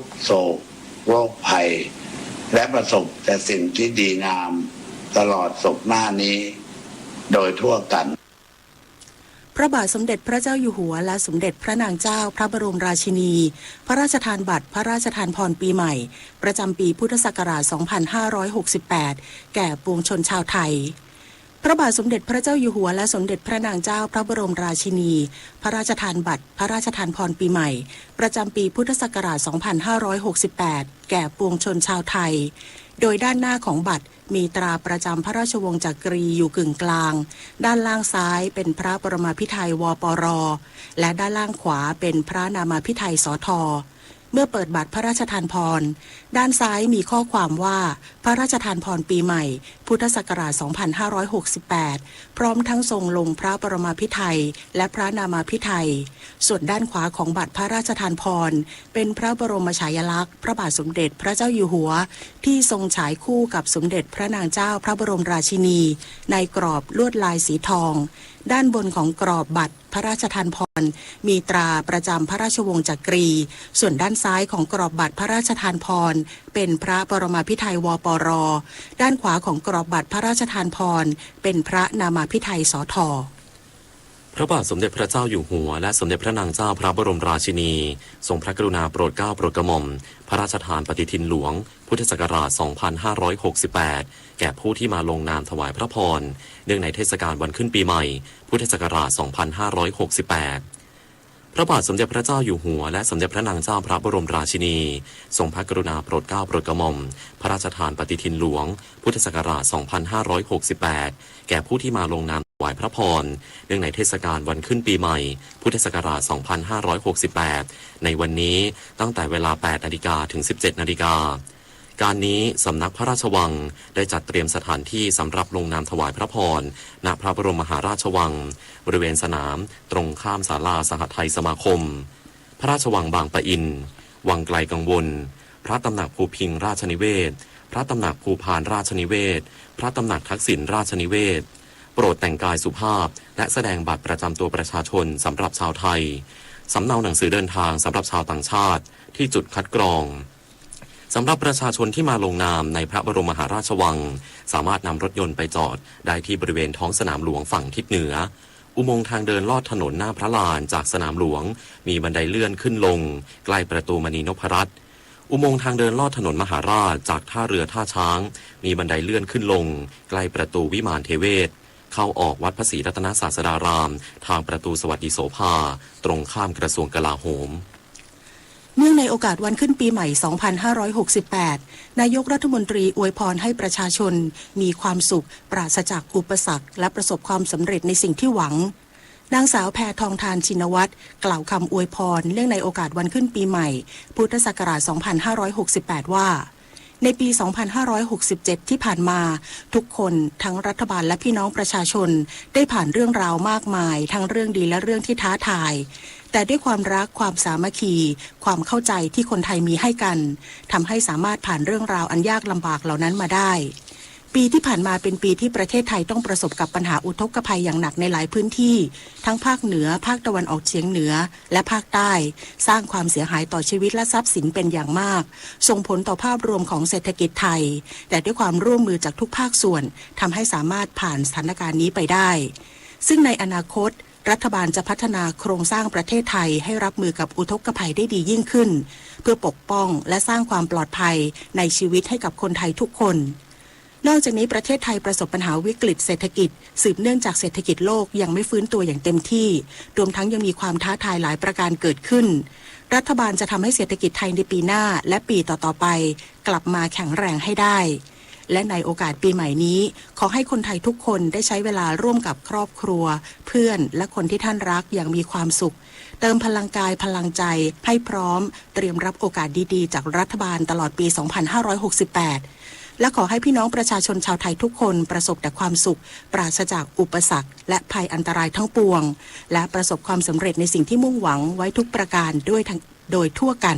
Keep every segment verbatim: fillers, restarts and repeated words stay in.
กข์โศกโรคภัย และประสบแต่สิ่งที่ดีงามตลอดศกหน้านี้โดยทั่วกัน พระบาทสมเด็จพระเจ้าอยู่หัวและสมเด็จพระนางเจ้าพระบรมราชินี พระราชทานบัตรพระราชทานพรปีใหม่ ประจำปีพุทธศักราช สองพันห้าร้อยหกสิบแปด แก่ปวงชนชาวไทย พระบาทสมเด็จพระเจ้าอยู่หัวและสมเด็จพระนางเจ้าพระบรมราชินี พระราชทานบัตรพระราชทานพรปีใหม่ ประจำปีพุทธศักราช สองพันห้าร้อยหกสิบแปด แก่ปวงชนชาวไทย โดยด้านหน้าของบัตรมีตราประจำพระราชวงศ์จักรีอยู่กึ่งกลาง ด้านล่างซ้ายเป็นพระปรมาภิไธย วปร และด้านล่างขวาเป็นพระนามาภิไธย สท เมื่อเปิดบัตรพระราชทานพร ด้านซ้ายมีข้อความว่า พระราชทานพรปีใหม่ พุทธศักราช สองพันห้าร้อยหกสิบแปด พร้อมทั้งทรงลงพระปรมาภิไธย และพระนามาภิไธย ส่วนด้านขวาของบัตรพระราชทานพร เป็นพระบรมฉายาลักษณ์พระบาทสมเด็จพระเจ้าอยู่หัว ที่ทรงฉายคู่กับสมเด็จพระนางเจ้าพระบรมราชินี ในกรอบลวดลายสีทอง ด้านบนของกรอบบัตรพระราชทานพร มีตราประจำพระราชวงศ์จักรี ส่วนด้านซ้ายของกรอบบัตรพระราชทานพร เป็นพระปรมาภิไธย วปร ด้านขวาของกรอบบัตรพระราชทานพร เป็นพระนามาภิไธย สท พระบาทสมเด็จพระเจ้าอยู่หัวและสมเด็จพระนางเจ้าพระบรมราชินี ทรงพระกรุณาโปรดเกล้าโปรดกระหม่อม พระราชทานปฏิทินหลวง พุทธศักราช สองพันห้าร้อยหกสิบแปด แก่ผู้ที่มาลงนามถวายพระพร เนื่องในเทศกาลวันขึ้นปีใหม่ พุทธศักราช สองพันห้าร้อยหกสิบแปด พระบาทสมเด็จพระเจ้าอยู่หัวและสมเด็จพระนางเจ้าพระบรมราชินี ทรงพระกรุณาโปรดเกล้าโปรดกระหม่อม พระราชทานปฏิทินหลวง พุทธศักราช สองพันห้าร้อยหกสิบแปด แก่ผู้ที่มาลงนามถวายพระพร เนื่องในเทศกาลวันขึ้นปีใหม่ พุทธศักราช สองพันห้าร้อยหกสิบแปด ในวันนี้ตั้งแต่เวลา แปดนาฬิกา ถึง สิบเจ็ดนาฬิกา การนี้สำนักพระราชวังได้จัดเตรียมสถานที่สำหรับลงนามถวายพระพร ณ พระบรมมหาราชวัง บริเวณสนามตรงข้ามศาลาสหทัยสมาคม พระราชวังบางปะอิน วังไกลกังวล พระตำหนักภูพิงค์ราชนิเวศน์ พระตำหนักภูพานราชนิเวศน์ พระตำหนักทักษิณราชนิเวศน์ โปรดแต่งกายสุภาพ และแสดงบัตรประจำตัวประชาชนสำหรับชาวไทย สำเนาหนังสือเดินทางสำหรับชาวต่างชาติที่จุดคัดกรอง สำหรับประชาชนที่มาลงนามในพระบรมมหาราชวัง สามารถนำรถยนต์ไปจอดได้ที่บริเวณท้องสนามหลวงฝั่งทิศเหนือ อุโมงค์ทางเดินลอดถนนหน้าพระลานจากสนามหลวง มีบันไดเลื่อนขึ้นลง ใกล้ประตูมณีนพรัตน์ อุโมงค์ทางเดินลอดถนนมหาราชจากท่าเรือท่าช้าง มีบันไดเลื่อนขึ้นลง ใกล้ประตูวิมานเทเวศ เข้าออกวัดพระศรีรัตนศาสดาราม ทางประตูสวัสดิโสภา ตรงข้ามกระทรวงกลาโหม เนื่องในโอกาสวันขึ้นปีใหม่ สองพันห้าร้อยหกสิบแปด นายกรัฐมนตรีอวยพรให้ประชาชนมีความสุข ปราศจากอุปสรรค และประสบความสำเร็จในสิ่งที่หวัง นางสาวแพทองธาร ชินวัตร กล่าวคำอวยพรเนื่องในโอกาสวันขึ้นปีใหม่ พุทธศักราช สองพันห้าร้อยหกสิบแปด ว่า ในปี สองพันห้าร้อยหกสิบเจ็ด ที่ผ่านมา ทุกคนทั้งรัฐบาลและพี่น้องประชาชน ได้ผ่านเรื่องราวมากมาย ทั้งเรื่องดีและเรื่องที่ท้าทาย แต่ด้วยความรัก ความสามัคคี ความเข้าใจที่คนไทยมีให้กัน ทำให้สามารถผ่านเรื่องราวอันยากลำบากเหล่านั้นมาได้ ปีที่ผ่านมาเป็นปีที่ประเทศไทยต้องประสบกับปัญหาอุทกภัยอย่างหนักในหลายพื้นที่ ทั้งภาคเหนือ ภาคตะวันออกเฉียงเหนือ และภาคใต้ สร้างความเสียหายต่อชีวิตและทรัพย์สินเป็นอย่างมาก ส่งผลต่อภาพรวมของเศรษฐกิจไทย แต่ด้วยความร่วมมือจากทุกภาคส่วน ทำให้สามารถผ่านสถานการณ์นี้ไปได้ ซึ่งในอนาคต รัฐบาลจะพัฒนาโครงสร้างประเทศไทยให้รับมือกับอุทกภัยได้ดียิ่งขึ้น เพื่อปกป้องและสร้างความปลอดภัยในชีวิตให้กับคนไทยทุกคน นอกจากนี้ประเทศไทยประสบปัญหาวิกฤตเศรษฐกิจ สืบเนื่องจากเศรษฐกิจโลกยังไม่ฟื้นตัวอย่างเต็มที่ รวมทั้งยังมีความท้าทายหลายประการเกิดขึ้น รัฐบาลจะทำให้เศรษฐกิจไทยในปีหน้าและปีต่อๆไป กลับมาแข็งแรงให้ได้ และในโอกาสปีใหม่นี้ ขอให้คนไทยทุกคนได้ใช้เวลาร่วมกับครอบครัว เพื่อน และคนที่ท่านรักอย่างมีความสุข เติมพลังกายพลังใจให้พร้อมเตรียมรับโอกาสดีๆ จากรัฐบาลตลอดปี สองพันห้าร้อยหกสิบแปด และขอให้พี่น้องประชาชนชาวไทยทุกคนประสบแต่ความสุข ปราศจากอุปสรรค และภัยอันตรายทั้งปวง และประสบความสำเร็จในสิ่งที่มุ่งหวังไว้ทุกประการด้วยทั้ง โดยทั่วกัน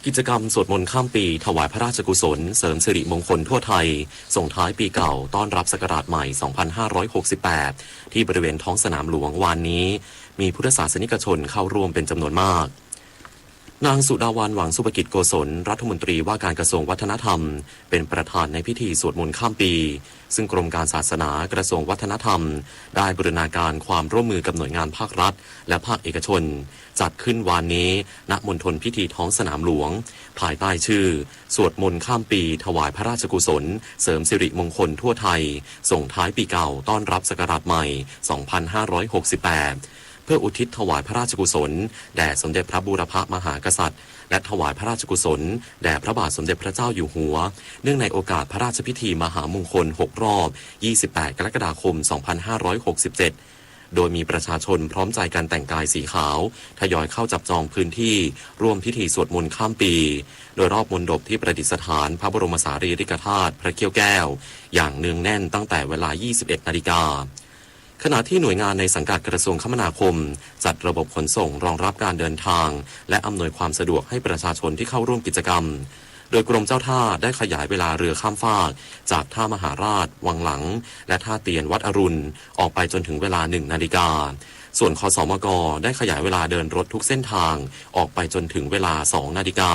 กิจกรรมสวดมนต์ข้ามปีถวายพระราชกุศลเสริมสิริมงคลทั่วไทย ส่งท้ายปีเก่าต้อนรับศักราชใหม่ สองพันห้าร้อยหกสิบแปด ที่บริเวณท้องสนามหลวงวานนี้ มีพุทธศาสนิกชนเข้าร่วมเป็นจำนวนมาก นางสุดาวัน หวังสุภกิจโกศล รัฐมนตรีว่าการกระทรวงวัฒนธรรม เป็นประธานในพิธีสวดมนต์ข้ามปี ซึ่งกรมการศาสนากระทรวงวัฒนธรรม ได้บูรณาการความร่วมมือกับหน่วยงานภาครัฐ และภาคเอกชน จัดขึ้นวานนี้ ณ มณฑลพิธีท้องสนามหลวง ภายใต้ชื่อ สวดมนต์ข้ามปี ถวายพระราชกุศล เสริมสิริมงคลทั่วไทย ส่งท้ายปีเก่า ต้อนรับศักราชใหม่ สองพันห้าร้อยหกสิบแปด เพื่ออุทิศถวายพระราชกุศล แด่สมเด็จพระบูรพมหากษัตริย์ และถวายพระราชกุศล แด่พระบาทสมเด็จพระเจ้าอยู่หัว เนื่องในโอกาสพระราชพิธีมหามงคล หก รอบ ยี่สิบแปด กรกฎาคม สองพันห้าร้อยหกสิบเจ็ด โดยมีประชาชนพร้อมใจกันแต่งกายสีขาว ทยอยเข้าจับจองพื้นที่ร่วมพิธีสวดมนต์ข้ามปี โดยรอบมณฑปที่ประดิษฐานพระบรมสารีริกธาตุพระเขี้ยวแก้ว อย่างเนืองแน่นตั้งแต่เวลา ยี่สิบเอ็ด นาฬิกา ขณะที่หน่วยงานในสังกัดกระทรวงคมนาคม จัดระบบขนส่งรองรับการเดินทาง และอำนวยความสะดวกให้ประชาชนที่เข้าร่วมกิจกรรม โดยกรมเจ้าท่าได้ขยายเวลาเรือข้ามฟาก จากท่ามหาราช วังหลัง และท่าเตียน วัดอรุณ ออกไปจนถึงเวลา หนึ่ง นาฬิกา ส่วน ขสมก ได้ขยายเวลาเดินรถทุกเส้นทาง ออกไปจนถึงเวลา สอง นาฬิกา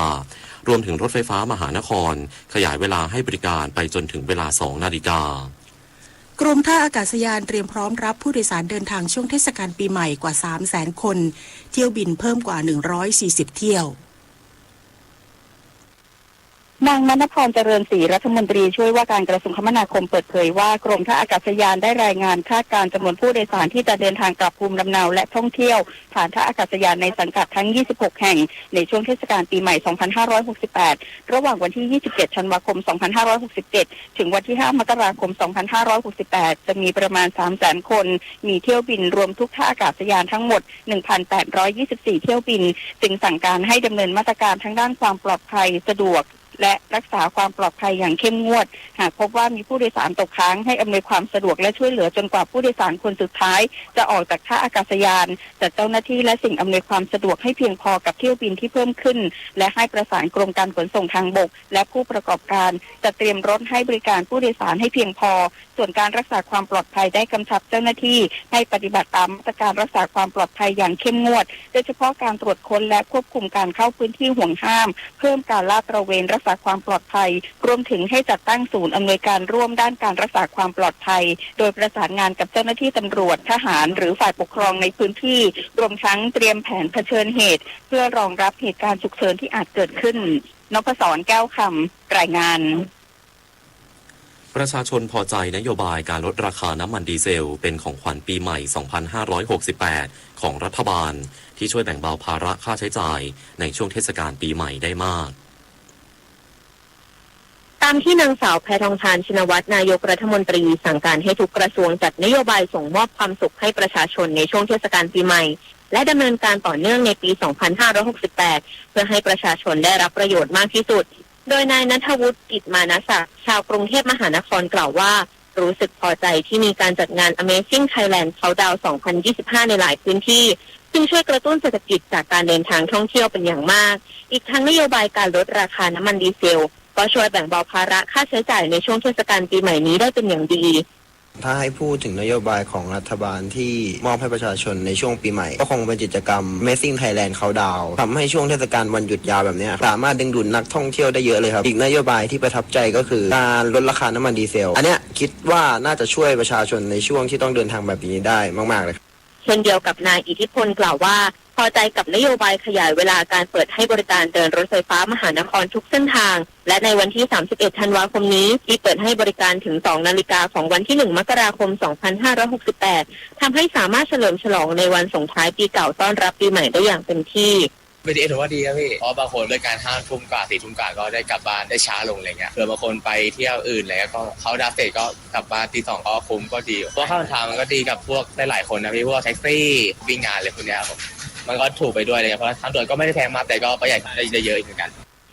รวมถึงรถไฟฟ้ามหานคร ขยายเวลาให้บริการไปจนถึงเวลา สอง นาฬิกา กรมท่าอากาศยานเตรียมพร้อมรับผู้โดยสารเดินทางช่วงเทศกาลปีใหม่กว่า สามแสน คน เที่ยวบินเพิ่มกว่า หนึ่งร้อยสี่สิบ เที่ยว นางมณพร เจริญศรี รัฐมนตรีช่วยว่าการกระทรวงคมนาคมเปิดเผยว่า กรมท่าอากาศยานได้รายงานคาดการณ์จำนวนผู้โดยสารที่จะเดินทางกลับภูมิลำเนาและท่องเที่ยวผ่านท่าอากาศยานในสังกัดทั้ง ยี่สิบหก แห่ง ในช่วงเทศกาลปีใหม่ สองพันห้าร้อยหกสิบแปด ระหว่างวันที่ ยี่สิบเจ็ด ธันวาคม สองพันห้าร้อยหกสิบเจ็ด ถึงวันที่ ห้า มกราคม สองพันห้าร้อยหกสิบแปด จะมีประมาณ สามแสน คน มีเที่ยวบินรวมทุกท่าอากาศยานทั้งหมด หนึ่งพันแปดร้อยยี่สิบสี่ เที่ยวบิน จึงสั่งการให้ดำเนินมาตรการทางด้านความปลอดภัย สะดวก และรักษาความปลอดภัยอย่างเข้มงวด หากพบว่ามีผู้โดยสารตกค้าง ให้อำนวยความสะดวกและช่วยเหลือจนกว่าผู้โดยสารคนสุดท้ายจะออกจากท่าอากาศยาน จัดเจ้าหน้าที่และสิ่งอำนวยความสะดวกให้เพียงพอกับเที่ยวบินที่เพิ่มขึ้น และให้ประสานกรมการขนส่งทางบก และผู้ประกอบการจัดเตรียมรถให้บริการผู้โดยสารให้เพียงพอ ส่วนการรักษาความปลอดภัยได้กำชับเจ้าหน้าที่ให้ปฏิบัติตามมาตรการรักษาความปลอดภัยอย่างเข้มงวด โดยเฉพาะการตรวจค้นและควบคุมการเข้าพื้นที่ห่วงห้าม เพิ่มการลาดตระเวนรักษาความปลอดภัย รวมถึงให้จัดตั้งศูนย์อำนวยการร่วมด้านการรักษาความปลอดภัย โดยประสานงานกับเจ้าหน้าที่ตำรวจ ทหาร หรือฝ่ายปกครองในพื้นที่ รวมทั้งเตรียมแผนเผชิญเหตุ เพื่อรองรับเหตุการณ์ฉุกเฉินที่อาจเกิดขึ้น นพศร แก้วคำ รายงาน ประชาชนพอใจนโยบายการลดราคาน้ำมันดีเซลเป็นของขวัญปีใหม่ สองพันห้าร้อยหกสิบแปด ของรัฐบาล ที่ช่วยแบ่งเบาภาระค่าใช้จ่ายในช่วงเทศกาลปีใหม่ได้มาก ตามที่นางสาวแพทองธาร ชินวัตร นายกรัฐมนตรี สั่งการให้ทุกกระทรวงจัดนโยบายส่งมอบความสุขให้ประชาชนในช่วงเทศกาลปีใหม่ และดำเนินการต่อเนื่องในปี สองพันห้าร้อยหกสิบแปด เพื่อให้ประชาชนได้รับประโยชน์มากที่สุด โดยนายณัฐวุฒิ กิจมานะศักดิ์ ชาวกรุงเทพมหานครกล่าวว่า รู้สึกพอใจที่มีการจัดงาน Amazing Thailand Countdown สองพันยี่สิบห้า ในหลายพื้นที่ ซึ่งช่วยกระตุ้นเศรษฐกิจจากการเดินทางท่องเที่ยวเป็นอย่างมาก อีกทั้งนโยบายการลดราคาน้ำมันดีเซล ก็ช่วยแบ่งเบาภาระค่าใช้จ่ายในช่วงเทศกาลปีใหม่นี้ได้เป็นอย่างดี ถ้าให้พูดถึงนโยบายของรัฐบาลที่มอบให้ประชาชนในช่วงปีใหม่ ก็คงเป็นกิจกรรม Amazing Thailand Countdown ทำให้ช่วงเทศกาลวันหยุดยาวแบบเนี้ย สามารถดึงดูดนักท่องเที่ยวได้เยอะเลยครับ อีกนโยบายที่ประทับใจก็คือการลดราคาน้ำมันดีเซล อันเนี้ยคิดว่าน่าจะช่วยประชาชนในช่วงที่ต้องเดินทางแบบนี้ได้มากๆเลยครับ เช่นเดียวกับนายอิทธิพลกล่าวว่า พอใจกับนโยบายขยายเวลาการเปิดให้บริการเดินรถไฟฟ้ามหานครทุกเส้นทาง และในวันที่ สามสิบเอ็ด ธันวาคมนี้ ที่เปิดให้บริการถึง สอง นาฬิกาของวันที่ หนึ่ง มกราคม สองพันห้าร้อยหกสิบแปด ทำให้สามารถเฉลิมฉลองในวันส่งท้ายปีเก่าต้อนรับปีใหม่ได้อย่างเต็มที่ บีทีเอส ถือว่าดีครับพี่ เพราะบางคนเลิกงาน ห้าทุ่มกว่า สี่ทุ่มกว่า ก็ได้กลับบ้านได้ช้าลงอะไรเงี้ย เผื่อบางคนไปเที่ยวอื่นอะไรเงี้ย ก็เขาน์ดาวน์เสร็จก็กลับบ้านตีสอง ก็คุ้ม ก็ดี เพราะค่าเดินทางมันก็ดีกับพวกหลายๆคนนะพี่ พวกแท็กซี่ วิ่งงานอะไรพวกเนี้ยครับผม มันก็ถูกไปด้วยอะไรเงี้ย เพราะทางด่วนก็ไม่ได้แพงมาก แต่ก็ประหยัดได้เยอะอีกเหมือนกัน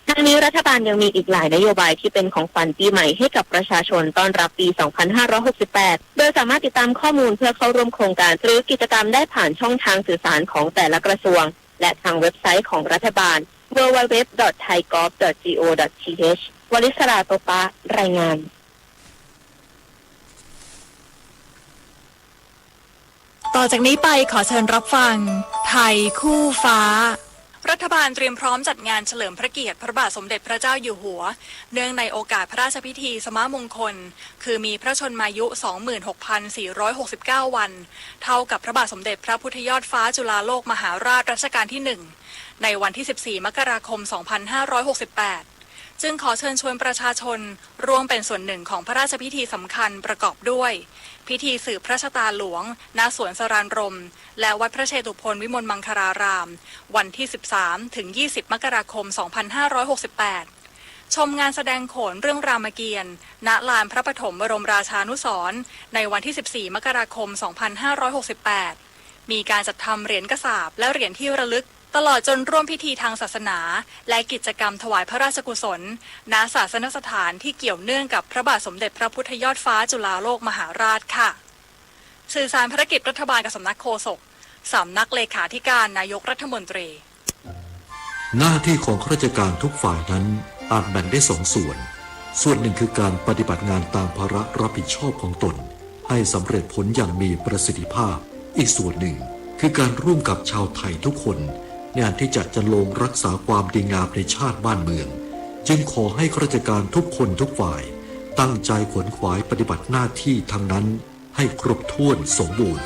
ทั้งนี้รัฐบาลยังมีอีกหลายนโยบายที่เป็นของขวัญปีใหม่ให้กับประชาชนต้อนรับปี สองพันห้าร้อยหกสิบแปด โดยสามารถติดตามข้อมูลเพื่อเข้าร่วมโครงการหรือกิจกรรมได้ผ่านช่องทางสื่อสารของแต่ละกระทรวง และทางเว็บไซต์ของรัฐบาล ดับเบิลยู ดับเบิลยู ดับเบิลยู ดอท ไทยกอฟ ดอท จี โอ ดอท ที เอช วลิศรา โตปะ รายงาน ต่อจากนี้ไปขอเชิญรับฟัง ไทยคู่ฟ้า รัฐบาลเตรียมพร้อมจัดงานเฉลิมพระเกียรติพระบาทสมเด็จพระเจ้าอยู่หัว เนื่องในโอกาสพระราชพิธีสมมงคล คือมีพระชนมายุ สองหมื่นหกพันสี่ร้อยหกสิบเก้า วัน เท่ากับพระบาทสมเด็จพระพุทธยอดฟ้าจุฬาโลกมหาราชรัชกาลที่ หนึ่ง ในวันที่ สิบสี่ มกราคม สองพันห้าร้อยหกสิบแปด จึงขอเชิญชวนประชาชนร่วมเป็นส่วนหนึ่งของพระราชพิธีสำคัญประกอบด้วย พิธีสืบพระชะตาหลวง ณ สวนสรานรมย์ และวัดพระเชตุพนวิมลมังคลาราม วันที่ สิบสาม ถึง ยี่สิบ มกราคม สองพันห้าร้อยหกสิบแปด ชมงานแสดงโขนเรื่องรามเกียรติ์ ณ ลานพระปฐมบรมราชานุสรณ์ ในวันที่ สิบสี่ มกราคม สองพันห้าร้อยหกสิบแปด มีการจัดทำเหรียญกษาปณ์และเหรียญที่ระลึก ตลอดจนร่วมพิธีทางศาสนา และกิจกรรมถวายพระราชกุศล ณ ศาสนสถานที่เกี่ยวเนื่องกับพระบาทสมเด็จพระพุทธยอดฟ้าจุฬาโลกมหาราชค่ะ สื่อสารภารกิจรัฐบาลกับสำนักโฆษก สำนักเลขาธิการนายกรัฐมนตรี หน้าที่ของข้าราชการทุกฝ่ายนั้นอาจแบ่งได้สองส่วน ส่วนหนึ่งคือการปฏิบัติงานตามภาระรับผิดชอบของตน ให้สำเร็จผลอย่างมีประสิทธิภาพ อีกส่วนหนึ่งคือการร่วมกับชาวไทยทุกคน ในอันที่จะจะลงรักษาความดีงามในชาติบ้านเมือง จึงขอให้ข้าราชการทุกคนทุกฝ่าย ตั้งใจขวนขวายปฏิบัติหน้าที่ทั้งนั้น ให้ครบถ้วนสมบูรณ์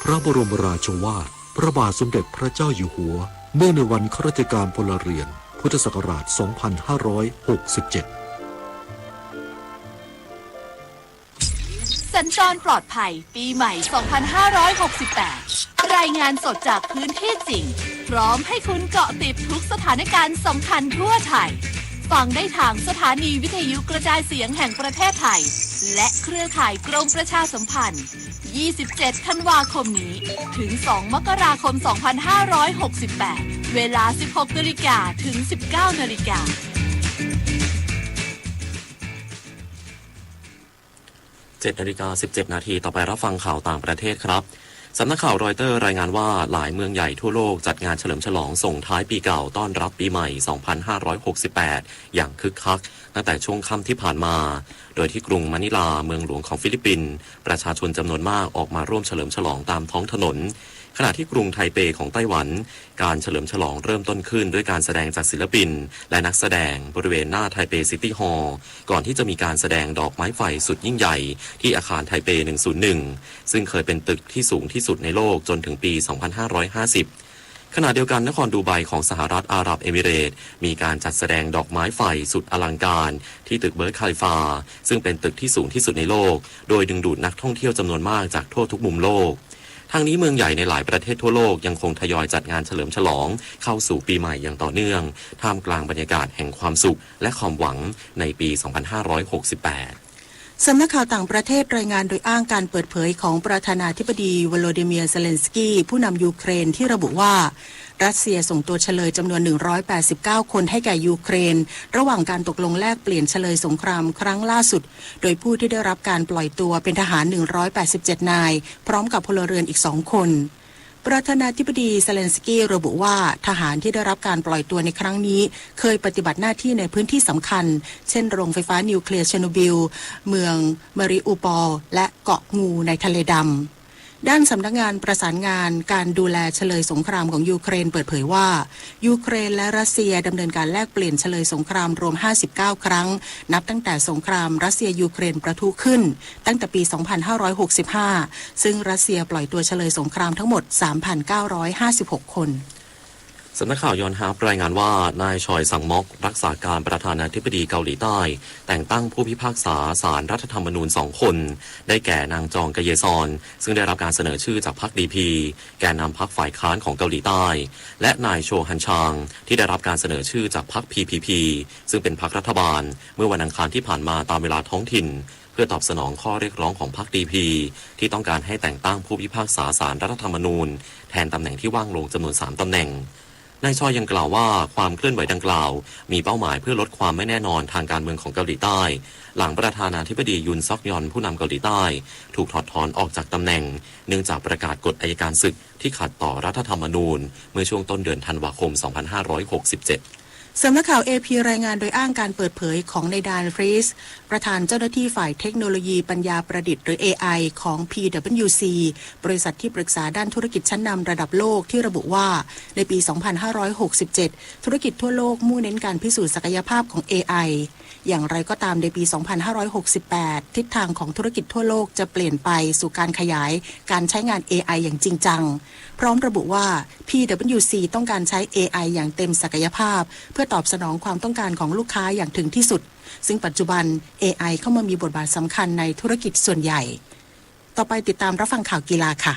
พระบรมราโชวาท พระบาทสมเด็จพระเจ้าอยู่หัว เนื่องในวันข้าราชการพลเรือน พุทธศักราช สองพันห้าร้อยหกสิบเจ็ด สัญจรปลอดภัย ปีใหม่ สองพันห้าร้อยหกสิบแปด รายงานสดจากพื้นที่จริง พร้อมให้คุณเกาะติดทุกสถานการณ์สำคัญทั่วไทย ฟังได้ทางสถานีวิทยุกระจายเสียงแห่งประเทศไทย และเครือข่ายกรมประชาสัมพันธ์ ยี่สิบเจ็ด ธันวาคมนี้ ถึง สอง มกราคม สองพันห้าร้อยหกสิบแปด เวลา สิบหก นาฬิกา ถึง สิบเก้า นาฬิกา เจ็ดนาฬิกาสิบเจ็ดนาที ต่อไปรับฟังข่าวต่างประเทศครับ สำนักข่าวรอยเตอร์รายงานว่าหลายเมืองใหญ่ทั่วโลกจัดงานเฉลิมฉลองส่งท้ายปีเก่าต้อนรับปีใหม่ สองพันห้าร้อยหกสิบแปด อย่างคึกคัก ตั้งแต่ช่วงค่ำที่ผ่านมา โดยที่กรุงมะนิลา เมืองหลวงของฟิลิปปินส์ ประชาชนจำนวนมากออกมาร่วมเฉลิมฉลองตามท้องถนน ขณะที่กรุงไทเปของไต้หวัน การเฉลิมฉลองเริ่มต้นขึ้นด้วยการแสดงจากศิลปิน และนักแสดงบริเวณหน้าไทเปซิตี้ฮอลล์ ก่อนที่จะมีการแสดงดอกไม้ไฟสุดยิ่งใหญ่ที่อาคารไทเป หนึ่งศูนย์หนึ่ง ซึ่งเคยเป็นตึกที่สูงที่สุดในโลกจนถึงปี สองพันห้าร้อยห้าสิบ ขณะเดียวกันนครดูไบของสหรัฐอาหรับเอมิเรตส์ มีการจัดแสดงดอกไม้ไฟสุดอลังการที่ตึกเบิร์จคาลิฟา ซึ่งเป็นตึกที่สูงที่สุดในโลก โดยดึงดูดนักท่องเที่ยวจำนวนมากจากทั่วทุกมุมโลก ทั้งนี้เมืองใหญ่ในหลายประเทศทั่วโลกยังคงทยอยจัดงานเฉลิมฉลองเข้าสู่ปีใหม่อย่างต่อเนื่อง ท่ามกลางบรรยากาศแห่งความสุขและความหวังในปี สองพันห้าร้อยหกสิบแปด สำนักข่าวต่างประเทศรายงานโดยอ้างการเปิดเผยของประธานาธิบดีวโลดิเมียร์ เซเลนสกี้ ผู้นำยูเครน ที่ระบุว่า รัสเซียส่งตัวเฉลยจำนวน หนึ่งร้อยแปดสิบเก้า คนให้แก่ยูเครน ระหว่างการตกลงแลกเปลี่ยนเฉลยสงครามครั้งล่าสุด โดยผู้ที่ได้รับการปล่อยตัวเป็นทหาร หนึ่งร้อยแปดสิบเจ็ด นาย พร้อมกับพลเรือนอีกสองคน ประธานาธิบดีเซเลนสกี้ระบุว่า ทหารที่ได้รับการปล่อยตัวในครั้งนี้ เคยปฏิบัติหน้าที่ในพื้นที่สำคัญ เช่น โรงไฟฟ้านิวเคลียร์เชอร์โนบิล เมืองมาริอูปอล และเกาะงูในทะเลดำ ด้านสำนักงานประสานงานการดูแลเฉลยสงครามของยูเครนเปิดเผยว่า ยูเครนและรัสเซียดำเนินการแลกเปลี่ยนเฉลยสงครามรวม ห้าสิบเก้า ครั้ง นับตั้งแต่สงครามรัสเซียยูเครนประทุขึ้น ตั้งแต่ปี สองพันห้าร้อยหกสิบห้า ซึ่งรัสเซียปล่อยตัวเฉลยสงครามทั้งหมด สามพันเก้าร้อยห้าสิบหก คน สำนักข่าวยอนฮาร์ปรายงานว่า นายชอยซังม็อก รักษาการประธานาธิบดีเกาหลีใต้ แต่งตั้งผู้พิพากษาศาลรัฐธรรมนูญสองคน ได้แก่นางจองกะเยซอน ซึ่งได้รับการเสนอชื่อจากพรรคดีพี แกนนำพรรคฝ่ายค้านของเกาหลีใต้ และนายโชฮันชาง ที่ได้รับการเสนอชื่อจากพรรคพีพีพี ซึ่งเป็นพรรครัฐบาล เมื่อวันอังคารที่ผ่านมาตามเวลาท้องถิ่น เพื่อตอบสนองข้อเรียกร้องของพรรคดีพี ที่ต้องการให้แต่งตั้งผู้พิพากษาศาลรัฐธรรมนูญ แทนตำแหน่งที่ว่างลงจำนวนสามตำแหน่ง นายชอยยังกล่าวว่า ความเคลื่อนไหวดังกล่าว มีเป้าหมายเพื่อลดความไม่แน่นอนทางการเมืองของเกาหลีใต้ หลังประธานาธิบดียุนซ็อกยอนผู้นำเกาหลีใต้ ถูกถอดถอนออกจากตำแหน่ง เนื่องจากประกาศกฎอัยการศึกที่ขัดต่อรัฐธรรมนูญ เมื่อช่วงต้นเดือนธันวาคม สองพันห้าร้อยหกสิบเจ็ด สำนักข่าว เอพี รายงานโดยอ้างการเปิดเผยของนายดาน ฟรีส ประธานเจ้าหน้าที่ฝ่ายเทคโนโลยีปัญญาประดิษฐ์หรือ เอไอ ของ พีดับเบิลยูซี บริษัทที่ปรึกษาด้านธุรกิจชั้นนำระดับโลกที่ระบุว่า ในปี สองพันห้าร้อยหกสิบเจ็ด ธุรกิจทั่วโลกมุ่งเน้นการพิสูจน์ศักยภาพของ เอไอ อย่างไรก็ตามในปี สองพันห้าร้อยหกสิบแปด ทิศทางของธุรกิจทั่วโลกจะเปลี่ยนไปสู่การขยายการใช้งาน เอไอ อย่างจริงจัง พร้อมระบุว่า พีดับเบิลยูซี ต้องการใช้ เอไอ อย่างเต็มศักยภาพ เพื่อตอบสนองความต้องการของลูกค้าอย่างถึงที่สุด ซึ่งปัจจุบัน เอไอ เข้ามามีบทบาทสำคัญในธุรกิจส่วนใหญ่ ต่อไปติดตามรับฟังข่าวกีฬาค่ะ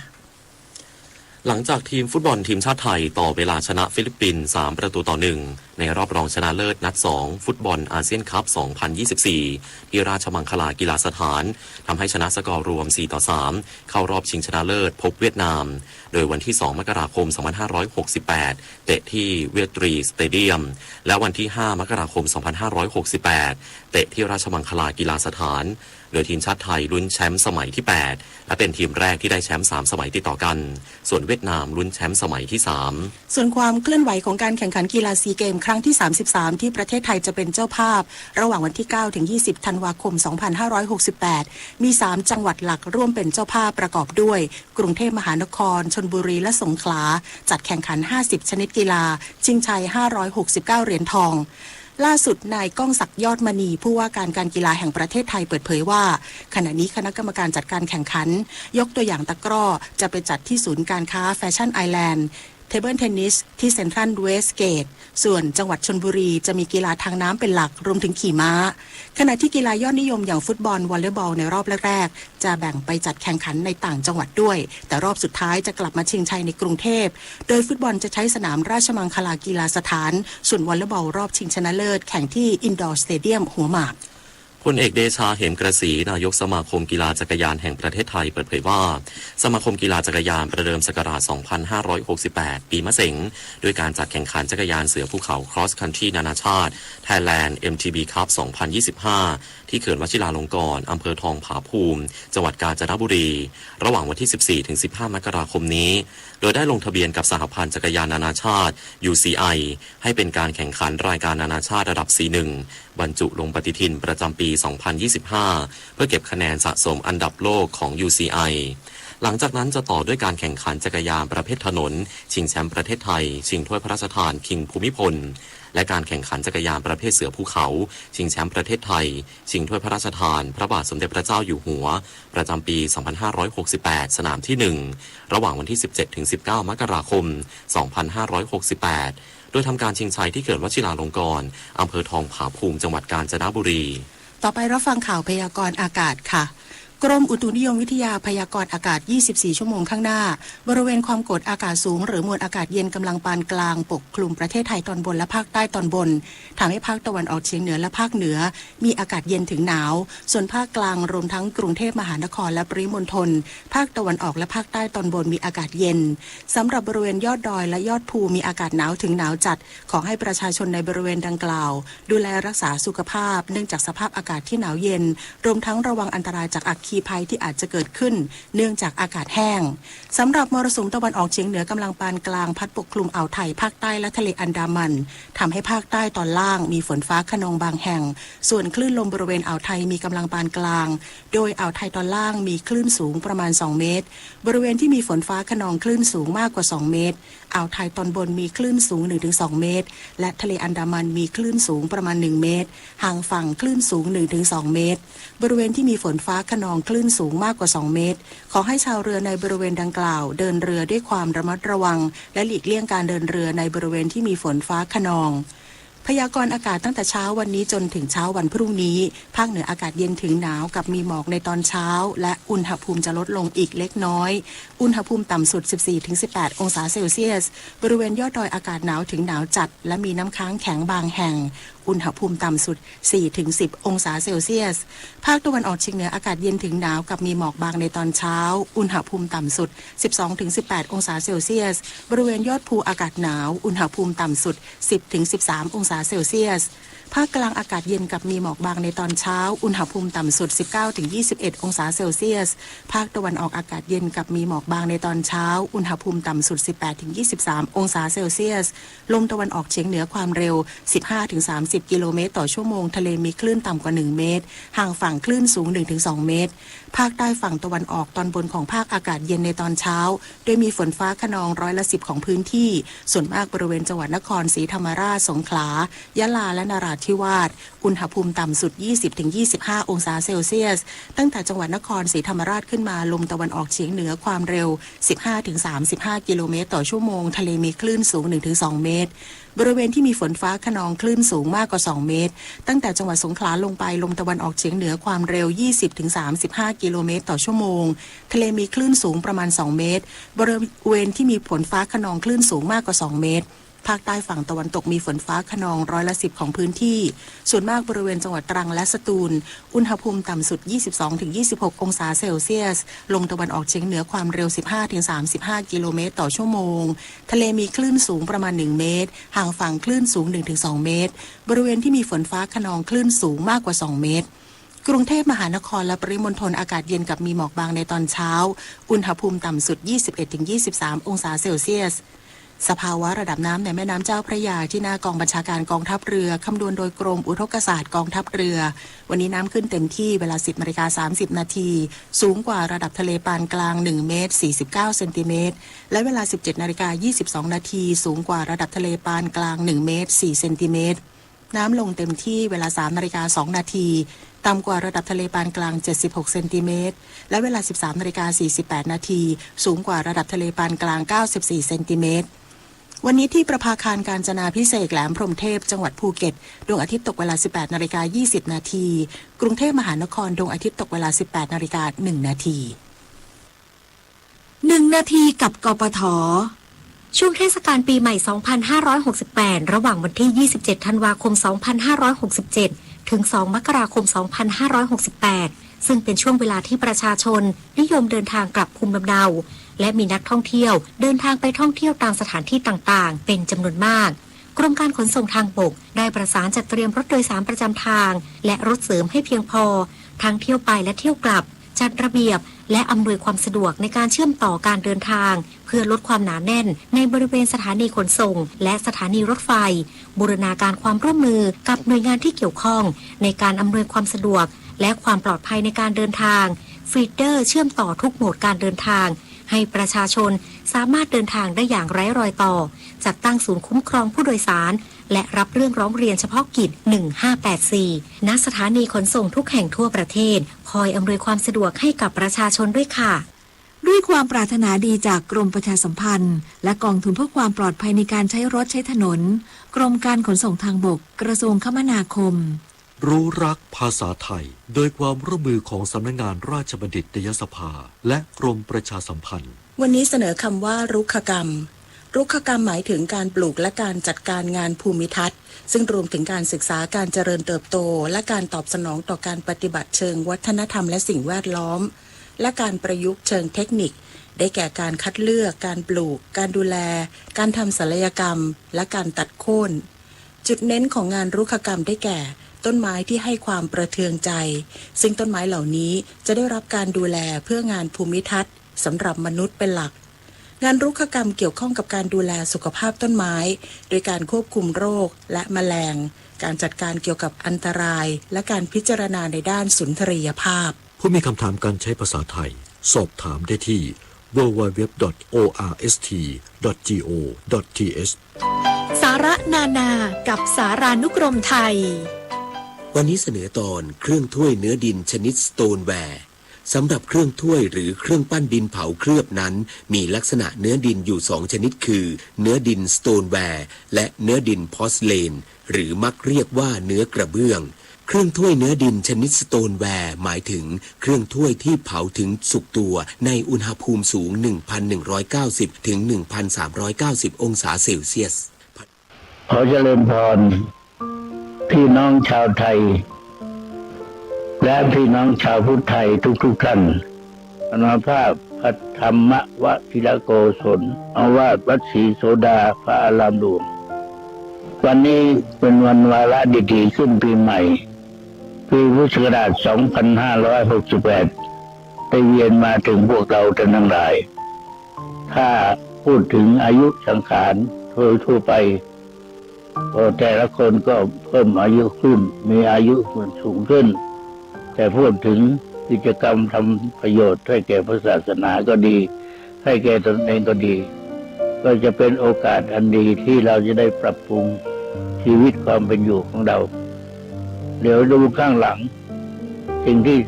หลังจากทีมฟุตบอลทีมชาติไทยต่อเวลาชนะฟิลิปปินส์ สามประตูต่อหนึ่ง ในรอบรองชนะเลิศนัดสอง ฟุตบอลอาเซียนคัพ สองพันยี่สิบสี่ ที่ราชมังคลากีฬาสถาน ทำให้ชนะสกอร์รวม สี่ต่อสาม เข้ารอบชิงชนะเลิศพบเวียดนาม โดยวันที่สองมกราคม สองพันห้าร้อยหกสิบแปด เตะที่เวียดตรีสเตเดียม และวันที่ห้ามกราคม สองพันห้าร้อยหกสิบแปด เตะที่ราชมังคลากีฬาสถาน โดยทีมชาติไทยลุ้นแชมป์สมัยที่แปด และเป็นทีมแรกที่ได้แชมป์สามสมัยติดต่อกัน ส่วนเวียดนามลุ้นแชมป์สมัยที่สาม ส่วนความเคลื่อนไหวของการแข่งขันกีฬาซีเกมครั้งที่ สามสิบสาม ที่ประเทศไทยจะเป็นเจ้าภาพ ระหว่างวันที่ เก้าถึงยี่สิบ ธันวาคม สองพันห้าร้อยหกสิบแปด มี สาม จังหวัดหลักร่วมเป็นเจ้าภาพประกอบด้วย กรุงเทพมหานคร ชลบุรี และสงขลา จัดแข่งขัน ห้าสิบ ชนิดกีฬา ชิงชัย ห้าร้อยหกสิบเก้า เหรียญทอง ล่าสุดนายก้องศักดิ์ ยอดมณี ผู้ว่าการการกีฬาแห่งประเทศไทยเปิดเผยว่า ขณะนี้คณะกรรมการจัดการแข่งขัน ยกตัวอย่างตะกร้อ จะไปจัดที่ศูนย์การค้าแฟชั่นไอแลนด์ เทเบิลเทนนิสที่เซ็นทรัลเวสเกต ส่วนจังหวัดชลบุรีจะมีกีฬาทางน้ำเป็นหลัก รวมถึงขี่ม้า ขณะที่กีฬายอดนิยมอย่างฟุตบอล วอลเลย์บอลในรอบแรกๆ จะแบ่งไปจัดแข่งขันในต่างจังหวัดด้วย แต่รอบสุดท้ายจะกลับมาชิงชัยในกรุงเทพ โดยฟุตบอลจะใช้สนามราชมังคลากีฬาสถาน ส่วนวอลเลย์บอลรอบชิงชนะเลิศแข่งที่อินดอร์สเตเดียมหัวหมาก พลเอกเดชา เหมกระศรี นายกสมาคมกีฬาจักรยานแห่งประเทศไทยเปิดเผยว่า สมาคมกีฬาจักรยานประเดิมศักราช สองพันห้าร้อยหกสิบแปด ปีมะเสง ด้วยการจัดแข่งขันจักรยานเสือภูเขา Cross Country นานาชาติ Thailand เอ็มทีบี Cup สองพันยี่สิบห้า ที่เขื่อนวชิราลงกรณ์ อำเภอทองผาภูมิ จังหวัดกาญจนบุรี ระหว่างวันที่ สิบสี่ถึงสิบห้า มกราคมนี้ โดยได้ลงทะเบียนกับสหพันธ์จักรยานนานาชาติ ยูซีไอ ให้เป็นการแข่งขันรายการนานาชาติระดับ ซีหนึ่ง บรรจุลงปฏิทินประจำปี สองพันยี่สิบห้า เพื่อเก็บคะแนนสะสมอันดับโลกของ ยูซีไอ หลังจากนั้นจะต่อด้วยการแข่งขันจักรยานประเภทถนน ชิงแชมป์ประเทศไทย ชิงถ้วยพระราชทานคิงภูมิพล และการแข่งขันจักรยานประเภทเสือภูเขา ชิงแชมป์ประเทศไทย ชิงถ้วยพระราชทานพระบาทสมเด็จพระเจ้าอยู่หัว ประจำปี สองพันห้าร้อยหกสิบแปด สนามที่หนึ่ง ระหว่างวันที่ สิบเจ็ดถึงสิบเก้า มกราคม สองพันห้าร้อยหกสิบแปด โดยทำการชิงชัยที่เขื่อนวชิราลงกรณ์ อำเภอทองผาภูมิ จังหวัดกาญจนบุรี ต่อไปรับฟังข่าวพยากรณ์อากาศค่ะ กรมอุตุนิยมวิทยาพยากรณ์อากาศ ยี่สิบสี่ ชั่วโมงข้างหน้า บริเวณความกดอากาศสูงหรือมวลอากาศเย็นกำลังปานกลางปกคลุมประเทศไทยตอนบนและภาคใต้ตอนบน ทำให้ภาคตะวันออกเฉียงเหนือและภาคเหนือ มีอากาศเย็นถึงหนาว ส่วนภาคกลางรวมทั้งกรุงเทพมหานครและปริมณฑล ภาคตะวันออกและภาคใต้ตอนบนมีอากาศเย็น สำหรับบริเวณยอดดอยและยอดภูมีอากาศหนาวถึงหนาวจัด ขอให้ประชาชนในบริเวณดังกล่าว ดูแลรักษาสุขภาพ เนื่องจากสภาพอากาศที่หนาวเย็น รวมทั้งระวังอันตรายจากอัคคีภัยที่อาจจะเกิดขึ้น เนื่องจากอากาศแห้ง สำหรับมรสุมตะวันออกเฉียงเหนือกำลังปานกลางพัดปกคลุมอ่าวไทย ภาคใต้และทะเลอันดามัน ทำให้ภาคใต้ตอนล่างมีฝนฟ้าคะนองบางแห่ง ส่วนคลื่นลมบริเวณอ่าวไทยมีกำลังปานกลาง โดยอ่าวไทยตอนล่างมีคลื่นสูงประมาณ สอง เมตร บริเวณที่มีฝนฟ้าคะนองคลื่นสูงมากกว่า สอง เมตร อ่าวไทยตอนบนมีคลื่นสูง หนึ่งถึงสอง เมตร และทะเลอันดามันมีคลื่นสูงประมาณ หนึ่ง เมตร ห่างฝั่งคลื่นสูง หนึ่งถึงสอง เมตร บริเวณที่มีฝนฟ้าคะนองคลื่นสูงมากกว่า สอง เมตร ขอให้ชาวเรือในบริเวณดังกล่าวเดินเรือด้วยความระมัดระวัง และหลีกเลี่ยงการเดินเรือในบริเวณที่มีฝนฟ้าคะนอง พยากรณ์อากาศตั้งแต่เช้าวันนี้จนถึงเช้าวันพรุ่งนี้ ภาคเหนืออากาศเย็นถึงหนาวกับมีหมอกในตอนเช้า และอุณหภูมิจะลดลงอีกเล็กน้อย อุณหภูมิต่ำสุด สิบสี่ถึงสิบแปด องศาเซลเซียส บริเวณยอดดอยอากาศหนาวถึงหนาวจัด และมีน้ำค้างแข็งบางแห่ง อุณหภูมิต่ำสุด สี่ถึงสิบ องศาเซลเซียส ภาคตะวันออกเฉียงเหนืออากาศเย็นถึงหนาวกับมีหมอกบางในตอนเช้า อุณหภูมิต่ำสุด สิบสองถึงสิบแปด องศาเซลเซียส บริเวณยอดภูอากาศหนาว อุณหภูมิต่ำสุด สิบถึงสิบสาม องศาเซลเซียส ภาคกลางอากาศเย็นกับมีหมอกบางในตอนเช้า อุณหภูมิต่ำสุด สิบเก้าถึงยี่สิบเอ็ด องศาเซลเซียส ภาคตะวันออกอากาศเย็นกับมีหมอกบางในตอนเช้า อุณหภูมิต่ำสุด สิบแปดถึงยี่สิบสาม องศาเซลเซียส ลมตะวันออกเฉียงเหนือความเร็ว สิบห้าถึงสามสิบ กิโลเมตรต่อชั่วโมง ทะเลมีคลื่นต่ำกว่า หนึ่ง เมตร ห่างฝั่งคลื่นสูง หนึ่งถึงสอง เมตร ภาคใต้ฝั่งตะวันออกตอนบนของภาคอากาศเย็นในตอนเช้า โดยมีฝนฟ้าคะนองร้อยละสิบของพื้นที่ ส่วนมากบริเวณจังหวัดนครศรีธรรมราช สงขลา ยะลา และนราธิวาส อุณหภูมิต่ำสุด ยี่สิบถึงยี่สิบห้า องศาเซลเซียส ตั้งแต่จังหวัดนครศรีธรรมราชขึ้นมา ลมตะวันออกเฉียงเหนือความเร็ว สิบห้าถึงสามสิบห้า กิโลเมตรต่อชั่วโมง ทะเลมีคลื่นสูง หนึ่งถึงสอง เมตร บริเวณที่มีฝนฟ้าคะนองคลื่นสูงมากกว่า สอง เมตร ตั้งแต่จังหวัดสงขลาลงไป ลมตะวันออกเฉียงเหนือความเร็ว ยี่สิบถึงสามสิบห้า กิโลเมตรต่อชั่วโมง ทะเลมีคลื่นสูงประมาณ สอง เมตร บริเวณที่มีฝนฟ้าคะนองคลื่นสูงมากกว่า สอง เมตร ภาคใต้ฝั่งตะวันตกมีฝนฟ้าคะนองร้อยละสิบของพื้นที่ ส่วนมากบริเวณจังหวัดตรังและสตูล อุณหภูมิต่ำสุด ยี่สิบสองถึงยี่สิบหก องศาเซลเซียส ลมตะวันออกเฉียงเหนือความเร็ว สิบห้าถึงสามสิบห้า กิโลเมตรต่อชั่วโมง ทะเลมีคลื่นสูงประมาณ หนึ่ง เมตร ห่างฝั่งคลื่นสูง หนึ่งถึงสอง เมตร บริเวณที่มีฝนฟ้าคะนองคลื่นสูงมากกว่า สอง เมตร กรุงเทพมหานครและปริมณฑลอากาศเย็นกับมีหมอกบางในตอนเช้า อุณหภูมิต่ำสุด ยี่สิบเอ็ดถึงยี่สิบสาม องศาเซลเซียส สภาวะระดับน้ำในแม่น้ำเจ้าพระยาที่หน้ากองบัญชาการกองทัพเรือ คำนวณโดยกรมอุทกศาสตร์กองทัพเรือ วันนี้น้ำขึ้นเต็มที่เวลา สิบนาฬิกาสามสิบนาที สูงกว่าระดับทะเลปานกลาง หนึ่ง เมตร สี่สิบเก้า เซนติเมตร และเวลา สิบเจ็ดนาฬิกายี่สิบสองนาที สูงกว่าระดับทะเลปานกลาง หนึ่ง เมตร สี่ เซนติเมตร น้ำลงเต็มที่เวลา สามนาฬิกาสองนาที ต่ำกว่าระดับทะเลปานกลาง เจ็ดสิบหก เซนติเมตร และเวลา สิบสามนาฬิกาสี่สิบแปดนาที สูงกว่าระดับทะเลปานกลาง เก้าสิบสี่ เซนติเมตร วันนี้ที่ประภาคารกาญจนาภิเษกแหลมพรหมเทพ จังหวัดภูเก็ต ดวงอาทิตย์ตกเวลา สิบแปดนาฬิกายี่สิบนาที กรุงเทพมหานคร ดวงอาทิตย์ตกเวลา สิบแปดนาฬิกาหนึ่งนาที หนึ่งนาทีกับ กปท. ช่วงเทศกาลปีใหม่ สองพันห้าร้อยหกสิบแปด ระหว่างวันที่ ยี่สิบเจ็ด ธันวาคม สองพันห้าร้อยหกสิบเจ็ด ถึง สอง มกราคม สองพันห้าร้อยหกสิบแปด ซึ่งเป็นช่วงเวลาที่ประชาชนนิยมเดินทางกลับภูมิลำเนา และมีนักท่องเที่ยวเดินทางไปท่องเที่ยวตามสถานที่ต่างๆ เป็นจำนวนมาก กรมการขนส่งทางบกได้ประสานจัดเตรียมรถโดยสารประจำทาง และรถเสริมให้เพียงพอ ทั้งเที่ยวไปและเที่ยวกลับ จัดระเบียบ และอำนวยความสะดวกในการเชื่อมต่อการเดินทาง เพื่อลดความหนาแน่นในบริเวณสถานีขนส่ง และสถานีรถไฟ บูรณาการความร่วมมือกับหน่วยงานที่เกี่ยวข้อง ในการอำนวยความสะดวก และความปลอดภัยในการเดินทาง ฟีดเดอร์เชื่อมต่อทุกโหมดการเดินทาง ให้ประชาชนสามารถเดินทางได้อย่างไร้รอยต่อ จัดตั้งศูนย์คุ้มครองผู้โดยสาร และรับเรื่องร้องเรียนเฉพาะกิจ หนึ่งห้าแปดสี่ ณ สถานีขนส่งทุกแห่งทั่วประเทศ คอยอำนวยความสะดวกให้กับประชาชนด้วยค่ะ ด้วยความปรารถนาดีจากกรมประชาสัมพันธ์ และกองทุนเพื่อความปลอดภัยในการใช้รถใช้ถนน กรมการขนส่งทางบก กระทรวงคมนาคม รู้รักภาษาไทย โดยความร่วมมือของสำนักงานราชบัณฑิตยสภา และกรมประชาสัมพันธ์ วันนี้เสนอคำว่ารุกขกรรม รุกขกรรมหมายถึงการปลูกและการจัดการงานภูมิทัศน์ ซึ่งรวมถึงการศึกษาการเจริญเติบโต และการตอบสนองต่อการปฏิบัติเชิงวัฒนธรรมและสิ่งแวดล้อม และการประยุกต์เชิงเทคนิค ได้แก่การคัดเลือก การปลูก การดูแล การทำศัลยกรรม และการตัดโค่น จุดเน้นของงานรุกขกรรมได้แก่ ต้นไม้ที่ให้ความประเทืองใจ ซึ่งต้นไม้เหล่านี้จะได้รับการดูแลเพื่องานภูมิทัศน์สำหรับมนุษย์เป็นหลัก งานรุกขกรรมเกี่ยวข้องกับการดูแลสุขภาพต้นไม้ โดยการควบคุมโรคและแมลง การจัดการเกี่ยวกับอันตราย และการพิจารณาในด้านสุนทรียภาพ ผู้มีคำถามการใช้ภาษาไทย สอบถามได้ที่ ดับเบิลยู ดับเบิลยู ดับเบิลยู ดอท โอ อาร์ เอส ที ดอท จี โอ ดอท ที เอช สาระนานากับสารานุกรมไทย วันนี้เสนอตอนเครื่องถ้วยเนื้อดินชนิดสโตนแวร์ สำหรับเครื่องถ้วยหรือเครื่องปั้นดินเผาเคลือบนั้น มีลักษณะเนื้อดินอยู่สองชนิดคือ เนื้อดินสโตนแวร์ และเนื้อดินพอร์สเลน หรือมักเรียกว่าเนื้อกระเบื้อง เครื่องถ้วยเนื้อดินชนิดสโตนแวร์ หมายถึงเครื่องถ้วยที่เผาถึงสุกตัวในอุณหภูมิสูง หนึ่งพันหนึ่งร้อยเก้าสิบ ถึง หนึ่งพันสามร้อยเก้าสิบ องศาเซลเซียส ขอเจริญพร พี่น้องชาวไทย และพี่น้องชาวพุทธไทยทุกๆ ท่าน อาตมาภาพพระธรรมวชิรโกศล เจ้าอาวาสวัดศรีโสดา พระอารามหลวง วันนี้เป็นวันวาระดีๆ ขึ้นปีใหม่ ปีพุทธศักราช สองพันห้าร้อยหกสิบแปด ได้เวียนมาถึงพวกเราท่านทั้งหลาย ถ้าพูดถึงอายุสังขารโดยทั่วไป ก็แต่ละคนก็เพิ่มอายุขึ้น มีอายุสูงขึ้น แต่พูดถึงกิจกรรมทำประโยชน์ให้แก่พระศาสนาก็ดี ให้แก่ตนเองก็ดี ก็จะเป็นโอกาสอันดีที่เราจะได้ปรับปรุงชีวิตความเป็นอยู่ของเรา เดี๋ยวดูข้างหลัง สิ่งที่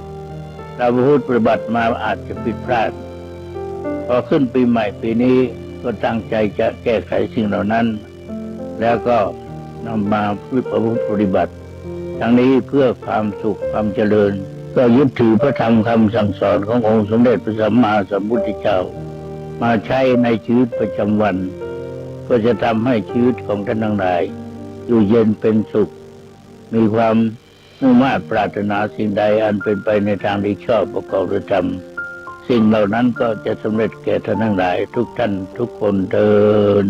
เราประพฤติปฏิบัติมาอาจจะผิดพลาด พอขึ้นปีใหม่ปีนี้ก็ตั้งใจจะแก้ไขสิ่งเหล่านั้น แล้วก็นำมาประพฤติปฏิบัติ ทั้งนี้เพื่อความสุขความเจริญ ก็ยึดถือพระธรรมคำสั่งสอนขององค์สมเด็จพระสัมมาสัมพุทธเจ้า มาใช้ในชีวิตประจำวัน ก็จะทำให้ชีวิตของท่านทั้งหลาย อยู่เย็นเป็นสุข มีความมุ่งมาดปรารถนาสิ่งใดอันเป็นไปในทางดีชอบประกอบด้วยธรรม สิ่งเหล่านั้นก็จะสำเร็จแก่ท่านทั้งหลายทุกท่านทุกคนเทอญ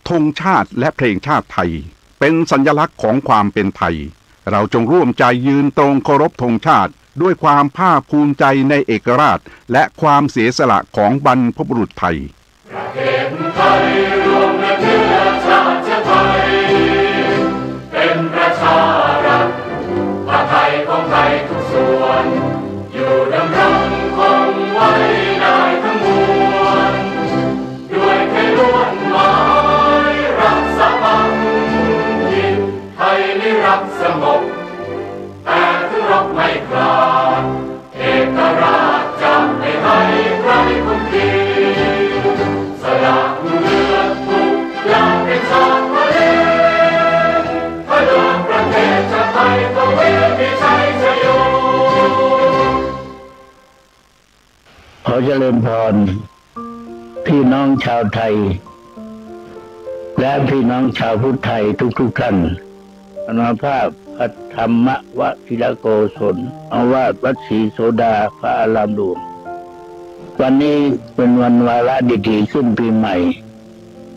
ธงชาติและเพลงชาติไทย เป็นสัญลักษณ์ของความเป็นไทย เราจงร่วมใจยืนตรงเคารพธงชาติ ด้วยความภาคภูมิใจในเอกราช และความเสียสละของบรรพบุรุษไทย ประเทศไทยรวมและเชื้อชาติไทย เป็นประชารัฐ ผ้าไทยของไทยทุกส่วน อยู่ดำรงคงไว้ได้ทั้งมวล ด้วยไทยล้วนหมาย รักษาพักถิ่น ไทยนิรักสงบ แต่ถึงรบไม่กล้า เอกราชจะไม่ให้ใครคุมขีด สละเลือดทุกอย่างเป็นชาติทะเล เพื่อประเทศชาติไทย ทวีมีชัยชโย ขอเจริญพร พี่น้องชาวไทย และพี่น้องชาวพุทธไทยทุกๆ ท่าน อาตมาภาพ พระธรรมวชิรโกศล เจ้าอาวาสวัดศรีโสดา พระอารามหลวง วันนี้เป็นวันวาระดิถีขึ้นปีใหม่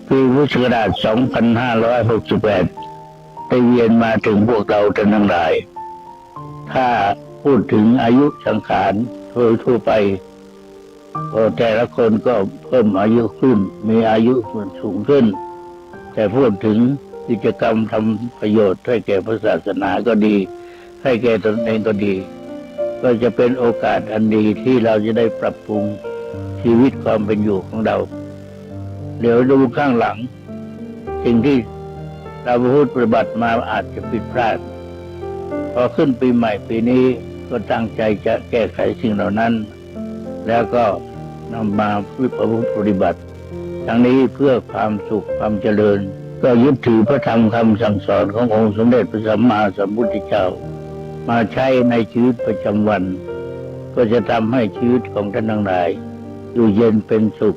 ปีพุทธศักราช สองพันห้าร้อยหกสิบแปด ได้เวียนมาถึงพวกเราท่านทั้งหลาย ถ้าพูดถึงอายุสังขารโดยทั่วไป ก็แต่ละคนก็เพิ่มอายุขึ้น มีอายุสูงขึ้น แต่พูดถึงกิจกรรมทำประโยชน์ให้แก่พระศาสนาก็ดี ให้แก่ตนเองก็ดี ก็จะเป็นโอกาสอันดีที่เราจะได้ปรับปรุงชีวิตความเป็นอยู่ของเรา เดี๋ยวดูข้างหลัง สิ่งที่เราประพฤติปฏิบัติมาอาจจะผิดพลาด พอขึ้นปีใหม่ปีนี้ก็ตั้งใจจะแก้ไขสิ่งเหล่านั้น แล้วก็นำมาประพฤติปฏิบัติ ทั้งนี้เพื่อความสุขความเจริญ ก็ยึดถือพระธรรมคำสั่งสอนขององค์สมเด็จพระสัมมาสัมพุทธเจ้า มาใช้ในชีวิตประจำวัน ก็จะทำให้ชีวิตของท่านทั้งหลาย อยู่เย็นเป็นสุข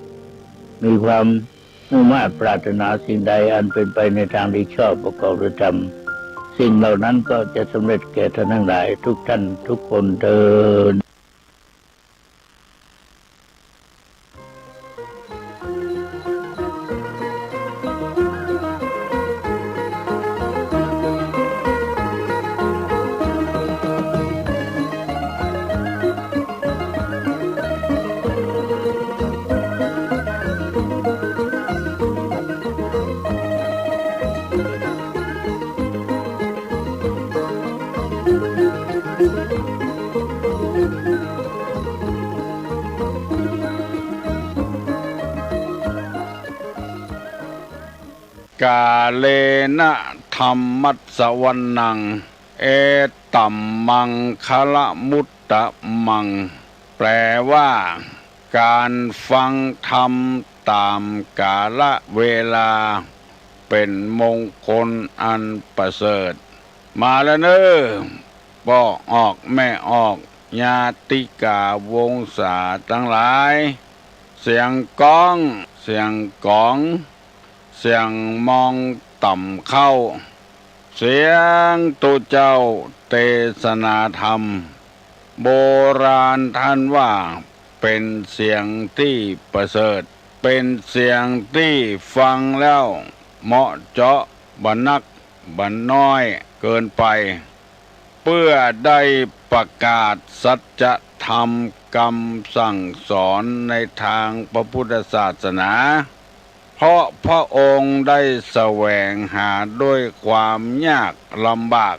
มีความมุ่งมาดปรารถนาสิ่งใดอันเป็นไปในทางดีชอบประกอบด้วยธรรม สิ่งเหล่านั้นก็จะสำเร็จแก่ท่านทั้งหลายทุกท่านทุกคนเทอญ กาเลนะธัมมัสสวนัง เอตัมมังคะละมุตตะมัง แปลว่า การฟังธรรมต๋ามกาละเวลา เป๋นมงคลอันประเสริฐ มาแล้วเน่อ ป้อออกแม่ออก ญาติกาวงศาตังหลาย เสียงก๊อง เสียงก๋อง เสียงมองต่ำเข้า เสียงตุ๊เจ้าเตสนาธรรม โบราณท่านว่าเป๋นเสียงตี้ประเสริฐ เป๋นเสียงตี้ฟังแล้วเหมาะเจาะ บ่หนักบ่น้อยเกินไป เปื้อได้ประกาศสัจธรรมกำสั่งสอนในตางพระพุทธศาสนา เพราะพระองค์ได้แสวงหาด้วยความยากลำบาก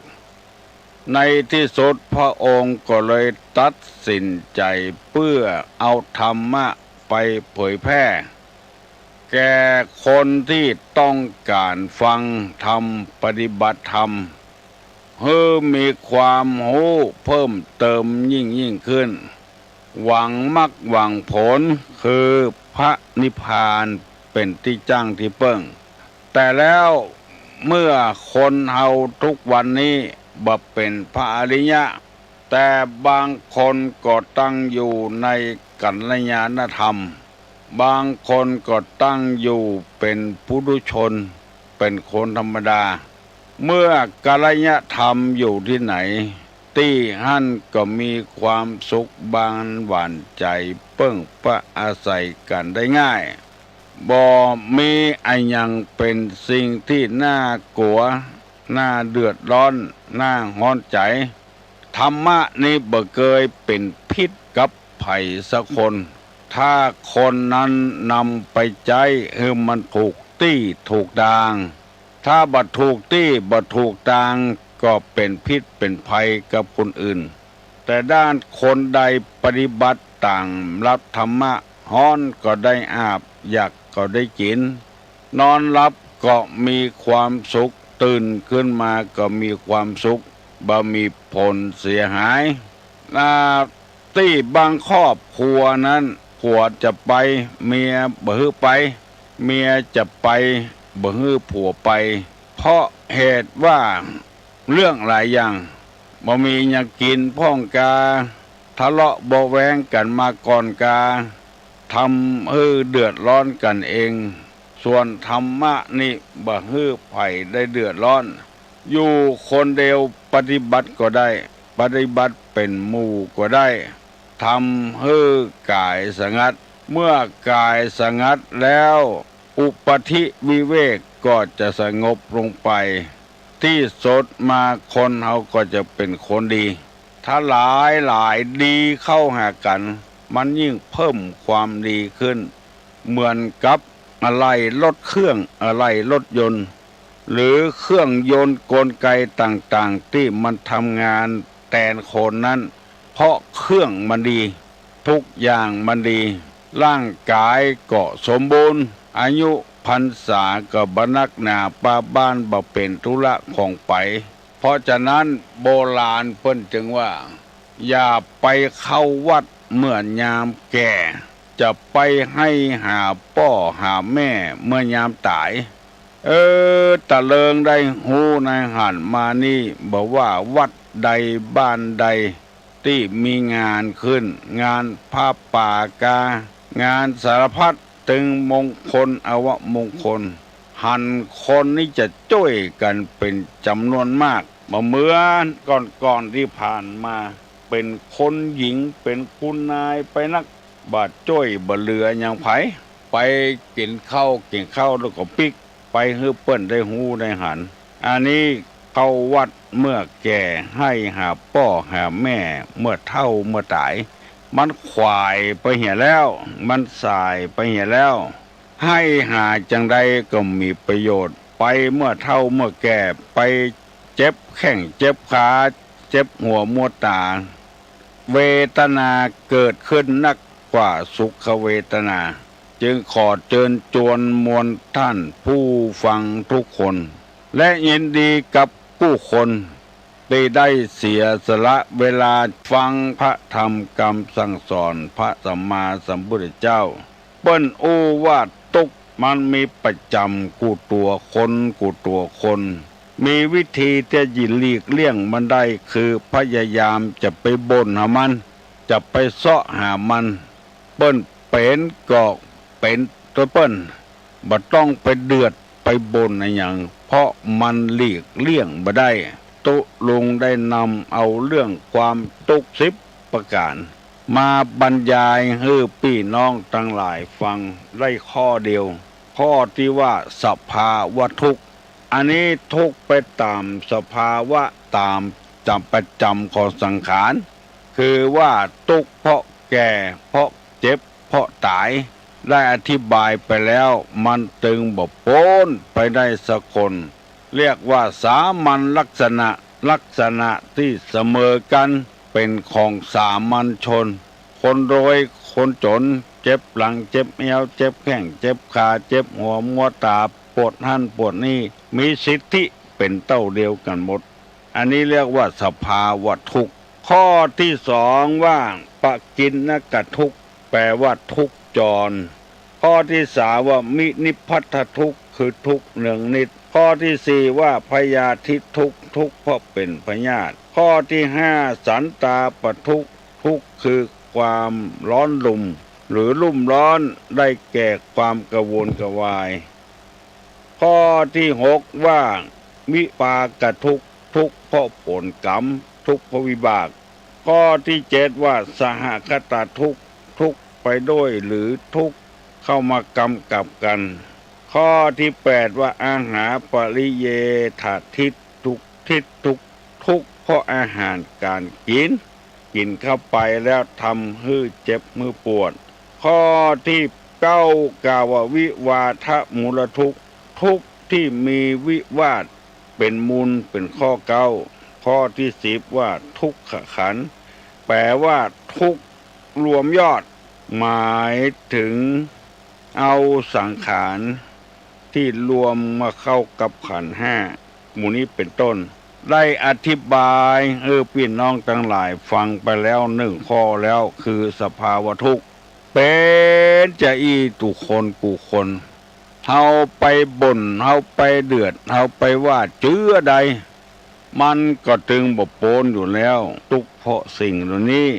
ในตี้สุดพระองค์ก็เลยตัดสินใจ๋เปื้อเอาธรรมะไปเผยแพร่ แก่คนตี้ต้องก๋านฟังธรรม ปฏิบัติธรรม หื้อมีความฮู้เพิ่มเติมยิ่งๆ ขึ้น หวังมรรคหวังผล คือพระนิพพานเป๋นตี้จั้งตี้เปิ้ง แต่แล้วเมื่อคนเฮาทุกวันนี้บ่เป๋นพระอริยะ แต่บางคนก็ตั้งอยู่ในกัลยาณธรรม บางคนก็ตั้งอยู่เป๋นปุถุชน เป๋นคนธรรมดา เมื่อกัลยาณธรรมอยู่ตี้ไหน ตี้หั้นก็มีความสุขบานหวานใจ๋ เปิ้งปะอาศัยกั๋นได้ง่าย บ่มีอะหยังเป๋นสิ่งตี้น่ากลัว น่าเดือดร้อน น่าฮ้อนใจ๋ ธรรมะนี้บ่เกยเป๋นพิษกับใผสักคน ถ้าคนนั้นนำไปใจ๊หื้อมันถูกตี้ถูกตาง ถ้าบ่ถูกตี้บ่ถูกตาง ก็เป๋นพิษเป๋นภัยกับคนอื่น แต่ด้านคนใดปฏิบัติต๋ามหลักธรรมะ ฮ้อนก็ได้อาบ อยากก็ได้กิ๋น นอนหลับก็มีความสุข ตื่นขึ้นมาก็มีความสุข บ่มีผลเสียหาย อ่า ตี้บางครอบครัวนั้น ผัวจะไป เมียบ่หื้อไป เมียจะไป บ่หื้อผัวไป เพราะเหตุว่า เรื่องหลายอย่าง บ่มีหยังกิ๋นพ่องกา ทะเลาะเบาะแว้งกั๋นมาก่อนกา ทำหื้อเดือดร้อนกั๋นเอง ส่วนธรรมะนี้บ่หื้อใผได้เดือดร้อน อยู่คนเดียวปฏิบัติก็ได้ ปฏิบัติเป๋นหมู่ก็ได้ ทำหื้อกายสงัด เมื่อกายสงัดแล้ว อุปธิวิเวกก็จะสงบลงไป ตี้สุดมาคนเฮาก็จะเป๋นคนดี ถ้าหลายหลายดีเข้าหากั๋น มันยิ่งเพิ่มความดีขึ้น เหมือนกับอะไหล่รถเครื่อง อะไหล่รถยนต์ หรือเครื่องยนต์กลไกต่างๆ ตี้มันทำงานแตนคนนั้น เพราะเครื่องมันดี ทุกอย่างมันดี ร่างกายก็สมบูรณ์ อายุพรรษาก็บ่นักหนา ป้าบ้านบ่เป๋นธุระของใผ เพราะฉะนั้นโบราณเปิ้นจึงว่า อย่าไปเข้าวัดเมื่อยามแก่ จะไปไฮ่หาป้อหาแม่เมื่อยามต๋าย เออ ตะเลิงได้ฮู้ในหันมานี่ บ่ว่าวัดใดบ้านใด ตี้มีงานขึ้น งานผ้าป่ากา งานสารพัด ตึงมงคลอวมงคล หันคนนี้จะจ้วยกั๋นเป๋นจ๋ำนวนมาก บ่เหมือนก่อนๆ ตี้ผ่านมา เป๋นคนหญิง เป๋นคุณนายไปนัก บ่จ้วยบ่เหลือหยังใผ ไปกิ๋นข้าวกิ๋นข้าวแล้วก็ปิ๊ก ไปหื้อเปิ้นได้ฮู้ได้หัน อันนี้เข้าวัดเมื่อแก่ ไฮ่หาป้อหาแม่เมื่อเฒ่าเมื่อต๋าย มันขวายไปเหียแล้ว มันสายไปเหียแล้ว ไฮ่หาจังใดก็มีประโยชน์ ไปเมื่อเฒ่าเมื่อแก่ ไปเจ็บแข้งเจ็บขา เจ็บหัวมัวต๋า เวทนาเกิดขึ้นนักกว่าสุขเวทนา จึงขอเจิญจวนมวลต้านผู้ฟังทุกคน และยินดีกับกู้คนตี้ได้เสียสละเวลาฟังพระธรรมกำสั่งสอนพระสัมมาสัมพุทธเจ้า เปิ้นอู้ว่าตุ๊กข์มันมีประจ๋ำกู้ตั๋วคนกู้ตั๋วคน มีวิธีตี้จะหลีกเลี่ยงมันได้ คือพยายามจะไปบ่นหามัน จะไปเซาะหามัน เปิ้นเป๋นก็เป๋นตวยเปิ้น บ่ต้องไปเดือดไปบ่นอะหยัง เพราะมันหลีกเลี่ยงบ่ได้ ตุ๊ลุงได้นำเอาเรื่องความตุ๊กข์สิบประก๋าน มาบรรยายหื้อปี้น้องตังหลายฟังได้ข้อเดียว ข้อตี้ว่าสภาวะทุกข์ อันนี้ทุกข์ไปต๋ามสภาวะ ต๋ามจ๋ำประจ๋ำของสังขาร คือว่าตุ๊กข์เพราะแก่ เพราะเจ็บ เพราะต๋าย ได้อธิบายไปแล้ว มันตึงบ่ป๊นไปได้สักคน เรียกว่าสามัญลักษณะ ลักษณะตี้เสมอกั๋น เป๋นของสามัญชน คนรวยคนจ๋น เจ็บหลังเจ็บเอว เจ็บแข้งเจ็บขา เจ็บหัวมัวต๋า ปวดหั้นปวดนี่ มีสิทธิเป๋นเต้าเดียวกั๋นหมด อันนี้เรียกว่าสภาวะทุกข์ ข้อตี้สองว่าปกิณณกทุกข์ แปลว่าทุกข์จร ข้อตี้สามว่าวินิพพัทธทุกข์ คือทุกข์เนืองนิด ข้อตี้สี่ว่าพยาธิทุกข์ ทุกข์เพราะเป๋นพยาธิ ข้อตี้ห้าสันตาปทุกข์ ทุกข์คือความร้อนรุ่ม หรือรุ่มร้อน ได้แก่ความกระวนกระวาย ข้อตี้หกว่าวิปากทุกข์ ทุกข์เพราะผลกรรม ทุกข์เพราะวิบาก ข้อตี้เจ็ดว่าสหคตทุกข์ ทุกข์ไปด้วยหรือทุกข์ เข้ามากำกับกั๋น ข้อตี้แปดว่า อาหาปริเยฏฐาทิฏ ทุกข์ ทิฏ ทุกข์ ทุกข์เพราะอาหารก๋านกิ๋น กิ๋นเข้าไปแล้วทำหื้อเจ็บหื้อปวด ข้อตี้เก้ากล่าวว่า วิวาทะมูลทุกข์ ทุกข์ตี้มีวิวาทเป๋นมูลเป๋นข้อเก๊า ข้อตี้สิบว่า ทุกขขันธ์ แปลว่าทุกข์รวมยอด หมายเถิงเอาสังขารตี้รวมมาเข้ากับขันธ์ห้า หมู่นี้เป๋นต้น ได้อธิบายหื้อปี้น้องตังหลายฟังไปแล้วนึ่งข้อแล้ว คือสภาวะทุกข์ เป๋นจาอี้ตุ๊คนกู้คน เฮาไปบ่น เฮาไปเดือด เฮาไปว่าเจื้อใด มันก็ตึงบ่ป๊นอยู่แล้ว ตุ๊กเพราะสิ่งเหล่านี้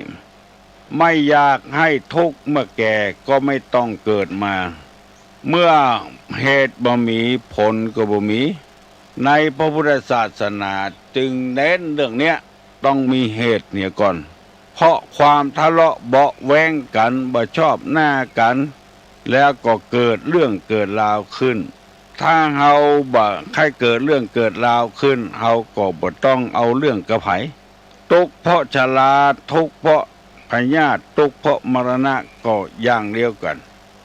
ไม่อยากหื้อทุกข์ เมื่อแก่ก็ไม่ต้องเกิดมา เมื่อเหตุบ่มีผลก็บ่มี ในพระพุทธศาสนาจึงเน้นเรื่องเนี้ย ต้องมีเหตุเหียก่อน เพราะความทะเลาะเบาะแว้งกั๋น บ่ชอบหน้ากั๋น แล้วก็เกิดเรื่องเกิดราวขึ้น ถ้าเฮาบ่ใค่เกิดเรื่องเกิดราวขึ้น เฮาก็บ่ต้องเอาเรื่องกับใผ ตุ๊กเพราะชรา ตุ๊กเพราะพยาธิ ตุ๊กเพราะมรณะก็อย่างเดียวกั๋น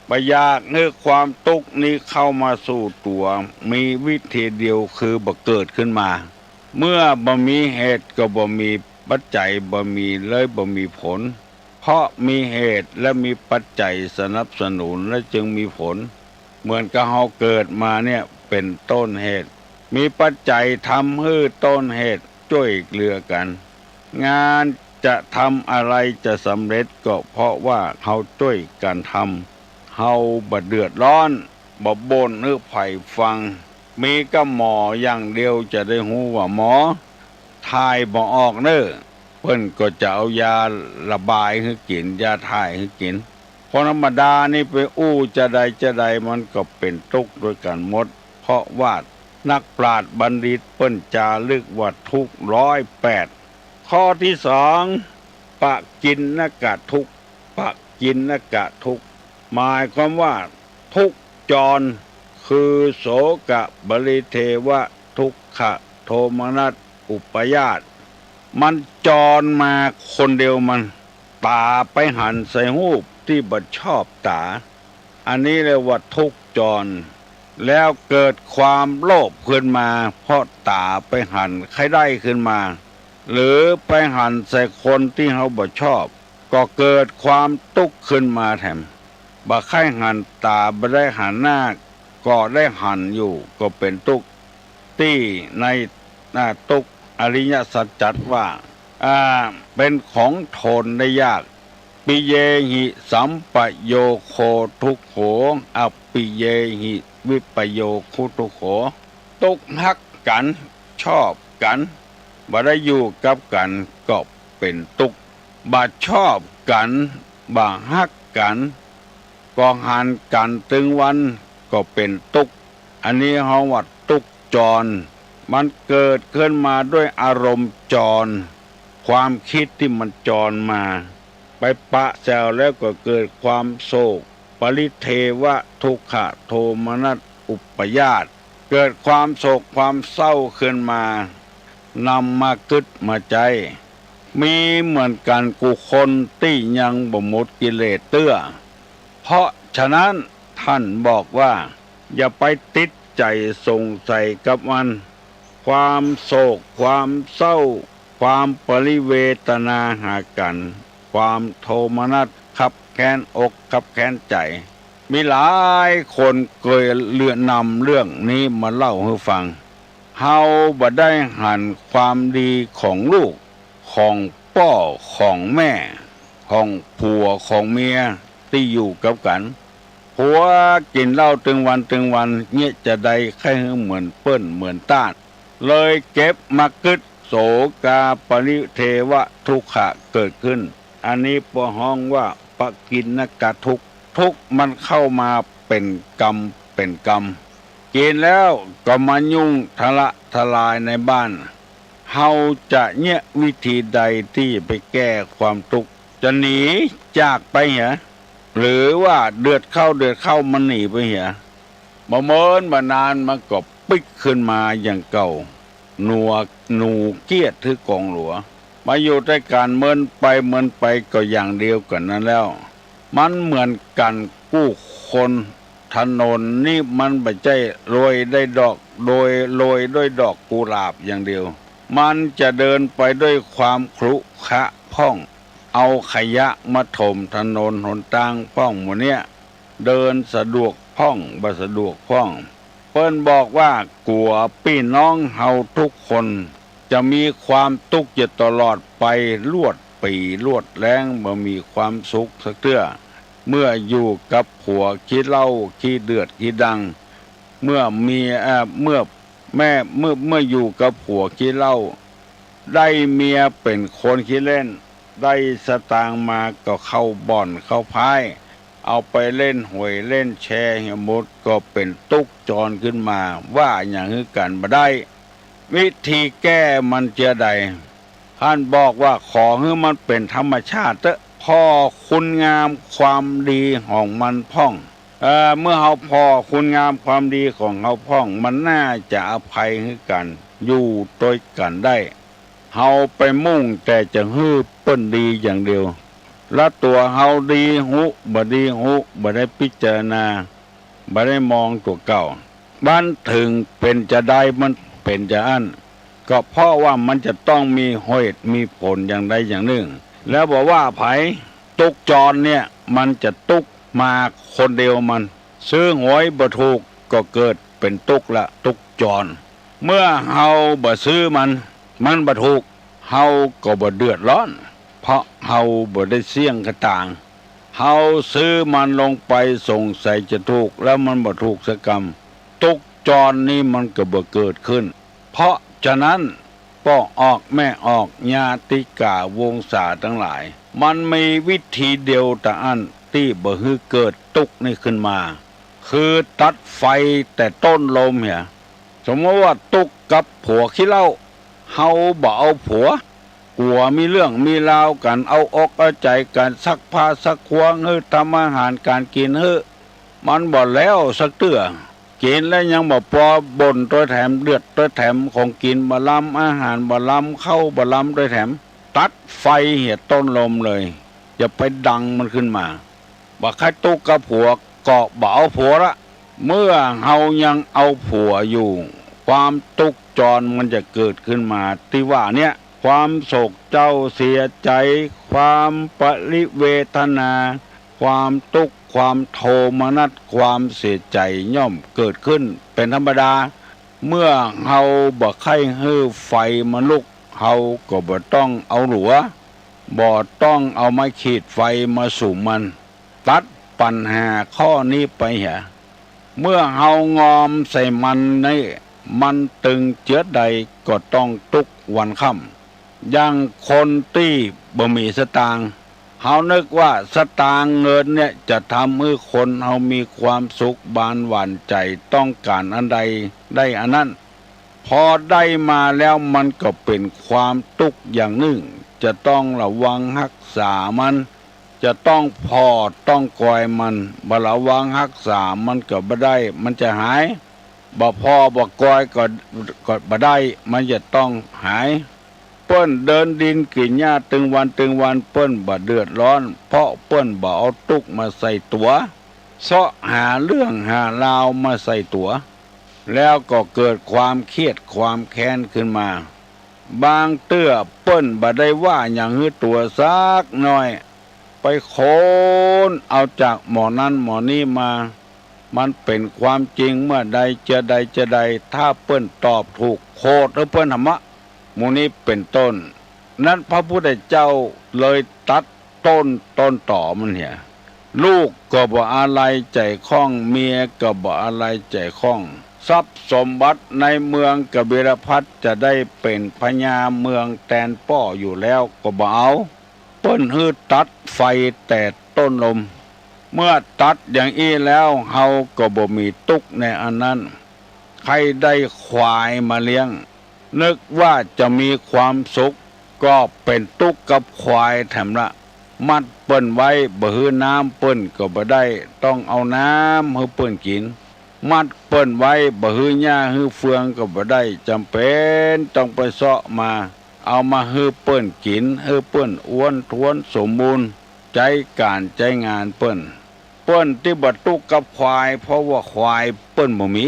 บ่อยากหื้อความตุ๊กนี้เข้ามาสู่ตั๋ว มีวิธีเดียวคือบ่เกิดขึ้นมา เมื่อบ่มีเหตุก็บ่มีปัจจัย บ่มีเลยบ่มีผล เพราะมีเหตุและมีปัจจัยสนับสนุนและจึงมีผล เหมือนกับเฮาเกิดมาเนี่ยเป๋นต้นเหตุ มีปัจจัยทำหื้อต้นเหตุจ้วยเหลือกั๋น งานจะทำอะไรจะสำเร็จก็เพราะว่าเฮาจ้วยกั๋นทำ เฮาบ่เดือดร้อน บ่บ่นหื้อใผฟัง มีก้าหมออย่างเดียวจะได้ฮู้ว่าหมอ ถ่ายบ่ออกเน่อ เปิ้นก็จะเอายาระบายหื้อกิ๋น ยาถ่ายหื้อกิ๋น คนธรรมดานี่ไปอู้จาใดจาใดมันก็เป๋นตุ๊กด้วยกั๋นหมด เพราะว่านักปราชญ์บัณฑิตเปิ้นจารึกว่าทุกข์ร้อยแปด ข้อตี้สอง ปกิณณกทุกข์ ปกิณณกทุกข์ หมายความว่าทุกข์จร คือโสกะปริเทวะทุกขะโทมนัสอุปาทาน มันจรมาคนเดียวมัน ต๋าไปหันใส่ฮูปตี้บ่ชอบต๋า อันนี้เรียกว่าทุกข์จร แล้วเกิดความโลภขึ้นมา เพราะต๋าไปหันใค่ได้ขึ้นมา หรือไปหันใส่คนตี้เฮาบ่ชอบ ก็เกิดความตุ๊กข์ขึ้นมาแถม บ่ใค่หันต๋า บ่ได้หันหน้า ก็ได้หันอยู่ ก็เป๋นตุ๊กข์ ตี้ใน อ่า ตุ๊กข์อริยสัจจัดว่า อ่า เป๋นของทนได้ยาก ปิเยหิสัมปโยโคทุกโข อปิเยหิวิปโยคุทุกโข ตุ๊กฮักกั๋น ชอบกั๋น บ่ได้อยู่กับกั๋นก็เป๋นตุ๊กข์ บ่ชอบกั๋น บ่ฮักกั๋น ก็หันกั๋นตึงวันก็เป๋นตุ๊กข์ อันนี้เฮาว่าตุ๊กข์จร มันเกิดขึ้นมาด้วยอารมณ์จร ความกึ๊ดตี้มันจรมา ไปปะแซวแล้วก็เกิดความโศก ปริเทวะทุกขะโทมนัสอุปาทาน เกิดความโศกความเศร้าขึ้นมา นำมากึ๊ดมาใจ๊ มีเหมือนกั๋นกู้คนตี้ยังบ่หมดกิเลสเตื้อ เพราะฉะนั้นต้านบอกว่า อย่าไปติดใจ๋สงสัยกับมัน ความโศก ความเศร้า ความปริเวทนาหากั๋น ความโทมนัสคับแค้นอกคับแค้นใจ๋ มีหลายคนเกยเลื่อนนำเรื่องนี้มาเล่าหื้อฟัง เฮาบ่ได้หันความดีของลูก ของป้อ ของแม่ ของผัว ของเมียตี้อยู่กับกั๋น ผัวกิ๋นเหล้าตึงวันตึงวัน เยียะจาใดใค่หื้อเหมือนเปิ้นเหมือนต้าน เลยเก็บมากึ๊ด โสกาปริเทวะทุกขะเกิดขึ้น อันนี้ป้อฮ้องว่าปกิณณกทุกข์ ทุกข์มันเข้ามาเป๋นกำเป๋นกำ กิ๋นแล้วก็มายุ่งทะละทะลายในบ้าน เฮาจะเยียะวิธีใดตี้ไปแก้ความตุ๊กข์ จะหนีจากไปเหีย หรือว่าเดือดเข้าเดือดเข้ามันหนีไปเหีย บ่เมินบ่นานมันก็ปิ๊กขึ้นมาอย่างเก่า หนัว หนูเกียจถือกองหลัว มาอยู่ด้วยกั๋นเมินไปเมินไปก็อย่างเดียวกั๋นนั้นแล้ว มันเหมือนกั๋นกู้คน ถนนนี้มันบ่ใจ้โรยได้ดอก โดยโรยด้วยดอกกุหลาบอย่างเดียว มันจะเดินไปด้วยความขรุขระพ่อง เอาขยะมาถมถนนหนตางพ่องหมู่เนี้ย เดินสะดวกพ่อง บ่สะดวกพ่อง เปิ้นบอกว่ากั๋วปี้น้องเฮาทุกคน จะมีความตุ๊กข์อยู่ตลอดไป ลวดปี๋ลวดแล้ง บ่มีความสุขสักเตื้อ เมื่ออยู่กับผัวขี้เหล้าขี้เดือดขี้ดัง เมื่อมี เอ่อ เมื่อแม่ เมื่อ เมื่ออยู่กับผัวขี้เหล้า ได้เมียเป๋นคนขี้เล่น ได้สตางค์มาก็เข้าบ่อนเข้าพ่าย เอาไปเล่นหวยเล่นแชร์เหียหมด ก็เป๋นตุ๊กข์จรขึ้นมา ว่าหยังหื้อกั๋นบ่ได้ วิธีแก้มันเจือใด ท่านบอกว่าขอหื้อมันเป๋นธรรมชาติเต๊อะ ผ่อคุณงามความดีของมันพ่อง เอ่อ เมื่อเฮาผ่อคุณงามความดีของเฮาพ่อง มันน่าจะอภัยหื้อกั๋น อยู่ตวยกั๋นได้ เฮาไปมุ่งแต่จะหื้อเปิ้นดีอย่างเดียว และตั๋วเฮาดีฮู้ บ่ดีฮู้ บ่ได้พิจารณา บ่ได้มองตั๋วเก่า บั้นเถิงเป๋นจาใดมันเป๋นจาอั้น ก็เพราะว่ามันจะต้องมีเหตุมีผลอย่างใดอย่างนึ่ง แล้วบ่ว่าใผ ตุ๊กข์จรเนี่ยมันจะตุ๊กข์มาคนเดียวมัน ซื้อหวยบ่ถูกก็เกิดเป๋นตุ๊กข์ละ ตุ๊กข์จร เมื่อเฮาบ่ซื้อมัน มันบ่ถูก เฮาก็บ่เดือดร้อน เพราะเฮาบ่ได้เสี่ยงกระตาง เฮาซื้อมันลงไปสงสัยจะถูก แล้วมันบ่ถูกสักกำ ตุ๊กข์จรนี้มันก็บ่เกิดขึ้น เพราะฉะนั้น ป้อออกแม่ออก ญาติก๋าวงศาตังหลาย มันมีวิธีเดียวเต้าอั้นตี้บ่หื้อเกิดตุ๊กข์นี้ขึ้นมา คือตัดไฟแต่ต้นลมเหีย สมมติว่าตุ๊กข์กับผัวขี้เหล้า เฮาบ่เอาผัว กั๋วมีเรื่องมีราวกั๋น เอาอกเอาใจ๋กั๋น ซักผ้าซักควงหื้อ ทำอาหารก๋านกิ๋นหื้อ มันบ่แล้วสักเตื้อ กิ๋นแล้วยังบ่ปอ บ่นตวยแถม เดือดตวยแถม ของกิ๋นบ่ลำ อาหารบ่ลำ ข้าวบ่ลำตวยแถม ตัดไฟเหียต้นลมเลย อย่าไปดังมันขึ้นมา บ่ใค่ตุ๊กข์กับผัว ก็บ่เอาผัวละ เมื่อเฮายังเอาผัวอยู่ ความตุ๊กข์จรมันจะเกิดขึ้นมาตี้ว่าเนี่ย ความโศกเศร้าเสียใจ๋ ความปริเวทนา ความตุ๊กข์ ความโทมนัส ความเสียใจ๋ย่อมเกิดขึ้นเป๋นธรรมดา เมื่อเฮาบ่ใค่หื้อไฟมันลุก เฮาก็บ่ต้องเอาหลัว บ่ต้องเอาไม้ขีดไฟมาสุมมัน ตัดปัญหาข้อนี้ไปเหีย เมื่อเฮางอมใส่มันนี้ มันตึงเจือใดก็ต้องตุ๊กข์วันค่ำ อย่างคนตี้บ่มีสตางค์ เฮานึกว่าสตางค์เงินเนี่ยจะทำหื้อคนเฮามีความสุขบานหวานใจ๋ ต้องก๋านอันใดได้อันนั้น พอได้มาแล้วมันก็เป๋นความตุ๊กข์อย่างนึ่ง จะต้องระวังฮักษามัน จะต้องผ่อต้องกอยมัน บ่ระวังฮักษามันก็บ่ได้ มันจะหาย บ่ผ่อบ่กอยก็ ก็บ่ได้ มันจะต้องหาย เปิ้นเดินดินกิ๋นหญ้าตึงวันตึงวัน เปิ้นบ่เดือดร้อน เพราะเปิ้นบ่เอาตุ๊กข์มาใส่ตั๋ว เซาะหาเรื่องหาราวมาใส่ตั๋ว แล้วก็เกิดความเครียดความแค้นขึ้นมา บางเตื้อเปิ้นบ่ได้ว่าหยังหื้อตั๋วสักหน้อย ไปค้นเอาจากหม้อนั้นหม้อนี้มา มันเป๋นความจริงเมื่อใดเจือใดเจือใด ถ้าเปิ้นตอบถูก โขดหื้อเปิ้นหำอะ หมู่นี้เป๋นต้น นั้นพระพุทธเจ้าเลยตัดต้น ต้นตอมันเหีย ลูกก็บ่อาลัยใจ๋ข้อง เมียก็บ่อาลัยใจ๋ข้อง ทรัพย์สมบัติในเมืองกบิลพัสดุ์จะได้เป๋นพญาเมืองแตนป้ออยู่แล้วก็บ่เอา เปิ้นหื้อตัดไฟแต่ต้นลม เมื่อตัดอย่างอี้แล้ว เฮาก็บ่มีตุ๊กข์ในอันนั้น ใค่ได้ควายมาเลี้ยง นึกว่าจะมีความสุข ก็เป๋นตุ๊กข์กับควายแถมละ มัดเปิ้นไว้บ่หื้อน้ำเปิ้นก็บ่ได้ ต้องเอาน้ำหื้อเปิ้นกิ๋น มัดเปิ้นไว้บ่หื้อหญ้าหื้อเฟืองก็บ่ได้ จ๋ำเป๋นต้องไปเซาะมา เอามาหื้อเปิ้นกิ๋น หื้อเปิ้นอ้วนท้วนสมบูรณ์ ใจ๊ก๋านใจ๊งานเปิ้น เปิ้นตี้บ่ตุ๊กกับควาย เพราะว่าควายเปิ้นบ่มี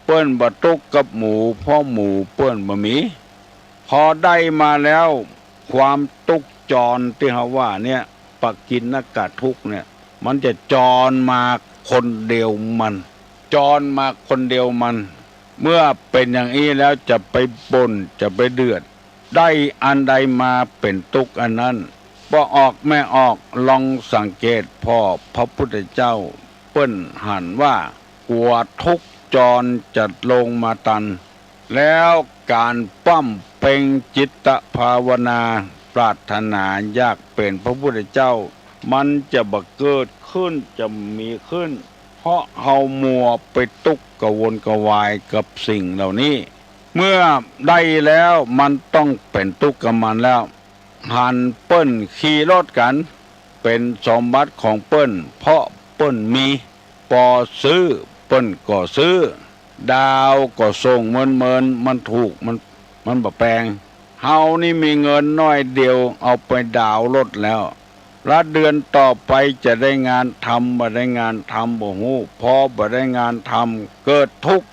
เปิ้นบ่ตุ๊กกับหมู เพราะหมูเปิ้นบ่มี พอได้มาแล้ว ความตุ๊กข์จรตี้เฮาว่าเนี่ย ปกิณณกทุกข์เนี่ย มันจะจรมาคนเดียวมัน จรมาคนเดียวมัน เมื่อเป๋นอย่างอี้แล้วจะไปบ่น จะไปเดือด ได้อันใดมาเป๋นตุ๊กข์อันนั้น บ่ออกแม่ออก ลองสังเกตผ่อพระพุทธเจ้า เปิ้นหันว่ากั๋วทุกข์จรจะลงมาตัน แล้วก๋านปล้ำเพ็งจิตภาวนา ปรารถนาอยากเป๋นพระพุทธเจ้า มันจะบ่เกิดขึ้น จะมีขึ้น เพราะเฮามัวไปตุ๊กข์กระวนกระวายกับสิ่งเหล่านี้ เมื่อได้แล้วมันต้องเป๋นตุ๊กข์กับมันแล้ว หันเปิ้นขี่รถกั๋น เป๋นสมบัติของเปิ้น เพราะเปิ้นมี ปอซื้อเปิ้นก็ซื้อ ดาวก็ส่งเมินๆ มันถูก มัน มันบ่แปง เฮานี่มีเงินน้อยเดียว เอาไปดาวรถแล้ว ละเดือนต่อไปจะได้งานทำ บ่ได้งานทำบ่ฮู้ พอบ่ได้งานทำ เกิดทุกข์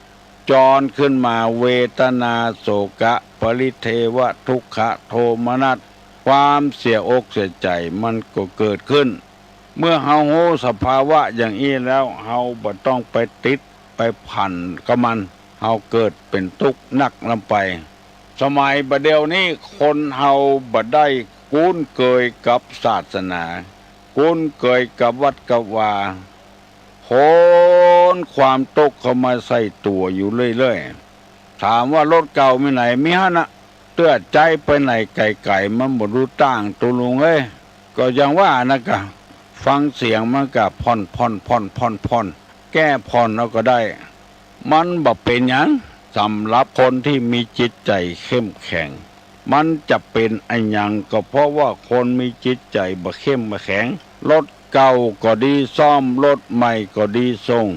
จรขึ้นมา เวทนา โศกะ ปริเทวะ ทุกขะ โทมนัส ความเสียอกเสียใจ๋มันก็เกิดขึ้น เมื่อเฮาฮู้สภาวะอย่างอี้แล้ว เฮาบ่ต้องไปติดไปพันกับมัน เฮาเกิดเป๋นตุ๊กข์นักล้ำไป สมัยบ่าเดี่ยวนี้คนเฮาบ่ได้คุ้นเกยกับศาสนา คุ้นเกยกับวัดกับวา ขนความตุ๊กข์เข้ามาใส่ตั๋วอยู่เรื่อยๆ ถามว่ารถเก่ามีไหน มีหั้นนะ เตื้อใจ๊ไปไหนไก๋ๆ มันบ่ดูต่าง ตุ๊ลุงเอ้ย ก็อย่างว่านะกะ ฟังเสียงมันกะผ่อนๆ ผ่อนๆ ผ่อนๆ แก้ผ่อนเอาก็ได้ มันบ่เป๋นหยัง สำหรับคนตี้มีจิตใจ๋เข้มแข็ง มันจะเป๋นอะหยังก็เพราะว่าคนมีจิตใจ๋บ่เข้มบ่แข็ง รถเก่าก็ดีซ่อม รถใหม่ก็ดีส่ง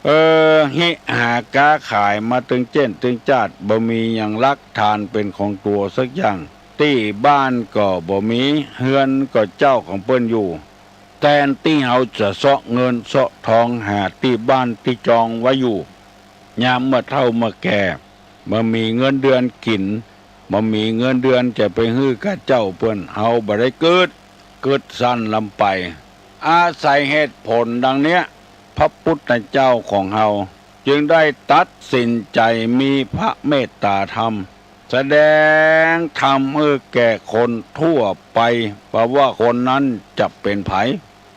เออ ฮิหาก๊าขายมาตึงเจ๊นตึงจ๊าด บ่มีหยังลักฐานเป๋นของตั๋วสักอย่าง ตี้บ้านก็บ่มี เฮือนก็เจ้าของเปิ้นอยู่ แตนตี้เฮาจะเซาะเงินเซาะทองหาตี้บ้านตี้จองไว้อยู่ ยามเมื่อเฒ่าเมื่อแก่ บ่มีเงินเดือนกิ๋น บ่มีเงินเดือนจะไปหื้อก้าเจ้าเปิ้น เฮาบ่ได้กึ๊ด กึ๊ดสั้นล้ำไป อาศัยเหตุผลดังเนี้ย พระพุทธเจ้าของเฮาจึงได้ตัดสินใจ๋มีพระเมตตาธรรม แสดงธรรมหื้อแก่คนทั่วไป บ่ว่าคนนั้นจะเป๋นใผ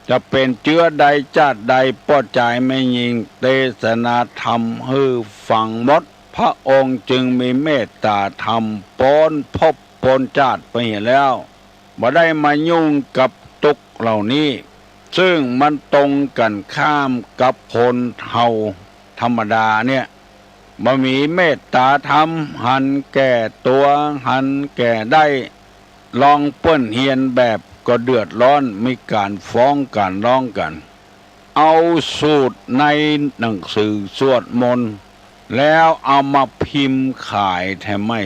จะเป๋นเจื๊อใดจ๊าดใด ป้อจายแม่ญิง เตสนาธรรมหื้อฟังหมด พระองค์จึงมีเมตตาธรรมป๊นภพป๊นจ๊าดไปเหียแล้ว บ่ได้มายุ่งกับตุ๊กข์เหล่านี้ ซึ่งมันตรงกั๋นข้ามกับคนเฮาธรรมดาเนี่ย บ่มีเมตตาธรรม หันแก่ตั๋ว หันแก่ได้ ลองเปิ้นเฮียนแบบก็เดือดร้อน มีก๋านฟ้องก๋านร้องกั๋น เอาสูตรในหนังสือสวดมนต์ แล้วเอามาพิมพ์ขายแทมไม้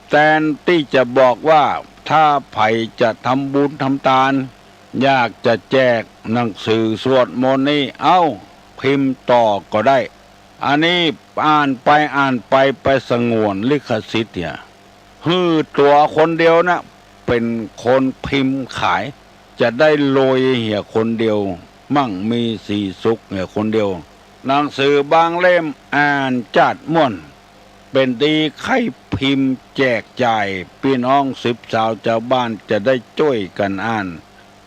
แตนตี้จะบอกว่าถ้าใผจะทำบุญทำตาน อยากจะแจกหนังสือสวดมนต์นี่ เอ้า พิมพ์ต่อก็ได้ อันนี้อ่านไปอ่านไป ไปสงวนลิขสิทธิ์เหีย หื้อตั๋วคนเดียวนะ เป๋นคนพิมพ์ขาย จะได้รวยเหียคนเดียว มั่งมีสีสุขเหียคนเดียว หนังสือบางเล่มอ่านจ๊าดม่วน เป๋นดีใค่พิมพ์แจกจ่ายปี้น้องสิบสาวจาวบ้านจะได้จ้วยกั๋นอ่าน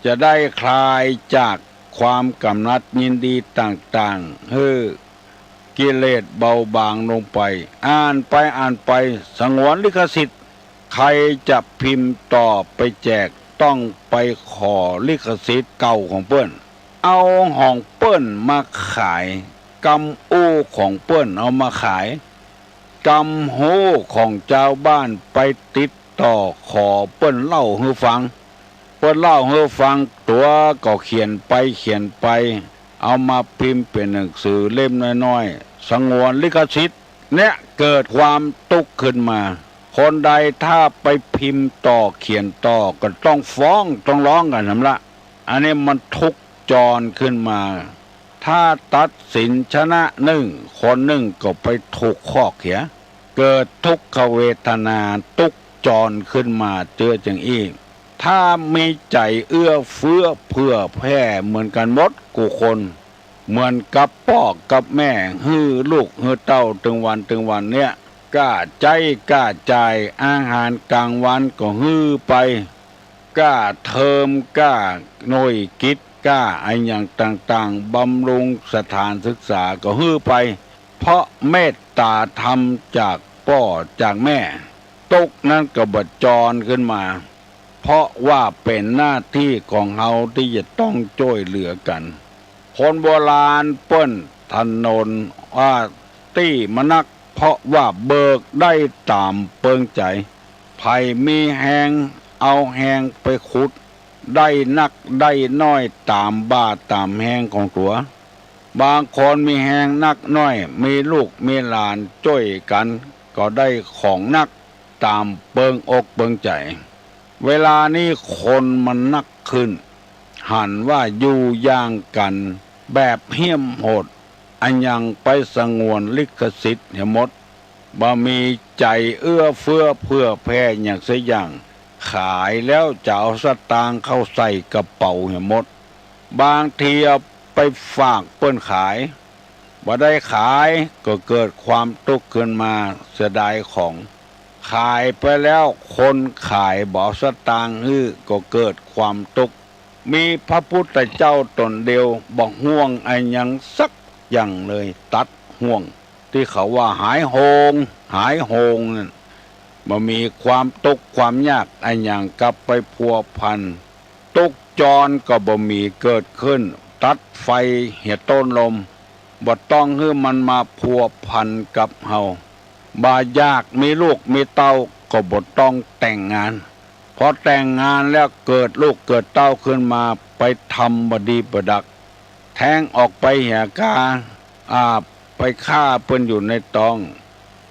จะได้คลายจากความกำหนัดยินดีต่างๆ หื้อกิเลสเบาบางลงไป อ่านไปอ่านไป สงวนลิขสิทธิ์ ใผจะพิมพ์ต่อไปแจกต้องไปขอลิขสิทธิ์เก่าของเปิ้น เอาของเปิ้นมาขาย กำอู้ของเปิ้นเอามาขาย กำฮู้ของจาวบ้านไปติดต่อขอเปิ้นเล่าหื้อฟัง เปิ้นเล่าหื้อฟัง ตั๋วก็เขียนไปเขียนไป เอามาพิมพ์เป๋นหนังสือเล่มน้อยๆ สงวนลิขสิทธิ์ เนี่ยเกิดความตุ๊กข์ขึ้นมา คนใดถ้าไปพิมพ์ต่อเขียนต่อก็ต้องฟ้องต้องร้องกั๋นหั้นละ อันนี้มันทุกข์จรขึ้นมา ถ้าตัดสินชนะนึ่ง คนนึ่งก็ไปถูกคอกเหีย เกิดทุกขเวทนาตุ๊กข์จรขึ้นมาเจื้อจังอี้ ถ้ามีใจ๋เอื้อเฟื้อเผื่อแผ่เหมือนกั๋นหมดกู้คน เหมือนกับป้อกับแม่หื้อลูกหื้อเต้าตึงวันตึงวันเนี่ย ก้าใจ๊ก้าจ่าย อาหารก๋างวันก็หื้อไป ก้าเทอม ก้าหน่วยกิจ ก้าอะหยังต่างๆ บำรุงสถานศึกษาก็หื้อไป เพราะเมตตาธรรมจากป้อจากแม่ ตุ๊กข์นั้นก็บ่จรขึ้นมา เพราะว่าเป๋นหน้าตี้ของเฮาตี้จะต้องจ้วยเหลือกั๋น คนโบราณเปิ้นถนนว่าตี้มะนัก เพราะว่าเบิกได้ต๋ามเปิงใจ๋ ใผมีแฮงเอาแฮงไปขุด ได้นักได้น้อยต๋ามบ่าต๋ามแฮงของตั๋ว บางคนมีแฮงนักน้อย มีลูกมีหลานจ้วยกั๋น ก็ได้ของนักต๋ามเปิงอกเปิงใจ๋ เวลานี้คนมันนักขึ้น หันว่าอยู่อย่างกั๋นแบบเหี้ยมโหด อะหยังไปสงวนลิขสิทธิ์เหียหมด บ่มีใจ๋เอื้อเฟื้อเผื่อแผ่หยังสักอย่าง ขายแล้วจะเอาสตางค์เข้าใส่กระเป๋าเหียหมด บางทีเอาไปฝากเปิ้นขาย บ่ได้ขายก็เกิดความตุ๊กข์ขึ้นมาเสียดายของ ขายไปแล้วคนขายบ่เอาสตางค์หื้อก็เกิดความตุ๊กข์ มีพระพุทธเจ้าต๋นเดียวบ่ห่วงอะหยังสักอย่างเลย ตัดห่วงตี้เขาว่าหายโหง หายโหงนั่น บ่มีความตุ๊กข์ความยากอะหยังกลับไปพัวพัน ตุ๊กข์จรก็บ่มีเกิดขึ้น ตัดไฟเหียต้นลม บ่ต้องหื้อมันมาพัวพันกับเฮา บ่อยากมีลูกมีเต้าก็บ่ต้องแต่งงาน พอแต่งงานแล้วเกิดลูกเกิดเต้าขึ้นมา ไปทำบ่ดีบ่ดัก แท้งออกไปเหียกา อ่า ไปฆ่าเปิ้นอยู่ในต๊อง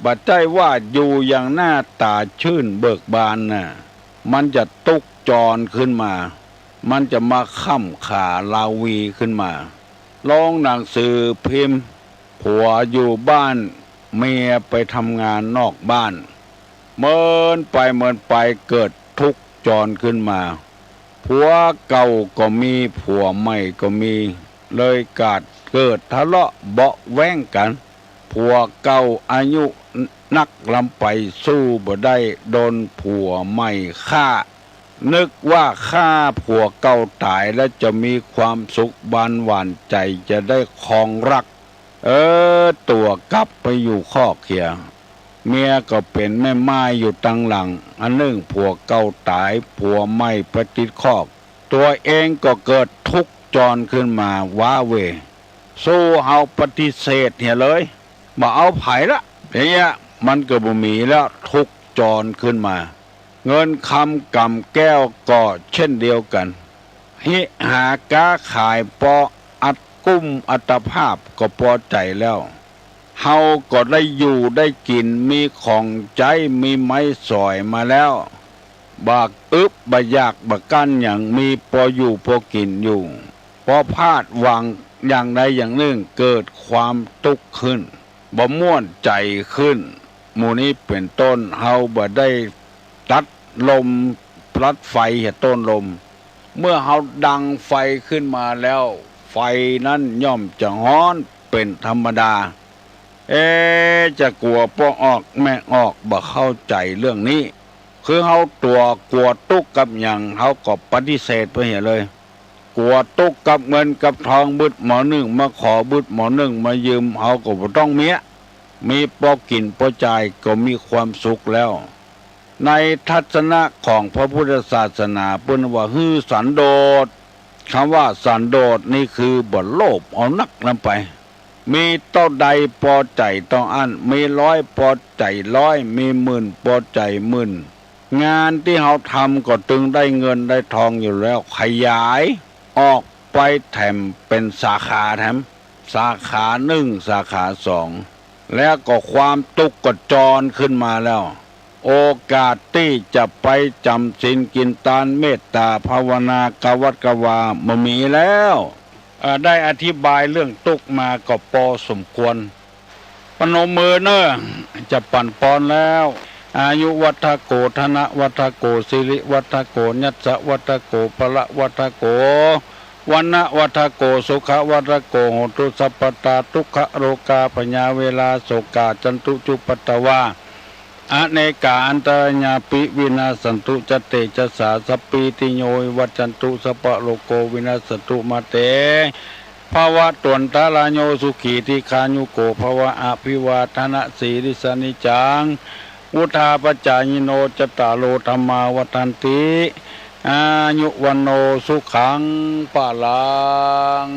บ่ใจ้ว่าอยู่อย่างหน้าต๋าชื่นเบิกบานน่ะ มันจะตุ๊กข์จรขึ้นมา มันจะมาค่ำขาราวีขึ้นมา ลงหนังสือพิมพ์ ผัวอยู่บ้าน เมียไปทำงานนอกบ้าน เมินไปเมินไปเกิดทุกข์จรขึ้นมา ผัวเก่าก็มี ผัวใหม่ก็มี เลยกาดเกิดทะเลาะเบาะแว้งกั๋น ผัวเก่าอายุนักล้ำไป สู้บ่ได้ โดนผัวใหม่ฆ่า นึกว่าฆ่าผัวเก่าต๋ายแล้วจะมีความสุขบานหวานใจ๋ จะได้ครองรัก เออ ตั๋วกลับไปอยู่คอกเหีย เมียก็เป๋นแม่ม่ายอยู่ตังหลัง อันนึ่งผัวเก่าต๋าย ผัวใหม่ไปติดคอก ตั๋วเองก็เกิดทุกข์จรขึ้นมาว้าเหว่ สู้เฮาปฏิเสธเหียเลย บ่เอาใผละ อย่างเงี้ย มันก็บ่มีแล้ว ทุกข์จรขึ้นมา เงินคำก๋ำแก้วก็เช่นเดียวกั๋น ฮิหาก๊าขายปออัดกุ้มอัตภาพก็ปอใจ๋แล้ว เฮาก็ได้อยู่ได้กิ๋น มีของใจ๊ มีไม้สอยมาแล้ว บ่อึดบ่อยากบ่กั้นหยัง มีปออยู่ปอกิ๋นอยู่ ปอพลาดหวังอย่างใดอย่างนึ่ง เกิดความตุ๊กข์ขึ้น บ่ม่วนใจ๋ขึ้น หมู่นี้เป๋นต้น เฮาบ่ได้ตัดลม ตัดไฟเหียต้นลม เมื่อเฮาดังไฟขึ้นมาแล้ว ไฟนั้นย่อมจะฮ้อนเป๋นธรรมดา เอ๊ะ จะกั๋วป้อออกแม่ออก บ่เข้าใจ๋เรื่องนี้ คือเฮาตั๋วกั๋วตุ๊กข์กับหยัง เฮาก็ปฏิเสธไปเหียเลย กั๋วตุ๊กข์กับเงินกับทอง บึดหมอนึ่งมาขอ บึดหมอนึ่งมายืม เฮาก็บ่ต้องเมีย มีปอกิ๋นปอจ่ายก็มีความสุขแล้ว ในทัศนะของพระพุทธศาสนา เปิ้นว่าหื้อสันโดษ กำว่าสันโดษนี่คือบ่โลภเอานักล้ำไป มีเต้าใดปอใจ๋เต้าอั้น มีร้อยปอใจ๋ร้อย มีหมื่นปอใจ๋หมื่น งานตี้เฮาทำก็ตึงได้เงินได้ทองอยู่แล้ว ขยายออกไปแถมเป๋นสาขาแถม สาขานึ่ง สาขาสอง แล้วก็ความตุ๊กข์ก็จรขึ้นมาแล้ว โอกาสตี้จะไปจ๋ำศีลกิ๋นตาน เมตต๋าภาวนา กระวัดกระวาบ่มีแล้ว เอ่อ ได้อธิบายเรื่องตุ๊กข์มาก็ปอสมควร ปนมมือเน่อ จะปั๋นปอนแล้ว อายุวัฑโก ธนวัฑโก สิริวัฑโก ยัสสวัฑโก พละวัฑโก วรรณวัฑโก สุขวัฑโก โหตุสัพพตา ทุกขโรคาพยาเวราโศกา จันตุจุปัตตวา อเนกาอันตรายาปิ วินาสสันตุ จะเตจะสา สัพพีติโยวิวัชชันตุ สัพพะโรโกวินัสสตุ มาเต ภวัตวันตะราโย สุขีทีฆายุโกภวะ อภิวาทะนะสีลิสสะ นิจจัง วุฑฒาปะจายิโน จัตตาโร ธัมมา วัฑฒันติ อายุ วัณโณ สุขัง พะลัง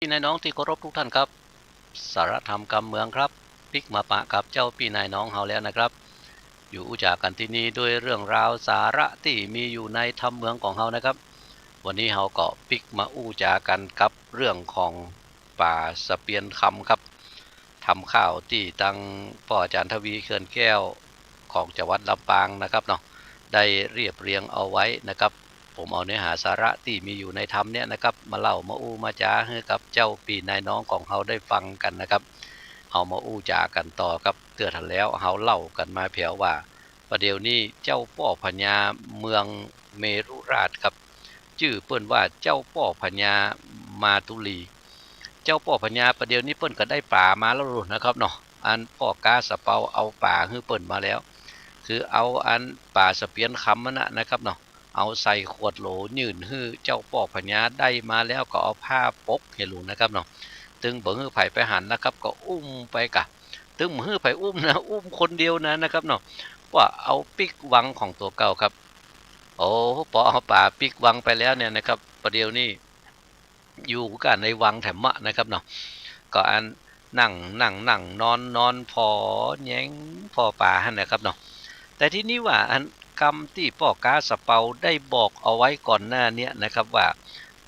พี่นายน้องตี้เคารพกู้ต้านครับ สาระธรรมกำเมืองครับ ปิ๊กมาปะกับเจ้าปี้นายน้องเฮาแล้วนะครับ อยู่อู้จ๋ากั๋นตี้นี่ด้วยเรื่องราวสาระตี้มีอยู่ในธรรมเมืองของเฮานะครับ วันนี้เฮาก็ปิ๊กมาอู้จ๋ากั๋นกับเรื่องของป๋าสะเปียนคำครับ ธรรมข้าวตี้ตังป้ออาจ๋ารย์ทวี เขื่อนแก้ว ของจังหวัดลำปางนะครับเนาะ ได้เรียบเรียงเอาไว้นะครับ ผมเอาเนื้อหาสาระตี้มีอยู่ในธรรมเนี่ยนะครับ มาเล่ามาอู้มาจ๋าหื้อกับเจ้าปี้นายน้องของเฮาได้ฟังกั๋นนะครับ เฮามาอู้จ๋ากั๋นต่อครับ เตื้อตันแล้วเฮาเล่ากั๋นมาแผวว่า ประเดี๋ยวนี้เจ้าป้อพญาเมืองเมรุราชครับ จื้อเปิ้นว่าเจ้าป้อพญามาตุลี เจ้าป้อพญาประเดี๋ยวนี้เปิ้นก็ได้ป๋ามาแล้วลูกนะครับเนาะ อันป้อก๊าสะเปาเอาป๋าหื้อเปิ้นมาแล้ว คือเอาอันป๋าสะเปียนคำนั้นนะนะครับเนาะ เอาใส่ขวดโหลยื่นหื้อเจ้าป้อพญา ได้มาแล้วก็เอาผ้าปกหื้อลูกนะครับเนาะ ตึงบ่หื้อใผไปหันนะครับ ก็อุ้มไปก่ะ ตึงบ่หื้อใผอุ้มนะ อุ้มคนเดียวนะนะครับเนาะ ว่าเอาปิ๊กวังของตั๋วเก่าครับ โอ้ ปอเอาป๋าปิ๊กวังไปแล้วเนี่ยนะครับ ประเดี๋ยวนี้ อยู่กั๋นในวังแถมมะนะครับเนาะ ก็อันนั่งนั่งนั่งนอนนอนผ่อแยงผ่อป๋าหั้นนะครับเนาะ แต่ทีนี้ว่าอันกำตี้ป้อก๊าสะเปาได้บอกเอาไว้ก่อนหน้าเนี้ยนะครับ ว่า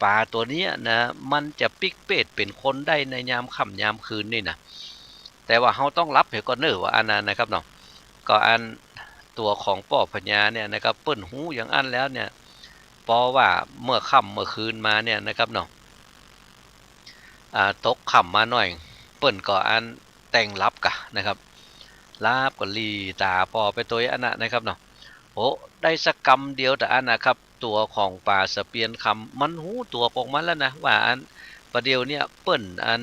ป๋าตั๋วเนี้ยนะ มันจะปิ๊กเปรตเป๋นคนได้ในยามค่ำยามคืนนี่นะ แต่ว่าเฮาต้องหลับเหียก่อนเน่อว่าอันนั้นนะครับเนาะ ก็อันตั๋วของป้อพญาเนี่ยนะครับ เปิ้นฮู้อย่างอั้นแล้วเนี่ย ปอว่าเมื่อค่ำเมื่อคืนมาเนี่ยนะครับเนาะ อ่า ตกค่ำมาหน่อย เปิ้นก็อันแต่งหลับก่ะนะครับ หลับก็หลีต๋าผ่อไปตวยอั้นนะนะครับเนาะ โอ้ ได้สักกำเดียวเต้าอั้นนะครับ ตั๋วของป๋าสะเปียนคำมันฮู้ตั๋วของมันแล้วนะ ว่าอันประเดี๋ยวเนี่ยเปิ้นอัน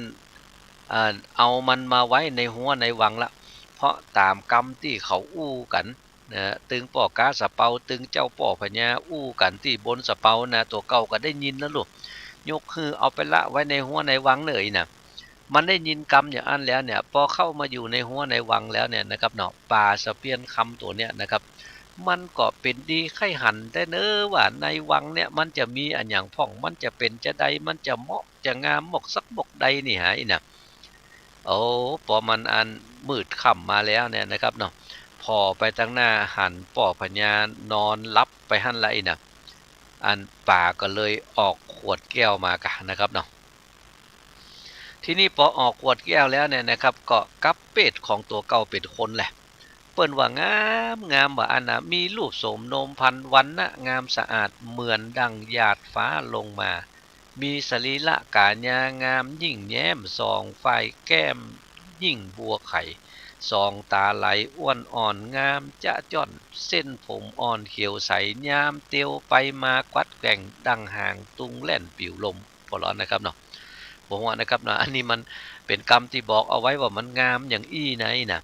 อ่า เอามันมาไว้ในฮั้วในวังละ เพราะต๋ามกำตี้เขาอู้กั๋นนะ ตึงป้อก๊าสะเปา ตึงเจ้าป้อพญาอู้กั๋นตี้บนสะเปานะ ตั๋วเก่าก็ได้ยินแล้วลูก ยกหื้อเอาไปละไว้ในฮั้วในวังเน่อ อี้น่ะ มันได้ยินกำอย่างอั้นแล้วเนี่ย ปอเข้ามาอยู่ในฮั้วในวังแล้วเนี่ยนะครับเนาะ ป๋าสะเปียนคำตั๋วเนี่ยนะครับ มันก็เป๋นดีใค่หันแต๊เน่อว่าในวังเนี่ยมันจะมีอะหยังพ่อง มันจะเป๋นจาใด มันจะเหมาะจะงามหมกสักหมกใดนี่หา อี้น่ะ โอ้ ปอมันอันมืดค่ำมาแล้วเนี่ยนะครับเนาะ ผ่อไปตางหน้าหันป้อพญานอนหลับไปหั้นละ อี้น่ะ อันป๋าก็เลยออกขวดแก้วมากะนะครับเนาะ ทีนี้ปอออกขวดแก้วแล้วเนี่ยนะครับ ก็กับเปรตของตั๋วเก่าเป๋นคนแหละ เปิ้นว่างามงามว่าอั้นน่ะ มีรูปโสมโนมพรรณ วรรณะงามสะอาด เหมือนดั่งหยาดฟ้าลงมา มีสรีระก๋ายางามยิ่งแย้ม สองฝ่ายแก้มยิ่งบัวไข สองต๋าไหลอ้วนอ่อนงามจ๊ะจ้อน เส้นผมอ่อนเขียวใส ยามเตียวไปมากวัดแกว่ง ดั่งหางตุงแล่นปิวลม ปอลอนะครับเนาะ บ่ฮู้นะครับเนาะ อันนี้มันเป๋นกำตี้บอกเอาไว้ว่ามันงามอย่างอี้นะ อี้น่ะ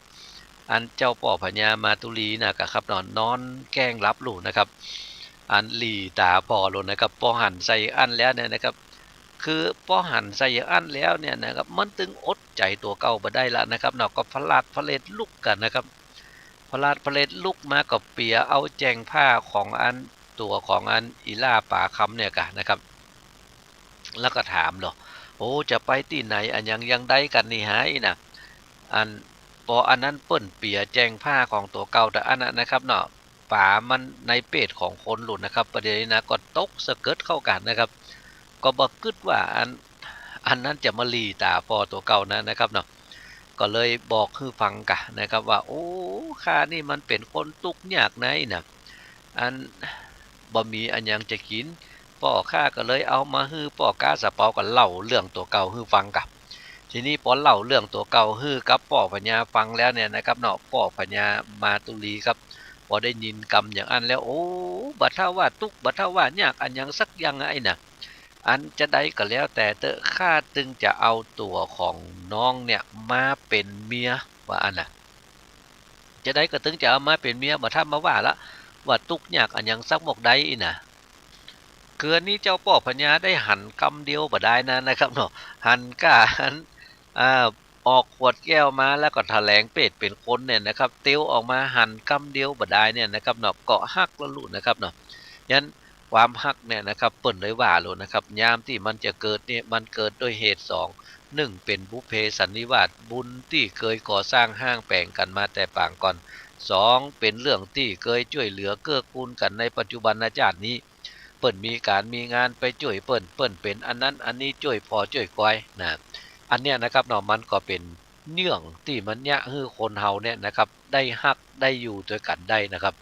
อันเจ้าป้อพญามาตุลีน่ะกะครับเนาะ นอนแกล้งหลับลูกนะครับ อันหลี่ต๋าผ่อลูกนะครับ ปอหันใส่อั้นแล้วเนี่ยนะครับ คือปอหันใส่อั้นแล้วเนี่ยนะครับ มันตึงอดใจ๋ตั๋วเก่าบ่ได้ละนะครับเนาะ ก็ผลาดผลาดลุกกั๋นนะครับ ผลาดผลาดลุกมาก็เปียเอาแจ้งผ้าของอันตั๋วของอันอีหล้าป๋าคำเนี่ยกะนะครับ แล้วก็ถามเนาะ โอ้ จะไปตี้ไหน อะหยังอย่างใดกั๋นนี่หา อี้น่ะ อัน ปออันนั้นเปิ้นเปียแจ้งผ้าของตั๋วเก่าตะอั้นน่ะนะครับเนาะ ป๋ามันในเปรตของคนลูกนะครับ ประเดี๋ยวนี้นะ ก็ตกสะเกิดเข้ากั๋นนะครับ ก็บ่กึ๊ดว่าอัน อันนั้นจะมาหลี่ต๋าผ่อตั๋วเก่านะ นะครับเนาะ ก็เลยบอกหื้อฟังกะนะครับว่า โอ้ ข้านี่มันเป๋นคนตุ๊กข์ยากในน่ะ อัน บ่มีอะหยังจะกิ๋น ป้อข้าก็เลยเอามาหื้อป้อก๊าซะเปา ก็เล่าเรื่องตั๋วเก่าหื้อฟังกะ ทีนี้ปอเล่าเรื่องตั๋วเก่าหื้อกับป้อพญาฟังแล้วเนี่ยนะครับเนาะ ป้อพญามาตุลีครับ ปอได้ยินกำอย่างอั้นแล้ว โอ้ บ่เท่าว่าตุ๊กข์ บ่เท่าว่ายากอะหยังสักอย่างอะ อี้น่ะ อันจาใดก็แล้วแต่เต๊อะ ข้าตึงจะเอาตั๋วของน้องเนี่ยมาเป๋นเมีย ว่าอั้นน่ะ จาใดก็ตึงจะเอามาเป๋นเมีย บ่ท่านมาว่าละ ว่าตุ๊กข์ยากอะหยังสักหมกใด อี้น่ะ คืออันนี้เจ้าป้อพญาได้หันกำเดียวบ่ดายนะ นะครับเนาะ หันก้าหัน อ่า ออกขวดแก้วมาแล้วก็แถลงเปรตเป๋นคนเนี่ยนะครับ เตียวออกมาหันกำเดียวบ่ดายเนี่ยนะครับเนาะ ก็ฮักแล้วลูกนะครับเนาะ ยันความฮักเนี่ยนะครับ เปิ้นเลยว่าลูกนะครับ ยามตี้มันจะเกิดเนี่ย มันเกิดด้วยเหตุสอง นึ่งเป๋นบุพเพสันนิวาส บุญตี้เกยก่อสร้างฮ้างแป๋งกั๋นมาแต่ปางก่อน สองเป๋นเรื่องตี้เกยจ้วยเหลือเกื้อกูลกั๋นในปัจจุบันนะจ๊าดนี้ เปิ้นมีก๋านมีงานไปจ้วยเปิ้น เปิ้นเป๋นอันนั้นอันนี้จ้วยผ่อจ้วยกอยนะ อันเนี้ยนะครับเนาะ มันก็เป๋นเยื่องตี้มันเยียะหื้อคนเฮาเนี่ยนะครับ ได้ฮักได้อยู่ตวยกั๋นได้นะครับ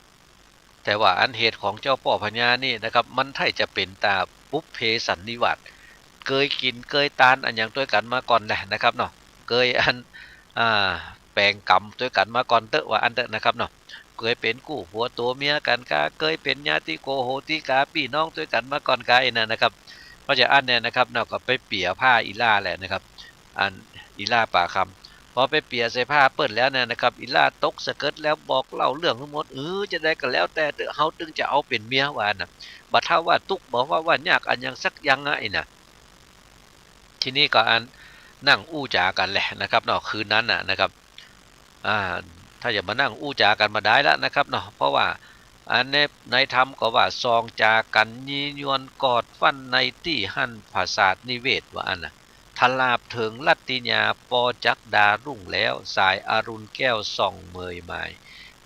แต่ว่าอันเหตุของเจ้าป้อพญานี่นะครับ มันใค่จะเป๋นต๋าบุพเพสันนิวาส เกยกิ๋นเกยตานอะหยังตวยกั๋นมาก่อนแหละนะครับเนาะ เกยอัน อ่า แป๋งก๋รรมตวยกั๋นมาก่อนเต๊อะ ว่าอั้นเต๊อะนะครับเนาะ เกยเป๋นกู้ผัวตั๋วเมียกั๋นกา เกยเป๋นญาติโกโหติกาปี้น้องตวยกั๋นมาก่อนกา อี้น่ะนะครับ เพราะฉะอั้นเนี่ยนะครับเนาะ ก็ไปเปียผ้าอีหล้าแหละนะครับ อันอีหล้าป๋าคำ ปอไปเปียใส่ผ้าเปิ้นแล้วเนี่ยนะครับ อีหล้าตกสะเกิดแล้วบอกเล่าเรื่องหื้อหมด เออ จาใดก็แล้วแต่เต๊อะ เฮาตึงจะเอาเป๋นเมีย ว่าอั้นน่ะ บ่เท่าว่าตุ๊กข์ บ่ว่าว่ายากอะหยังสักอย่างอะ อี้น่ะ ทีนี้ก็อันนั่งอู้จ๋ากั๋นแหละนะครับเนาะ คืนนั้นน่ะนะครับ อ่า ถ้าจะมานั่งอู้จ๋ากั๋นบ่ดายละนะครับเนาะ เพราะว่าอันใน ในธรรมก็ว่า ส่องจ๋ากั๋นยียวนกอดฟั่นในตี้หั้นผสาทนิเวศ ว่าอั้นน่ะ ถลาบเถิงรัตติญาปอจักดารุ่งแล้ว สายอรุณแก้วส่องเมยหมาย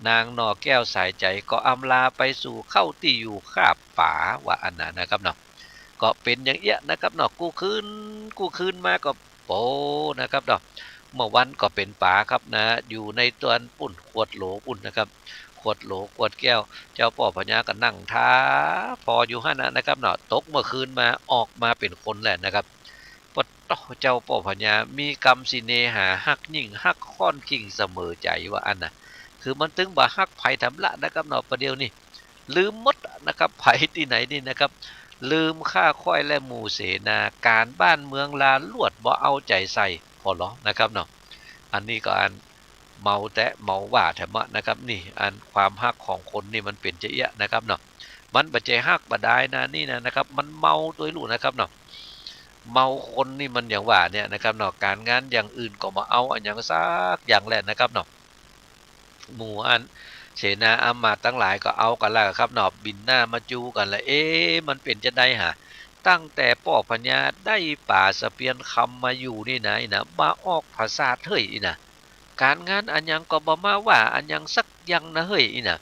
นางหน่อแก้วสายใจ๋ก็อำลาไปสู่เข้าตี้อยู่คาบป๋า ว่าอั้นน่ะนะครับเนาะ ก็เป๋นอย่างเอี้ยนะครับเนาะ กู้คืน กู้คืนมาก็ โป๋นะครับเนาะ เมื่อวันก็เป๋นป๋าครับนะ อยู่ในตวนปุ้น ขวดโหลปุ้นนะครับ ขวดโหลขวดแก้ว เจ้าป้อพญาก็นั่งทาผ่ออยู่หั้นน่ะนะครับเนาะ ตกเมื่อคืนมาออกมาเป๋นคนแหละนะครับ ปะโต้ เจ้าป้อพญามีกำสิเนหาฮักยิ่งฮักค่อนขิ้งเสมอใจ๋ ว่าอั้นน่ะ คือมันตึงบ่ฮักใผถามละนะครับเนาะ ประเดี๋ยวนี้ ลืมหมดนะครับ ใผตี้ไหนนี่นะครับ ลืมข้าค่อยและหมู่เสนา ก๋านบ้านเมืองลาลวดบ่เอาใจ๋ใส่ ปอลอนะครับเนาะ อันนี้ก็อันเมาแต๊เมาว่าแถมะนะครับ นี่อันความฮักของคนนี่มันเป๋นจาเอี้ยนะครับเนาะ มันบ่ใจ้ฮักบ่ดายนะนี่นะนะครับ มันเมาตวยลูกนะครับเนาะ เมาคนนี่มันอย่างว่าเนี่ยนะครับเนาะ ก๋านงานอย่างอื่นก็บ่เอาอะหยังสักอย่างแลนะครับเนาะ หมู่อันเสนาอำมาตย์ตังหลายก็เอากั๋นแล้วครับเนาะ บินหน้ามาจู้กั๋นแล้ว เอ๊ะ มันเป๋นจาใดหา ตั้งแต่ป้อพญาได้ป๋าสะเปียนคำมาอยู่นี่นะ อี้นะ บ่ออกผสาทเฮ้ย อี้นะ ก๋านงานอะหยังก็บ่มาว่าอะหยังสักอย่างนะเฮ้ย อี้นะ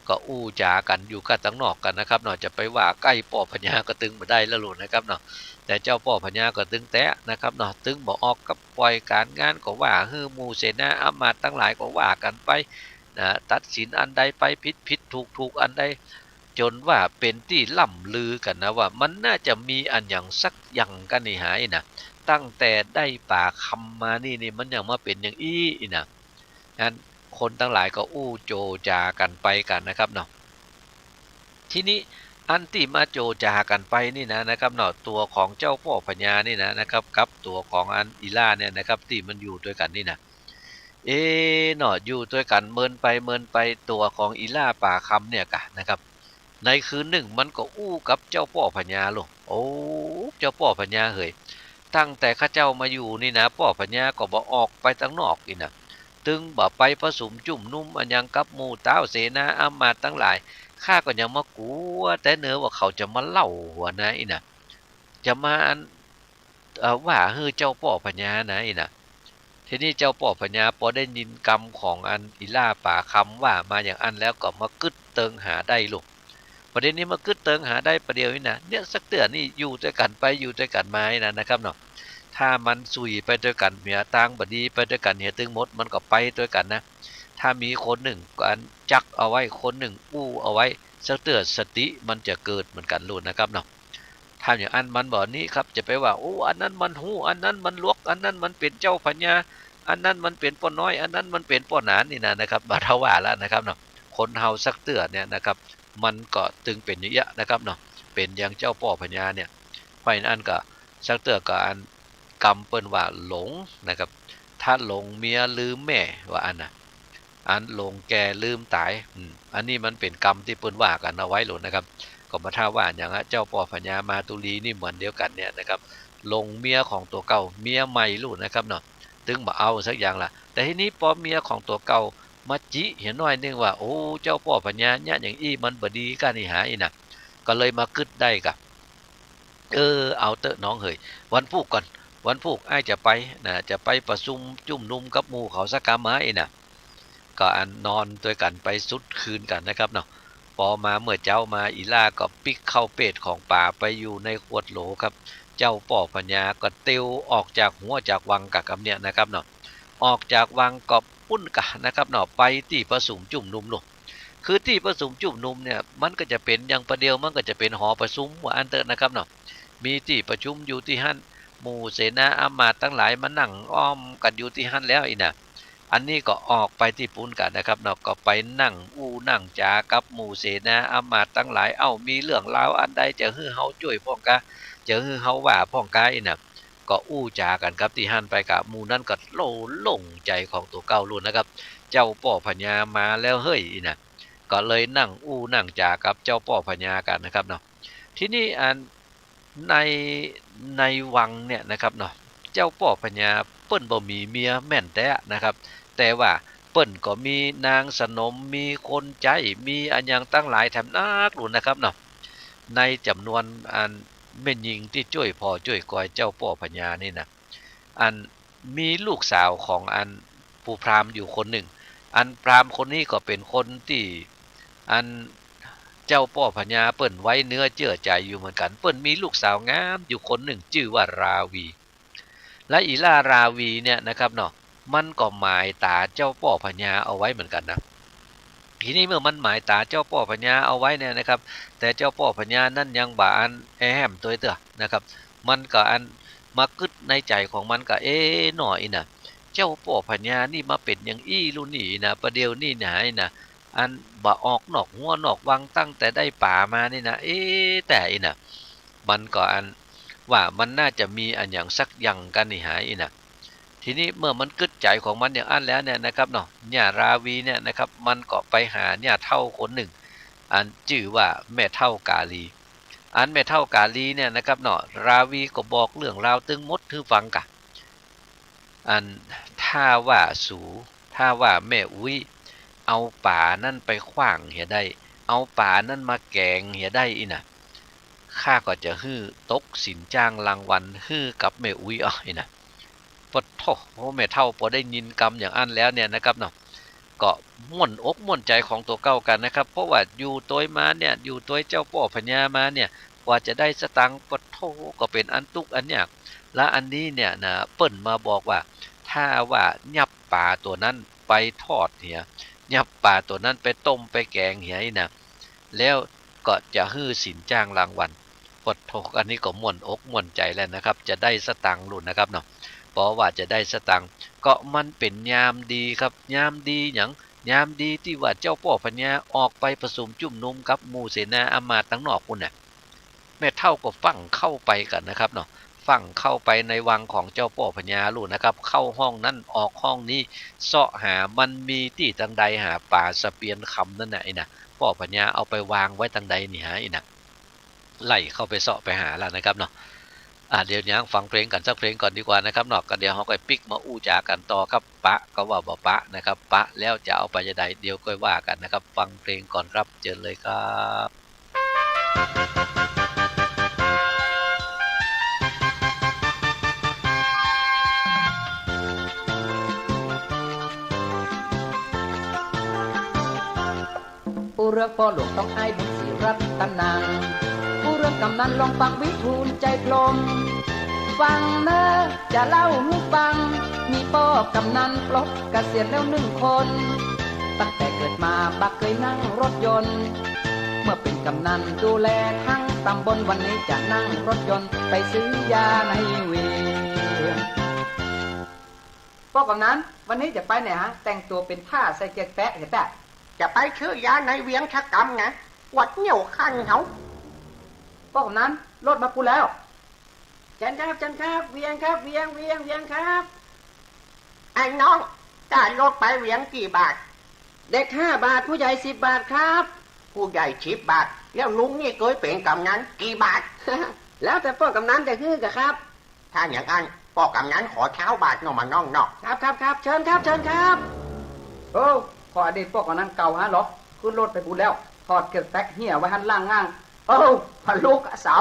ก็อู้จ๋ากั๋นอยู่ก้าตังนอกกั๋นนะครับเนาะ จะไปว่าใก้ป้อพญาก็ตึงบ่ได้แล้วลูกนะครับเนาะ แต่เจ้าป้อพญาก็ตึงแต๊นะครับเนาะ ตึงบ่ออกกับป่อย ก๋านงานก็ว่าหื้อ หมู่เสนาอำมาตย์ตังหลายก็ว่ากั๋นไป นะ ตัดสินอันใดไปผิดผิด ถูกถูกอันใด จ๋นว่าเป๋นตี้ล่ำลือกั๋นนะว่ามันน่าจะมีอะหยังสักอย่างกั๋นนี่หา อี้นะ ตั้งแต่ได้ป๋าคำมานี่ นี่มันยังมาเป๋นอย่างอี้ อี้นะ อันคนตังหลายก็อู้โจจ๋ากั๋นไปกั๋นนะครับเนาะ ทีนี้อันตี้มาโจจ๋ากั๋นไปนี่นะ นะครับเนาะ ตั๋วของเจ้าป้อพญานี่นะ นะครับ กับตั๋วของอันอีหล้าเนี่ยนะครับ ตี้มันอยู่ตวยกั๋นนี่นะ เอ๊ะเนาะ อยู่ตวยกั๋นเมินไปเมินไป ตั๋วของอีหล้าป๋าคำเนี่ยก่ะนะครับ ในคืนนึ่งมันก็อู้กับเจ้าป้อพญาลูก โอ้ เจ้าป้อพญาเหย ตั้งแต่ข้าเจ้ามาอยู่นี่นะ ป้อพญาก็บ่ออกไปตังนอกอี้นะ ตึงบ่ไปประสุมจุ่มนุมอะหยังกับหมู่ต้าวเสนาอำมาตย์ตังหลาย ข้าก็ยังมากั๋วแต๊เนาะว่าเขาจะมาเล่าหัวนะ อี้นะ จะมาอัน เอ่อ ว่าหื้อเจ้าป้อพญานะ อี้นะ ทีนี้เจ้าป้อพญาปอได้ยินกำของอันอีหล้าป๋าคำว่ามาอย่างอั้นแล้วก็มากึ๊ดเติงหาได้ลูก ประเดี๋ยวนี้มากึ๊ดเติงหาได้ประเดี๋ยวนี้นะ เนี่ยสักเตื้อนี่อยู่ตวยกั๋นไปอยู่ตวยกั๋นมาอี้นะ นะครับเนาะ ถ้ามันสุยไปตวยกั๋นเหีย ตางบ่ดีไปตวยกั๋นเหียตึงหมด มันก็ไปตวยกั๋นนะ ถ้ามีคนนึ่งอันจักเอาไว้ คนนึ่งอู้เอาไว้ สักเตื้อสติมันจะเกิดเหมือนกั๋นลูกนะครับเนาะ ถ้าอย่างอั้นมันบ่นี้ครับ จะไปว่า โอ้ อันนั้นมันฮู้ อันนั้นมันหลวก อันนั้นมันเป๋นเจ้าพญา อันนั้นมันเป๋นป้อน้อย อันนั้นมันเป๋นป้อหนาน อี้นะ นะครับ บ่าเท่าว่าแล้วนะครับเนาะ คนเฮาสักเตื้อเนี่ยนะครับ มันก็ตึงเป๋นอย่างเอี้ยนะครับเนาะ เป๋นอย่างเจ้าป้อพญาเนี่ย เพราะอันนั้นก็สักเตื้อก็อันกำเปิ้นว่าหลงนะครับ ถ้าหลงเมียลืมแม่ ว่าอั้นนะ อันหลงแก่ลืมต๋าย อืม อันนี้มันเป๋นกำตี้เปิ้นว่ากั๋นเอาไว้ลูกนะครับ ก็บ่าเท่าว่าอย่างอะ เจ้าป้อพญามาตุลีนี่เหมือนเดียวกั๋นเนี่ยนะครับ หลงเมียของตั๋วเก่า เมียใหม่ลูกนะครับเนาะ ตึงบ่เอาสักอย่างละ แต่ทีนี้ปอเมียของตั๋วเก่ามาจิเหียน้อยนึ่งว่า โอ้ เจ้าป้อพญาเนี่ยอย่างอี้มันบ่ดีก้านี่หา อี้นะ ก็เลยมากึ๊ดได้ก่ะ เออ เอาเต๊อะน้องเหย วันพูกก่อน วันพูกอ้ายจะไปนะ จะไปประสุมจุ่มนุมกับหมู่เขาสักกำมา อี้นะ ก็อันนอนตวยกั๋นไปสุดคืนกั๋นนะครับเนาะ ปอมาเมื่อเจ๊ามา อีหล้าก็ปิ๊กเข้าเปตของป๋าไปอยู่ในขวดโหลครับ เจ้าป้อพญาก็เตียวออกจากหั้วจากวังก่ะกำเนี่ยนะครับเนาะ ออกจากวังก็ปุ้นก่ะนะครับเนาะ ไปตี้ประสุมจุ่มนุมลูก คือตี้ประสุมจุ่มนุมเนี่ย มันก็จะเป๋นอย่างประเดี๋ยว มันก็จะเป๋นหอประสุมว่าอั้นเต๊อะนะครับเนาะ มีตี้ประชุมอยู่ตี้หั้น หมู่เสนาอำมาตย์ตังหลายมานั่งอ้อมกั๋นอยู่ตี้หั้นแล้ว อี้นะ อันนี้ก็ออกไปตี้ปู๊นก่ะนะครับเนาะ ก็ไปนั่งอู้นั่งจ๋ากับหมู่เสนาอำมาตย์ตังหลาย เอ้า มีเรื่องราวอันใดจะหื้อเฮาจ้วยพ่องกา จะหื้อเฮาว่าพ่องกา อี้นะ ก็อู้จ๋ากั๋นกับตี้หั้นไปก่ะ หมู่นั้นก็โล่ง โล่งใจ๋ของตั๋วเก่าลูกนะครับ เจ้าป้อพญามาแล้วเฮ้ย อี้นะ ก็เลยนั่งอู้นั่งจ๋ากับเจ้าป้อพญากั๋นนะครับเนาะ ทีนี้อัน ใน ในวังเนี่ยนะครับเนาะ เจ้าป้อพญาเปิ้นบ่มีเมียแม่นแต๊นะครับ แต่ว่าเปิ้นก็มีนางสนม มีคนใจ๊ มีอะหยังตังหลายแถมนักลูกนะครับเนาะ ในจ๋ำนวนอันแม่ญิงตี้จ้วยผ่อจ้วยกอยเจ้าป้อพญานี่นะ อันมีลูกสาวของอันปู่พราหมณ์อยู่คนนึ่ง อันพราหมณ์คนนี้ก็เป๋นคนตี้ อันเจ้าป้อพญาเปิ้นไว้เนื้อเจื้อใจ๋อยู่เหมือนกั๋น เปิ้นมีลูกสาวงามอยู่คนนึ่ง จื้อว่าราวี และอีหล้าราวีเนี่ยนะครับเนาะ มันก็หมายต๋าเจ้าป้อพญาเอาไว้เหมือนกั๋นนะ ทีนี้เมื่อมันหมายต๋าเจ้าป้อพญาเอาไว้เนี่ยนะครับ แต่เจ้าป้อพญานั้นยังบ่อันแอแห้มตวยเตื้อนะครับ มันก็อันมากึ๊ดในใจ๋ของมันก็ เอ๊ะ หน่อยนะ เจ้าป้อพญานี่มาเป๋นอย่างอี้ลูกนี่นะ ประเดี๋ยวนี้หายนะ อันบ่ออกนอกหั้วนอกวังตั้งแต่ได้ป๋ามานี่นะ เอ๊ะ แต่อี้นะ มันก็อันว่ามันน่าจะมีอะหยังสักอย่างกั๋นนี่หายอี้นะ ทีนี้เมื่อมันกึ๊ดใจ๋ของมันอย่างอั้นแล้วเนี่ยนะครับเนาะ ย่าราวีเนี่ยนะครับ มันก็ไปหาย่าเฒ่าคนนึ่ง อันจื้อว่าแม่เฒ่ากาลี อันแม่เฒ่ากาลีเนี่ยนะครับเนาะ ราวีก็บอกเรื่องราวตึงหมดหื้อฟังกะ อันถ้าว่าสู ถ้าว่าแม่อุ๊ยเอาป๋านั้นไปขว้างเหียได้ เอาป๋านั้นมาแก๋งเหียได้อี้นะ ข้าก็จะหื้อตกสินจ้างรางวัลหื้อกับแม่อุ๊ยอ้ออี้นะ ปะโธ่ แม่เฒ่าปอได้ยินกำอย่างอั้นแล้วเนี่ยนะครับเนาะ ก็ม่วนอกม่วนใจ๋ของตั๋วเก่ากั๋นนะครับ เพราะว่าอยู่ตวยมาเนี่ย อยู่ตวยเจ้าป้อพญามาเนี่ย กว่าจะได้สตางค์ ปะโธ่ ก็เป๋นอันตุ๊กข์อันยาก และอันนี้เนี่ยนะ เปิ้นมาบอกว่า ถ้าว่ายับป๋าตั๋วนั้นไปทอดเหีย ยับป๋าตั๋วนั้นไปต้มไปแก๋งเหียอี้นะ แล้วก็จะหื้อสินจ้างรางวัล ปะโธ่ อันนี้ก็ม่วนอกม่วนใจ๋แล้วนะครับ จะได้สตางค์ลูกนะครับเนาะ เพราะว่าจะได้สตางค์ ก็มันเป๋นยามดีครับ ยามดีหยัง ยามดีตี้ว่าเจ้าป้อพญาออกไปประสุมจุมนุมกับหมู่เสนาอำมาตย์ตังนอกปู้นน่ะ แม่เฒ่าก็ฟั่งเข้าไปกั๋นนะครับเนาะ ฟั่งเข้าไปในวังของเจ้าป้อพญาลูกนะครับ เข้าห้องนั้นออกห้องนี้ เซาะหามันมีตี้ตังใด หาป๋าสะเปียนคำนั้นน่ะอี้นะ ป้อพญาเอาไปวางไว้ตังใดนี่หาอี้นะ ไล่เข้าไปเซาะไปหาแล้วนะครับเนาะ อ่า เดี๋ยวยังฟังเพลงกั๋นสักเพลงก่อนดีกว่านะครับเนาะ ก็เดี๋ยวเฮาก็ปิ๊กมาอู้จ๋ากั๋นต่อครับ ปะก็ว่าบ่ปะนะครับ ปะแล้วจะเอาไปจะใด เดี๋ยวค่อยว่ากั๋นนะครับ ฟังเพลงก่อนครับ เจิญเลยครับ อู้เรื่องป้อหลวงต้องอ้ายบุญศรีรัตนัง อู้เรื่องกำนันลองฟังวิทูลใจพรหม ฟังเน่อจะเล่าหื้อฟัง มีป้อกำนันปลดเกษียณแล้วนึ่งคน ตั้งแต่เกิดมาบ่เกยนั่งรถยนต์ เมื่อเป๋นกำนันดูแลทั้งต๋ำบล วันนี้จะนั่งรถยนต์ไปซื้อยาในเวียง ป้อกำนัน วันนี้จะไปไหนฮะ แต่งตั๋วเป๋นผ้าใส่เกือกแป๊ะเหียแต๊ จะไปซื้อยาในเวียงสักกำนะ ปวดเยี่ยวคันเขา ป้อกำนัน รถมาปู้แล้ว เจิญครับ เจิญครับ เวียงครับ เวียง เวียง เวียงครับ ไอ้น้อง ค่ารถไปเวียงกี่บาท เด็กห้าบาท ผู้ใหญ่สิบบาทครับ ผู้ใหญ่สิบบาท แล้วลุงนี่เกยเป๋นกำนันกี่บาท แล้วแต่ป้อกำนันจะหื้อกะครับ ถ้าอย่างอั้น ป้อกำนันขอซาวบาทเนาะ มาน้องเนาะ ครับ ครับ ครับ เจิญครับ เจิญครับ โอ้ พอดีป้อกำนันเก่าฮะเหรอ ขึ้นรถไปปู้แล้ว ถอดเกือกแป๊ะเหียไว้หั้นล่างง่าง โอ้ พะลุกอะเสา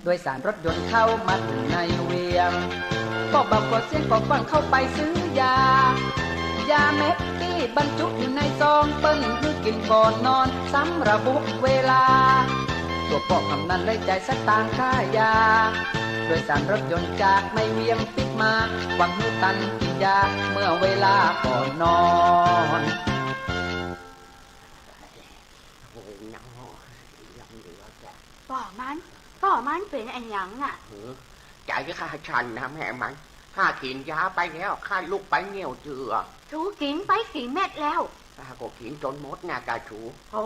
โดยสารรถยนต์เข้ามาเถิงในเวียง ป้อบ่าวขอเสี้ยงก็ฟั่งเข้าไปซื้อยา ยาเม็ดตี้บรรจุอยู่ในซอง เปิ้นหื้อกิ๋นก่อนนอน สำระบุเวลา ตั๋วป้อกำนันเลยจ่ายสตางค์ค่ายา โดยสารรถยนต์จากในเวียงปิ๊กมา หวังหื้อตันกิ๋นยาเมื่อเวลาก่อนนอน เฮ้ย น้อง ยังเหลือจ้ะ ป้อมัน ป้อมันเป๋นอะหยังน่ะ หือ ใจ๋ข้าสั่นนะแม่มัน ข้ากิ๋นยาไปแล้ว ข้าลุกไปเยี่ยวเจื้อ ถูกิ๋นไปกี่เม็ดแล้ว ข้าก็กิ๋นจ๋นหมดนะก้าถู โอ้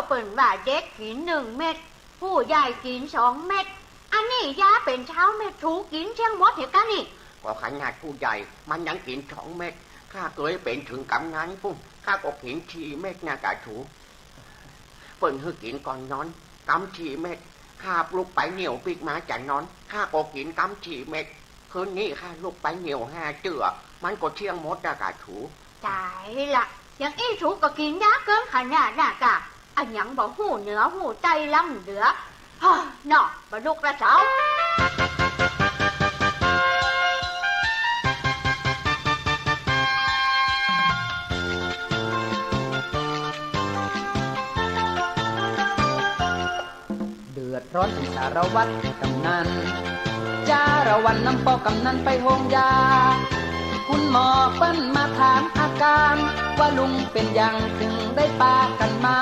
เปิ้นว่าเด็กกิ๋นนึ่งเม็ด ผู้ใหญ่กิ๋นสองเม็ด อันนี้ยาเป๋นซาวเม็ด ถูกิ๋นเสี้ยงหมดเหียก้านี่ ก็ขนาดผู้ใหญ่มันยังกิ๋นสองเม็ด ข้าเกยเป๋นเถิงกำนันปุ้น ข้าก็กิ๋นสี่เม็ดนะก้าถู เปิ้นหื้อกิ๋นก่อนนอน กำสี่เม็ด ข้าลุกไปเยี่ยวปิ๊กมาจะนอน ข้าก็กิ๋นกำสี่เม็ด คืนนี้ข้าลุกไปเยี่ยวห้าเตื้อ มันก็เสี้ยงหมดนะก้าถู ต๋ายละ อย่างอี้ถูก็กิ๋นยาเกินขนาดน่ะก้า อะหยังบ่ฮู้เหนือฮู้ใต้ล้ำเหลือ ฮ่า เนาะ บ่ลุกละเสา เดือดร้อนถึงสารวัตรกำนัน จ้าละวันนำป้อกำนันไปโฮงยา คุณหมอเปิ้นมาถามอาก๋าน ว่าลุงเป๋นหยังเถิงได้ปากั๋นมา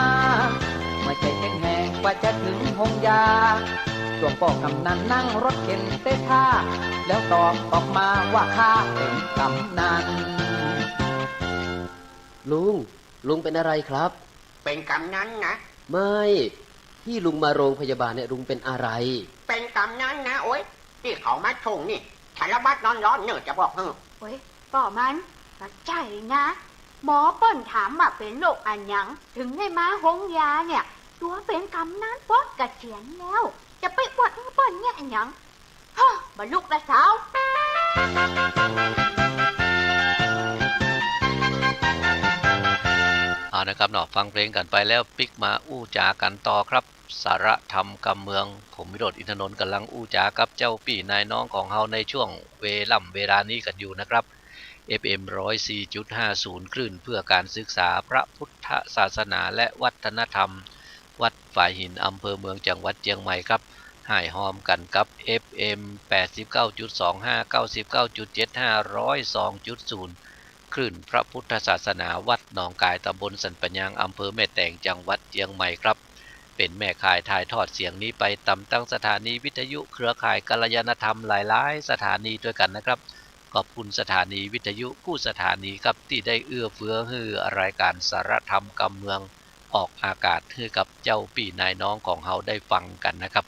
เมื่อใจ๋เต็งแหงกว่าจะเถิงโฮงยา ตั๋วป้อกำนันนั่งรถเข็นเต๊ท่า แล้วตอบออกมาว่าข้าเป๋นกำนัน ลุง ลุงเป๋นอะไรครับ เป๋นกำนันนะ ไม่ ที่ลุงมาโรงพยาบาลเนี่ยลุงเป๋นอะไร เป๋นกำนันนะโอ๊ย ตี้เขามาส่งนี่ สารวัตรนอนร้อนเน่อจะบอกหื้อ โอ๊ย ป้อมัน บ่ใจ้นะ หมอเปิ้นถามว่าเป๋นโรคอะหยัง เถิงได้มาโฮงยาเนี่ย ตั๋วเป๋นกำนันปลดเกษียณแล้ว จะไปอวดหื้อเปิ้นแยะหยัง ฮะ บ่ลุกละเซา เอานะครับเนาะ ฟังเพลงกั๋นไปแล้ว ปิ๊กมาอู้จ๋ากั๋นต่อครับ สาระธรรมกำเมือง ผมวิโรจน์ อินทนนท์ ก่ำลังอู้จ๋ากับเจ้าปี้นายน้องของเฮาในช่วงเวล่ำเวลานี้กั๋นอยู่นะครับ เอฟเอ็ม ร้อยสี่จุดห้าศูนย์ คลื่นเพื่อการศึกษาพระพุทธศาสนาและวัฒนธรรม วัดฝายหิน อำเภอเมือง จังหวัดเจียงใหม่ครับ ฮ่ายฮอมกั๋นกับ เอฟเอ็ม แปดสิบเก้าจุดสองห้า เก้าสิบเก้าจุดเจ็ดห้า ร้อยสองจุดศูนย์ คลื่นพระพุทธศาสนาวัดหนองกาย ตำบลสันปะยาง อำเภอแม่แตง จังหวัดเจียงใหม่ครับ เป๋นแม่ข่ายถ่ายทอดเสียงนี้ไปต๋ามตั้งสถานีวิทยุเครือข่ายกัลยาณธรรมหลายๆ สถานีตวยกั๋นนะครับ ขอบคุณสถานีวิทยุกู้สถานีครับ ตี้ได้เอื้อเฟื้อหื้อรายก๋านสาระธรรมกำเมืองออกอากาศหื้อกับเจ้าปี้นายน้องของเฮาได้ฟังกั๋นนะครับ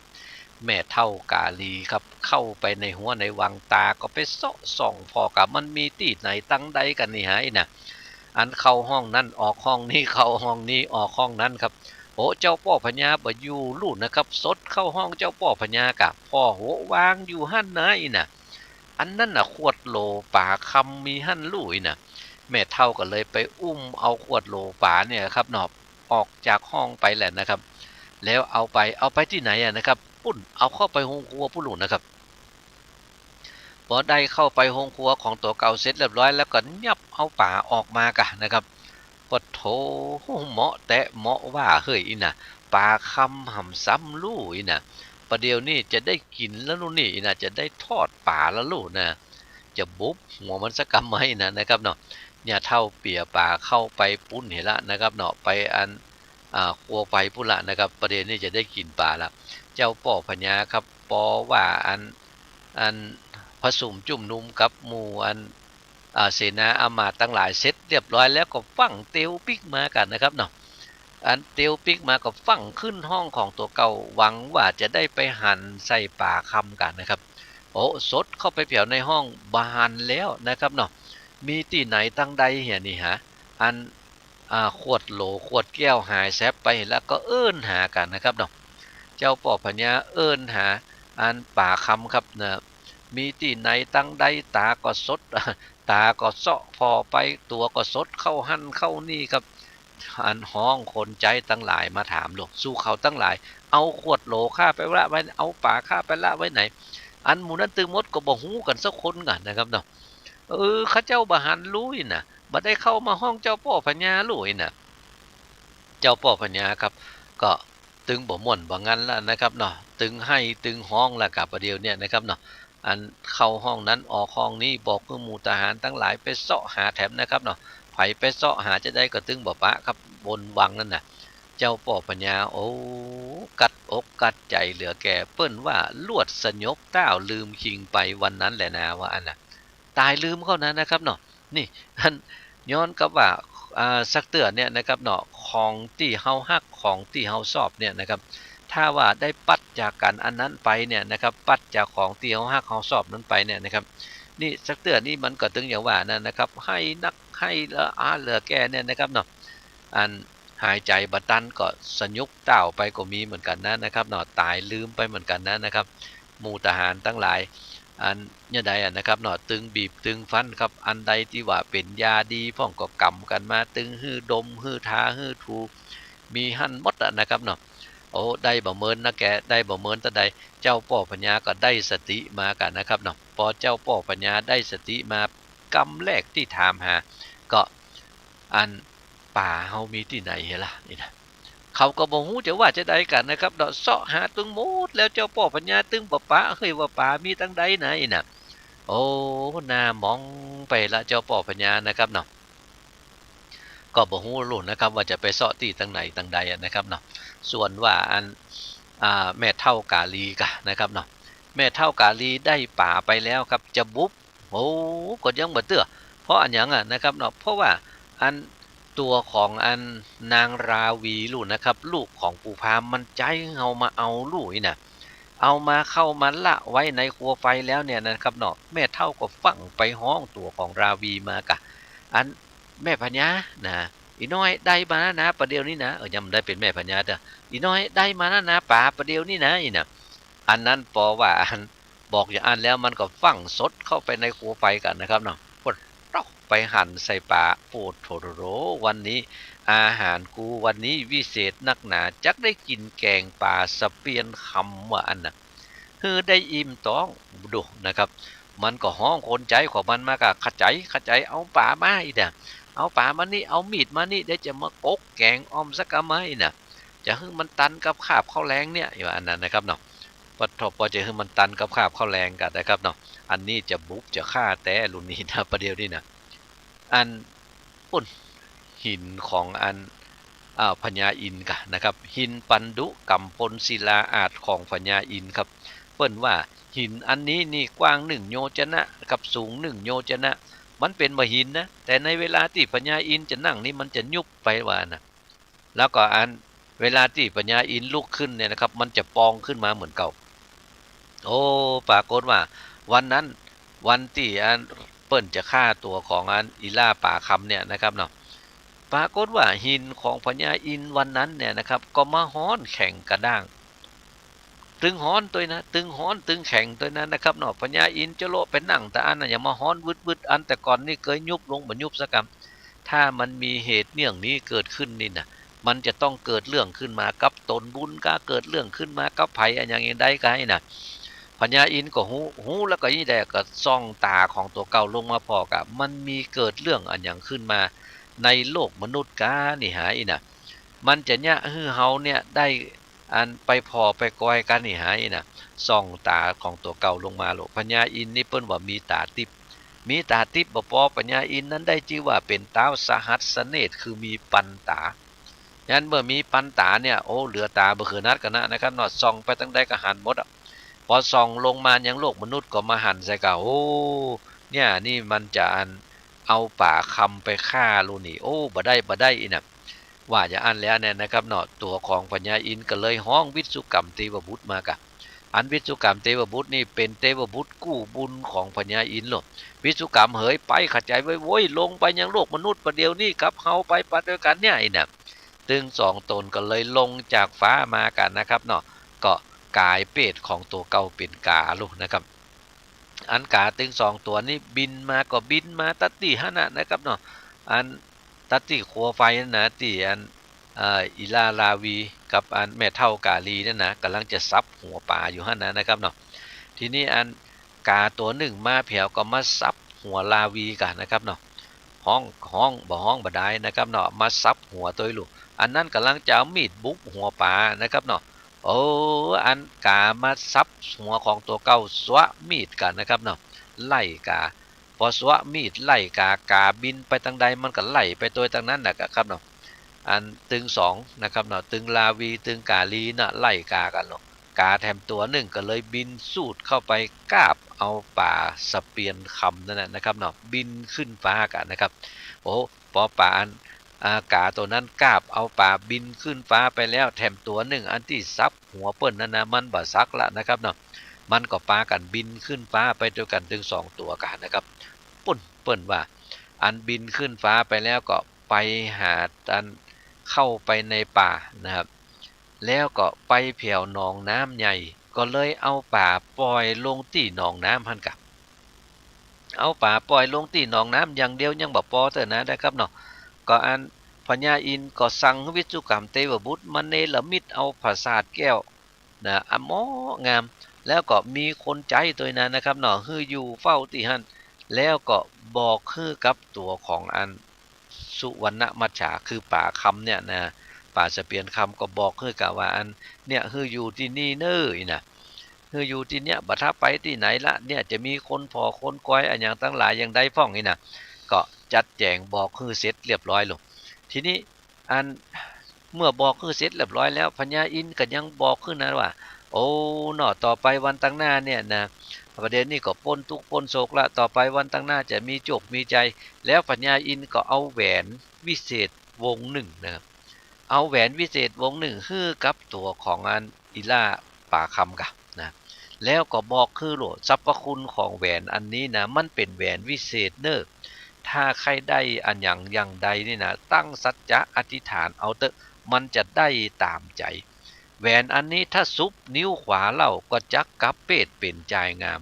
แม่เฒ่ากาลีครับ เข้าไปในฮั้วในวัง ต๋าก็ไปเซาะส่องผ่อก่า มันมีตี้ไหนตังใดกั๋นนี่หาอี้น่ะ อันเข้าห้องนั้นออกห้องนี้ เข้าห้องนี้ออกห้องนั้นครับ โอ้ เจ้าป้อพญาบ่อยู่ลู่นะครับ สดเข้าห้องเจ้าป้อพญาก่า ผ่อหัววางอยู่หั้นนาอี้น่ะ อันนั้นน่ะขวดโหลป๋าคำมีหั้นลู่อี้น่ะ แม่เฒ่าก็เลยไปอุ้มเอาขวดโหลป๋าเนี่ยครับเนาะ ออกจากห้องไปแหละนะครับ แล้วเอาไป เอาไปตี้ไหนอะนะครับ ปุ้น เอาเข้าไปโฮงครัวปุ้นลู่นะครับ ปอได้เข้าไปโฮงครัวของตั๋วเก่าเสร็จเรียบร้อยแล้วก็ยับเอาป๋าออกมาก่านะครับ ปะโถ เหมาะแต๊เหมาะว่าเฮ้ยอี้น่ะ ป๋าคำหำซ้ำลู่อี้น่ะ ประเดี๋ยวนี้จะได้กิ๋นแล้วลู่นี่อี้น่ะ จะได้ทอดป๋าแล้วลู่น่ะ จะบุบหัวมันสักกำไหมน่ะนะครับเนาะ เนี่ยเฒ่าเปียป๋าเข้าไปปุ้นเหียละนะครับเนาะ ไปอัน อ่า ครัวไปปุ้นละนะครับ ประเดี๋ยวนี้จะได้กิ๋นป๋าละ เจ้าป้อพญาครับ ปอว่าอัน อันผสมจุ่มนุมกับหมู่อัน อ่า เสนาอำมาตย์ตังหลายเสร็จเรียบร้อยแล้วก็ฟั่งเตียวปิ๊กมาก่านะครับเนาะ อันเตียวปิ๊กมาก็ฟั่งขึ้นห้องของตั๋วเก่า หวังว่าจะได้ไปหันใส่ป๋าคำก่านะครับ โอ้ สดเข้าไปแผวในห้อง บ่หันแล้วนะครับเนาะ มีตี้ไหนตังใดเหียนี่หา อัน อ่า ขวดโหลขวดแก้วหายแซบไปแล้วก็เอิ้นหาก่านะครับเนาะ เจ้าป้อพญาเอิ้นหาอันป๋าคำครับเนาะ มีตี้ไหนตังใด ต๋าก็สด ต๋าก็เซาะผ่อไป ตั๋วก็สดเข้าหั้นเข้านี่ครับ อันฮ้องคนใจ๊ตังหลายมาถาม หลวง สูเขาตังหลาย เอาขวดโหลข้าไปละไว้ เอาป๋าข้าไปละไว้ไหน อันหมู่นั้นตึงหมดก็บ่ฮู้กั๋นสักคนก่านะครับเนาะ เออ ข้าเจ้าบ่หันลู่อี้น่ะ บ่ได้เข้ามาห้องเจ้าป้อพญาลู่อี้น่ะ เจ้าป้อพญาครับ ก็ตึงบ่ม่วนบ่งันแล้วนะครับเนาะ ตึงไห้ตึงฮ้องแล้วก่าประเดี๋ยวเนี่ยนะครับเนาะ อันเข้าห้องนั้นออกห้องนี้ บอกหื้อหมู่ทหารตังหลายไปเซาะหาแถมนะครับเนาะ ใผไปเซาะหาจาใดก็ตึงบ่ปะครับ บนวังนั้นน่ะ เจ้าป้อพญา โอ้ กัดอกกัดใจ๋เหลือแก่ เปิ้นว่าลวดสยบต้าวลืมคิงไปวันนั้นแหละนา ว่าอั้นน่ะ ต๋ายลืมเข้านั้นนะครับเนาะ นี่ อัน ย้อนกับว่า อ่า สักเตื้อเนี่ยนะครับเนาะ ของตี้เฮาฮัก ของตี้เฮาชอบเนี่ยนะครับ ถ้าว่าได้ปัดจากกั๋นอันนั้นไปเนี่ยนะครับ ปัดจากของตี้เฮาฮักเฮาชอบนั้นไปเนี่ยนะครับ นี่สักเตื้อนี่มันก็ตึงอย่างว่านั้นนะครับ ไห้นักไห้ละอาเหลือแก่เนี่ยนะครับเนาะ อันหายใจ๋บ่ตันก็สยบต้าวไปก็มีเหมือนกั๋นนะนะครับเนาะ ต๋ายลืมไปเหมือนกั๋นนะนะครับ หมู่ทหารตังหลาย อันเนี่ยใดอะนะครับเนาะ ตึงบีบตึงฟันครับ อันใดตี้ว่าเป๋นยาดีพ่องก็ก๋ำกั๋นมา ตึงหื้อดม หื้อทา หื้อถู มีหั้นหมดอะนะครับเนาะ โอ้ ได้บ่เมินนะแก ได้บ่เมินตะใด เจ้าป้อพญาก็ได้สติมาก่านะครับเนาะ ปอเจ้าป้อพญาได้สติมา กำแรกตี้ถามหา ก็ อันป๋าเฮามีตี้ไหนเหียละ นี่นะ เขาก็บ่ฮู้จะว่าจาใดกั๋นนะครับเนาะ เซาะหาตึงหมดแล้ว เจ้าป้อพญาตึงบ่ปะเฮ้ยว่าป๋ามีตังใดนะ อี้น่ะ โอ้ หน้าหมองไปละเจ้าป้อพญานะครับเนาะ ก็บ่ฮู้ลู่นะครับว่าจะไปเซาะตี้ตังไหนตังใดอะนะครับเนาะ ส่วนว่าอัน อ่า แม่เฒ่ากาลีก่านะครับเนาะ แม่เฒ่ากาลีได้ป๋าไปแล้วครับ จะบุบ โอ้ ก็ยังบ่เตื้อ เพราะอะหยังอะนะครับเนาะ เพราะว่าอันตั๋วของอันนางราวีลู่นะครับ ลูกของปู่พราหมณ์มันใจ๊หื้อเฮามาเอาลู่อี้น่ะ เอามาเข้ามาละไว้ในครัวไฟแล้วเนี่ยนะครับเนาะ แม่เฒ่าก็ฟั่งไปฮ้องตั๋วของราวีมากะ อันแม่พญานะ อี่น้อยได้มาแล้วนะ ประเดี๋ยวนี้นะ เออ ยังบ่ได้เป๋นแม่พญาเต๊อะ อี่น้อยได้มาแล้วนะ ป๋าประเดี๋ยวนี้นะ อี่นะ อันนั้นปอว่าอันบอกอย่างอั้นแล้วมันก็ฟั่งสดเข้าไปในครัวไฟกั๋นนะครับเนาะ ปดต๊อกไปหันใส่ป๋า โอ้โถโถโถ วันนี้อาหารกูวันนี้วิเศษนักหนา จักได้กิ๋นแก๋งป๋าสะเปียนคำว่าอั้นนะ หื้อได้อิ่มต๊องดูนะครับ มันก็ฮ้องขนใจ๋ของมันมากะ ขะใจ๋ ขะใจ๋ เอาป๋ามาอี้เต๊อะ เอาป๋ามานี่ เอามีดมานี่ เดี๋ยวจะมากกแก๋งอ่อมสักกำไม้นะ จะหื้อมันตันกับคาบข้าวแลงเนี่ย ว่าอันนั้นนะครับเนาะ ปะโถ ปอจะหื้อมันตันกับคาบข้าวแลงกั๋นนะครับเนาะ อันนี้จะบุบจะฆ่าแต๊ลุนนี้นะ ประเดี๋ยวนี้นะ อัน ปุ้น หินของอัน อ่า พญาอินทร์กะนะครับ หินปันดุกำพลศิลาอาสน์ของพญาอินทร์ครับ เปิ้นว่าหินอันนี้นี่กว้างหนึ่งโยจนะกับสูงหนึ่งโยจนะ มันเป๋นบ่าหินนะ แต่ในเวลาตี้พญาอินทร์จะนั่งนี่มันจะยุบไปว่านะ แล้วก็อันเวลาตี้พญาอินทร์ลุกขึ้นเนี่ยนะครับ มันจะปองขึ้นมาเหมือนเก่า โอ้ ปรากฏว่าวันนั้น วันตี้อันเปิ้นจะฆ่าตั๋วของอันอี่ล่าป๋าคำเนี่ยนะครับเนาะ ปรากฏว่าหินของพญาอินทร์วันนั้นเนี่ยนะครับ ก็มาฮ้อนแข็งกระด้าง ตึงฮ้อนตวยนะ ตึงฮ้อนตึงแข็งตวยนะนะครับเนาะ พญาอินทร์จะโละไปนั่งตะอั้นนะ ยังมาฮ้อนวึดๆ อันแต่ก่อนนี่เกยยุบลงบ่ยุบสักกำ ถ้ามันมีเหตุเยื่องนี้เกิดขึ้นนี่นะ มันจะต้องเกิดเรื่องขึ้นมากับต๋นบุญกา เกิดเรื่องขึ้นมากับใผอะหยังอย่างใดกาอี้นะ พญาอินทร์ก็ฮู้ ฮู้แล้วก็อี้แหละก็ส่องต๋าของตั๋วเก่าลงมาผ่อกะ มันมีเกิดเรื่องอะหยังขึ้นมาในโลกมนุษย์กานี่หาอี้นะ มันจะเยียะหื้อเฮาเนี่ยได้อันไปผ่อไปกอยกั๋นนี่หาอี้นะ ส่องต๋าของตั๋วเก่าลงมาโลด พญาอินทร์นี่เปิ้นว่ามีต๋าติ๊บ มีต๋าติ๊บบ่ปอ พญาอินทร์นั้นได้จื้อว่าเป๋นต๊าวสหัสเนตร คือมีปันต๋า ยันเมื่อมีปันต๋าเนี่ย โอ้ เหลือต๋าบ่เขือนัดกั๋นนะนะครับเนาะ ส่องไปตางใดก็หันหมดอะ ปอส่องลงมายังโลกมนุษย์ก็มาหันใส่กะ โอ้ เนี่ยนี่มันจะอันเอาป๋าคำไปฆ่าลูกนี่ โอ้ บ่ได้ บ่ได้อี้นะ ว่าอย่างอั้นแล้วเนี่ยนะครับเนาะ ตั๋วของพญาอินทร์ก็เลยฮ้องวิศวกรรมเตวบุตรมากะ อันวิศวกรรมเตวบุตรนี่เป๋นเตวบุตรกู้บุญของพญาอินทร์โลด วิศวกรรมเหยไป ขะใจ๋ โว้ย ลงไปยังโลกมนุษย์ประเดี๋ยวนี้กับเฮาไป ไปตวยกั๋นเนี่ยอี้นะ ตึงสองต๋นก็เลยลงจากฟ้ามากั๋นนะครับเนาะ ก็ก๋ายเปรตของตั๋วเก่าเป๋นก๋าลูกนะครับ อันก๋าตึงสองตั๋วนี้บินมาก็บินมาตั๊ดตี้หั้นนะนะครับเนาะ อันตั๊ดตี้ครัวไฟนั่นนะ ตี้อัน เอ่อ อี่ล่าราวีกับอันแม่เฒ่ากาลีนั่นนะ ก่ำลังจะสับหัวป๋าอยู่หั้นนะนะครับเนาะ ทีนี้อันก๋าตั๋วนึ่งมาแผวก็มาสับหัวราวีกะนะครับเนาะ ฮ้อง ฮ้อง บ่ฮ้องบ่ดายนะครับเนาะ มาสับหัวตวยลูก อันนั้นก่ำลังจะเอามีดบุบหัวป๋านะครับเนาะ โอ้ อันก๋ามาสับหัวของตั๋วเก่า สวะมีดกะนะครับเนาะ ไล่ก๋า ปอสวะมีดไล่ก๋า ก๋าบินไปตางใดมันก็ไล่ไปตวยตางนั้นน่ะครับเนาะ อันตึงสองนะครับเนาะ ตึงราวีตึงกาลีน่ะ ไล่ก๋ากั๋นเนาะ ก๋าแถมตั๋วนึ่งก็เลยบินสูดเข้าไปกาบเอาป๋าสะเปียนคำนั่นน่ะนะครับเนาะ บินขึ้นฟ้ากะนะครับ โอ้ ปอป๋าอัน อ่า ก๋าตั๋วนั้นกาบเอาป๋าบินขึ้นฟ้าไปแล้ว แถมตั๋วนึ่งอันตี้สับหัวเปิ้นนั่นนะ มันบ่สักละนะครับเนาะ มันก็ปากั๋นบินขึ้นฟ้าไปตวยกั๋นตึงสองตั๋วกะนะครับ ปุ้น เปิ้นว่า อันบินขึ้นฟ้าไปแล้วก็ไปหาอันเข้าไปในป่านะครับ แล้วก็ไปแผวหนองน้ำใหญ่ ก็เลยเอาป๋าป่อยลงตี้หนองน้ำหั้นกะ เอาป๋าป่อยลงตี้หนองน้ำอย่างเดียวยังบ่ปอเตื้อนะนะครับเนาะ ก็อันพญาอินทร์ก็สั่งหื้อวิศวกรรมเตวบุตรมาเนรมิตเอาปราสาทแก้วนะ อะ เหมาะงาม แล้วก็มีคนใจ๊ตวยนะนะครับเนาะ หื้ออยู่เฝ้าตี้หั้น แล้วก็บอกหื้อกับตั๋วของอันสุวรรณมัจฉา คือป๋าคำเนี่ยนะ ป๋าสะเปียนคำก็บอกหื้อกะว่าอันเนี่ย หื้ออยู่ตี้นี่เน่อ อี้นะ หื้ออยู่ตี้เนี่ย บ่ถ้าไปตี้ไหนละเนี่ย จะมีคนผ่อคนกอยอะหยังตังหลายอย่างใดพ่อง อี้นะ ก็จัดแจ๋งบอกหื้อเสร็จเรียบร้อยลง ทีนี้อันเมื่อบอกหื้อเสร็จเรียบร้อยแล้ว พญาอินทร์ก็ยังบอกหื้อนะว่า โอ้ เนาะ ต่อไปวันตังหน้าเนี่ยนะ ประเดี๋ยวนี้ก็ป๊นตุ๊กข์ป๊นโศกละ ต่อไปวันตังหน้าจะมีโจคมีชัย แล้วพญาอินทร์ก็เอาแหวนวิเศษวงหนึ่งนะครับ เอาแหวนวิเศษวงหนึ่งหื้อกับตั๋วของอันอี่ล่าป๋าคำกะนะ แล้วก็บอกหื้อโลด สรรพคุณของแหวนอันนี้นะ มันเป๋นแหวนวิเศษเน่อ ถ้าใค่ได้อะหยังอย่างใดนี่นะ ตั้งสัจจะอธิษฐานเอาเต๊อะ มันจะได้ต๋ามใจ๋ แหวนอันนี้ถ้าสุบนิ้วขวาเล่า ก็จักกลับเพศเป๋นจายงาม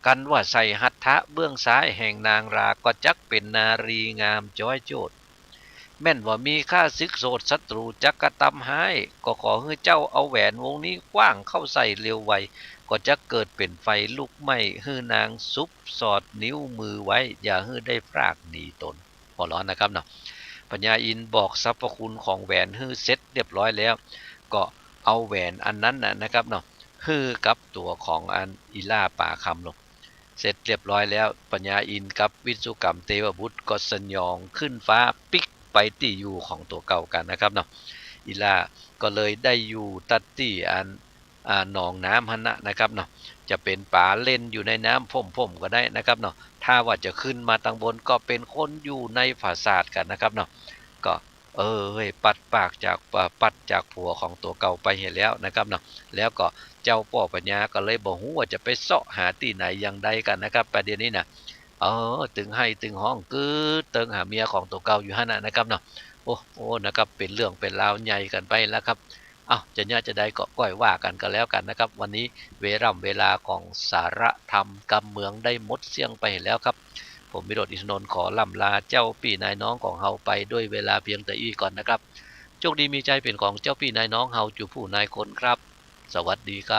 กันว่าใส่หัตถะเบื้องซ้ายแห่งนางรา ก็จักเป๋นนารีงามจ๊อยโจ้ด แม่นว่ามีข้าศึกโสดศัตรูจักกระตำฮ้าย ก็ขอหื้อเจ้าเอาแหวนวงนี้ขว้างเข้าใส่เร็วไว ก็จักเกิดเป๋นไฟลุกไหม้ หื้อนางสุบสอดนิ้วมือไว้ อย่าหื้อได้พรากหนีต๋น หัวร้อนนะครับเนาะ พญาอินทร์บอกสรรพคุณของแหวนหื้อเสร็จเรียบร้อยแล้ว ก็เอาแหวนอันนั้นน่ะนะครับเนาะ หื้อกับตั๋วของอันอีล่าป๋าคำลง เสร็จเรียบร้อยแล้ว พญาอินทร์กับวิสสุกัมเตวบุตรก็สยองขึ้นฟ้าปิ๊กไปตี้อยู่ของตั๋วเก่ากั๋นนะครับเนาะ อีล่าก็เลยได้อยู่ตั๊ดตี้อัน อ่า หนองน้ำหั้นนะนะครับเนาะ จะเป๋นป๋าเล่นอยู่ในน้ำพ่มๆ ก็ได้นะครับเนาะ ถ้าว่าจะขึ้นมาตังบนก็เป๋นคนอยู่ในผาสาทกั๋นนะครับเนาะ ก็ เออ ปัดปากจาก อ่า ปัดจากผัวของตั๋วเก่าไปเหียแล้วนะครับเนาะ แล้วก็เจ้าป้อพญาก็เลยบ่ฮู้ว่าจะไปเซาะหาตี้ไหนอย่างใดกั๋นนะครับ ประเดี๋ยวนี้นะ เออ ตึงไห้ตึงฮ้องกึ๊ดเติงหาเมียของตั๋วเก่าอยู่หั้นนะนะครับเนาะ โอ้ โอ้ นะครับ เป๋นเรื่องเป๋นราวใหญ่กั๋นไปแล้วครับ เอ้า จะเยียะจะใดก็ก้อยว่ากั๋นก็แล้วกั๋นนะครับ วันนี้เวล่ำเวลาของสาระธรรมกำเมืองได้หมดเสี้ยงไปแล้วครับ ผมวิโรจน์ อินทนนท์ ขอล่ำลาเจ้าปี้นายน้องของเฮาไปด้วยเวลาเพียงแต่อี้ก่อนนะครับ โชคดีมีชัยเป๋นของเจ้าปี้นายน้องเฮาจูผู้นายคนครับ สวัสดีครับ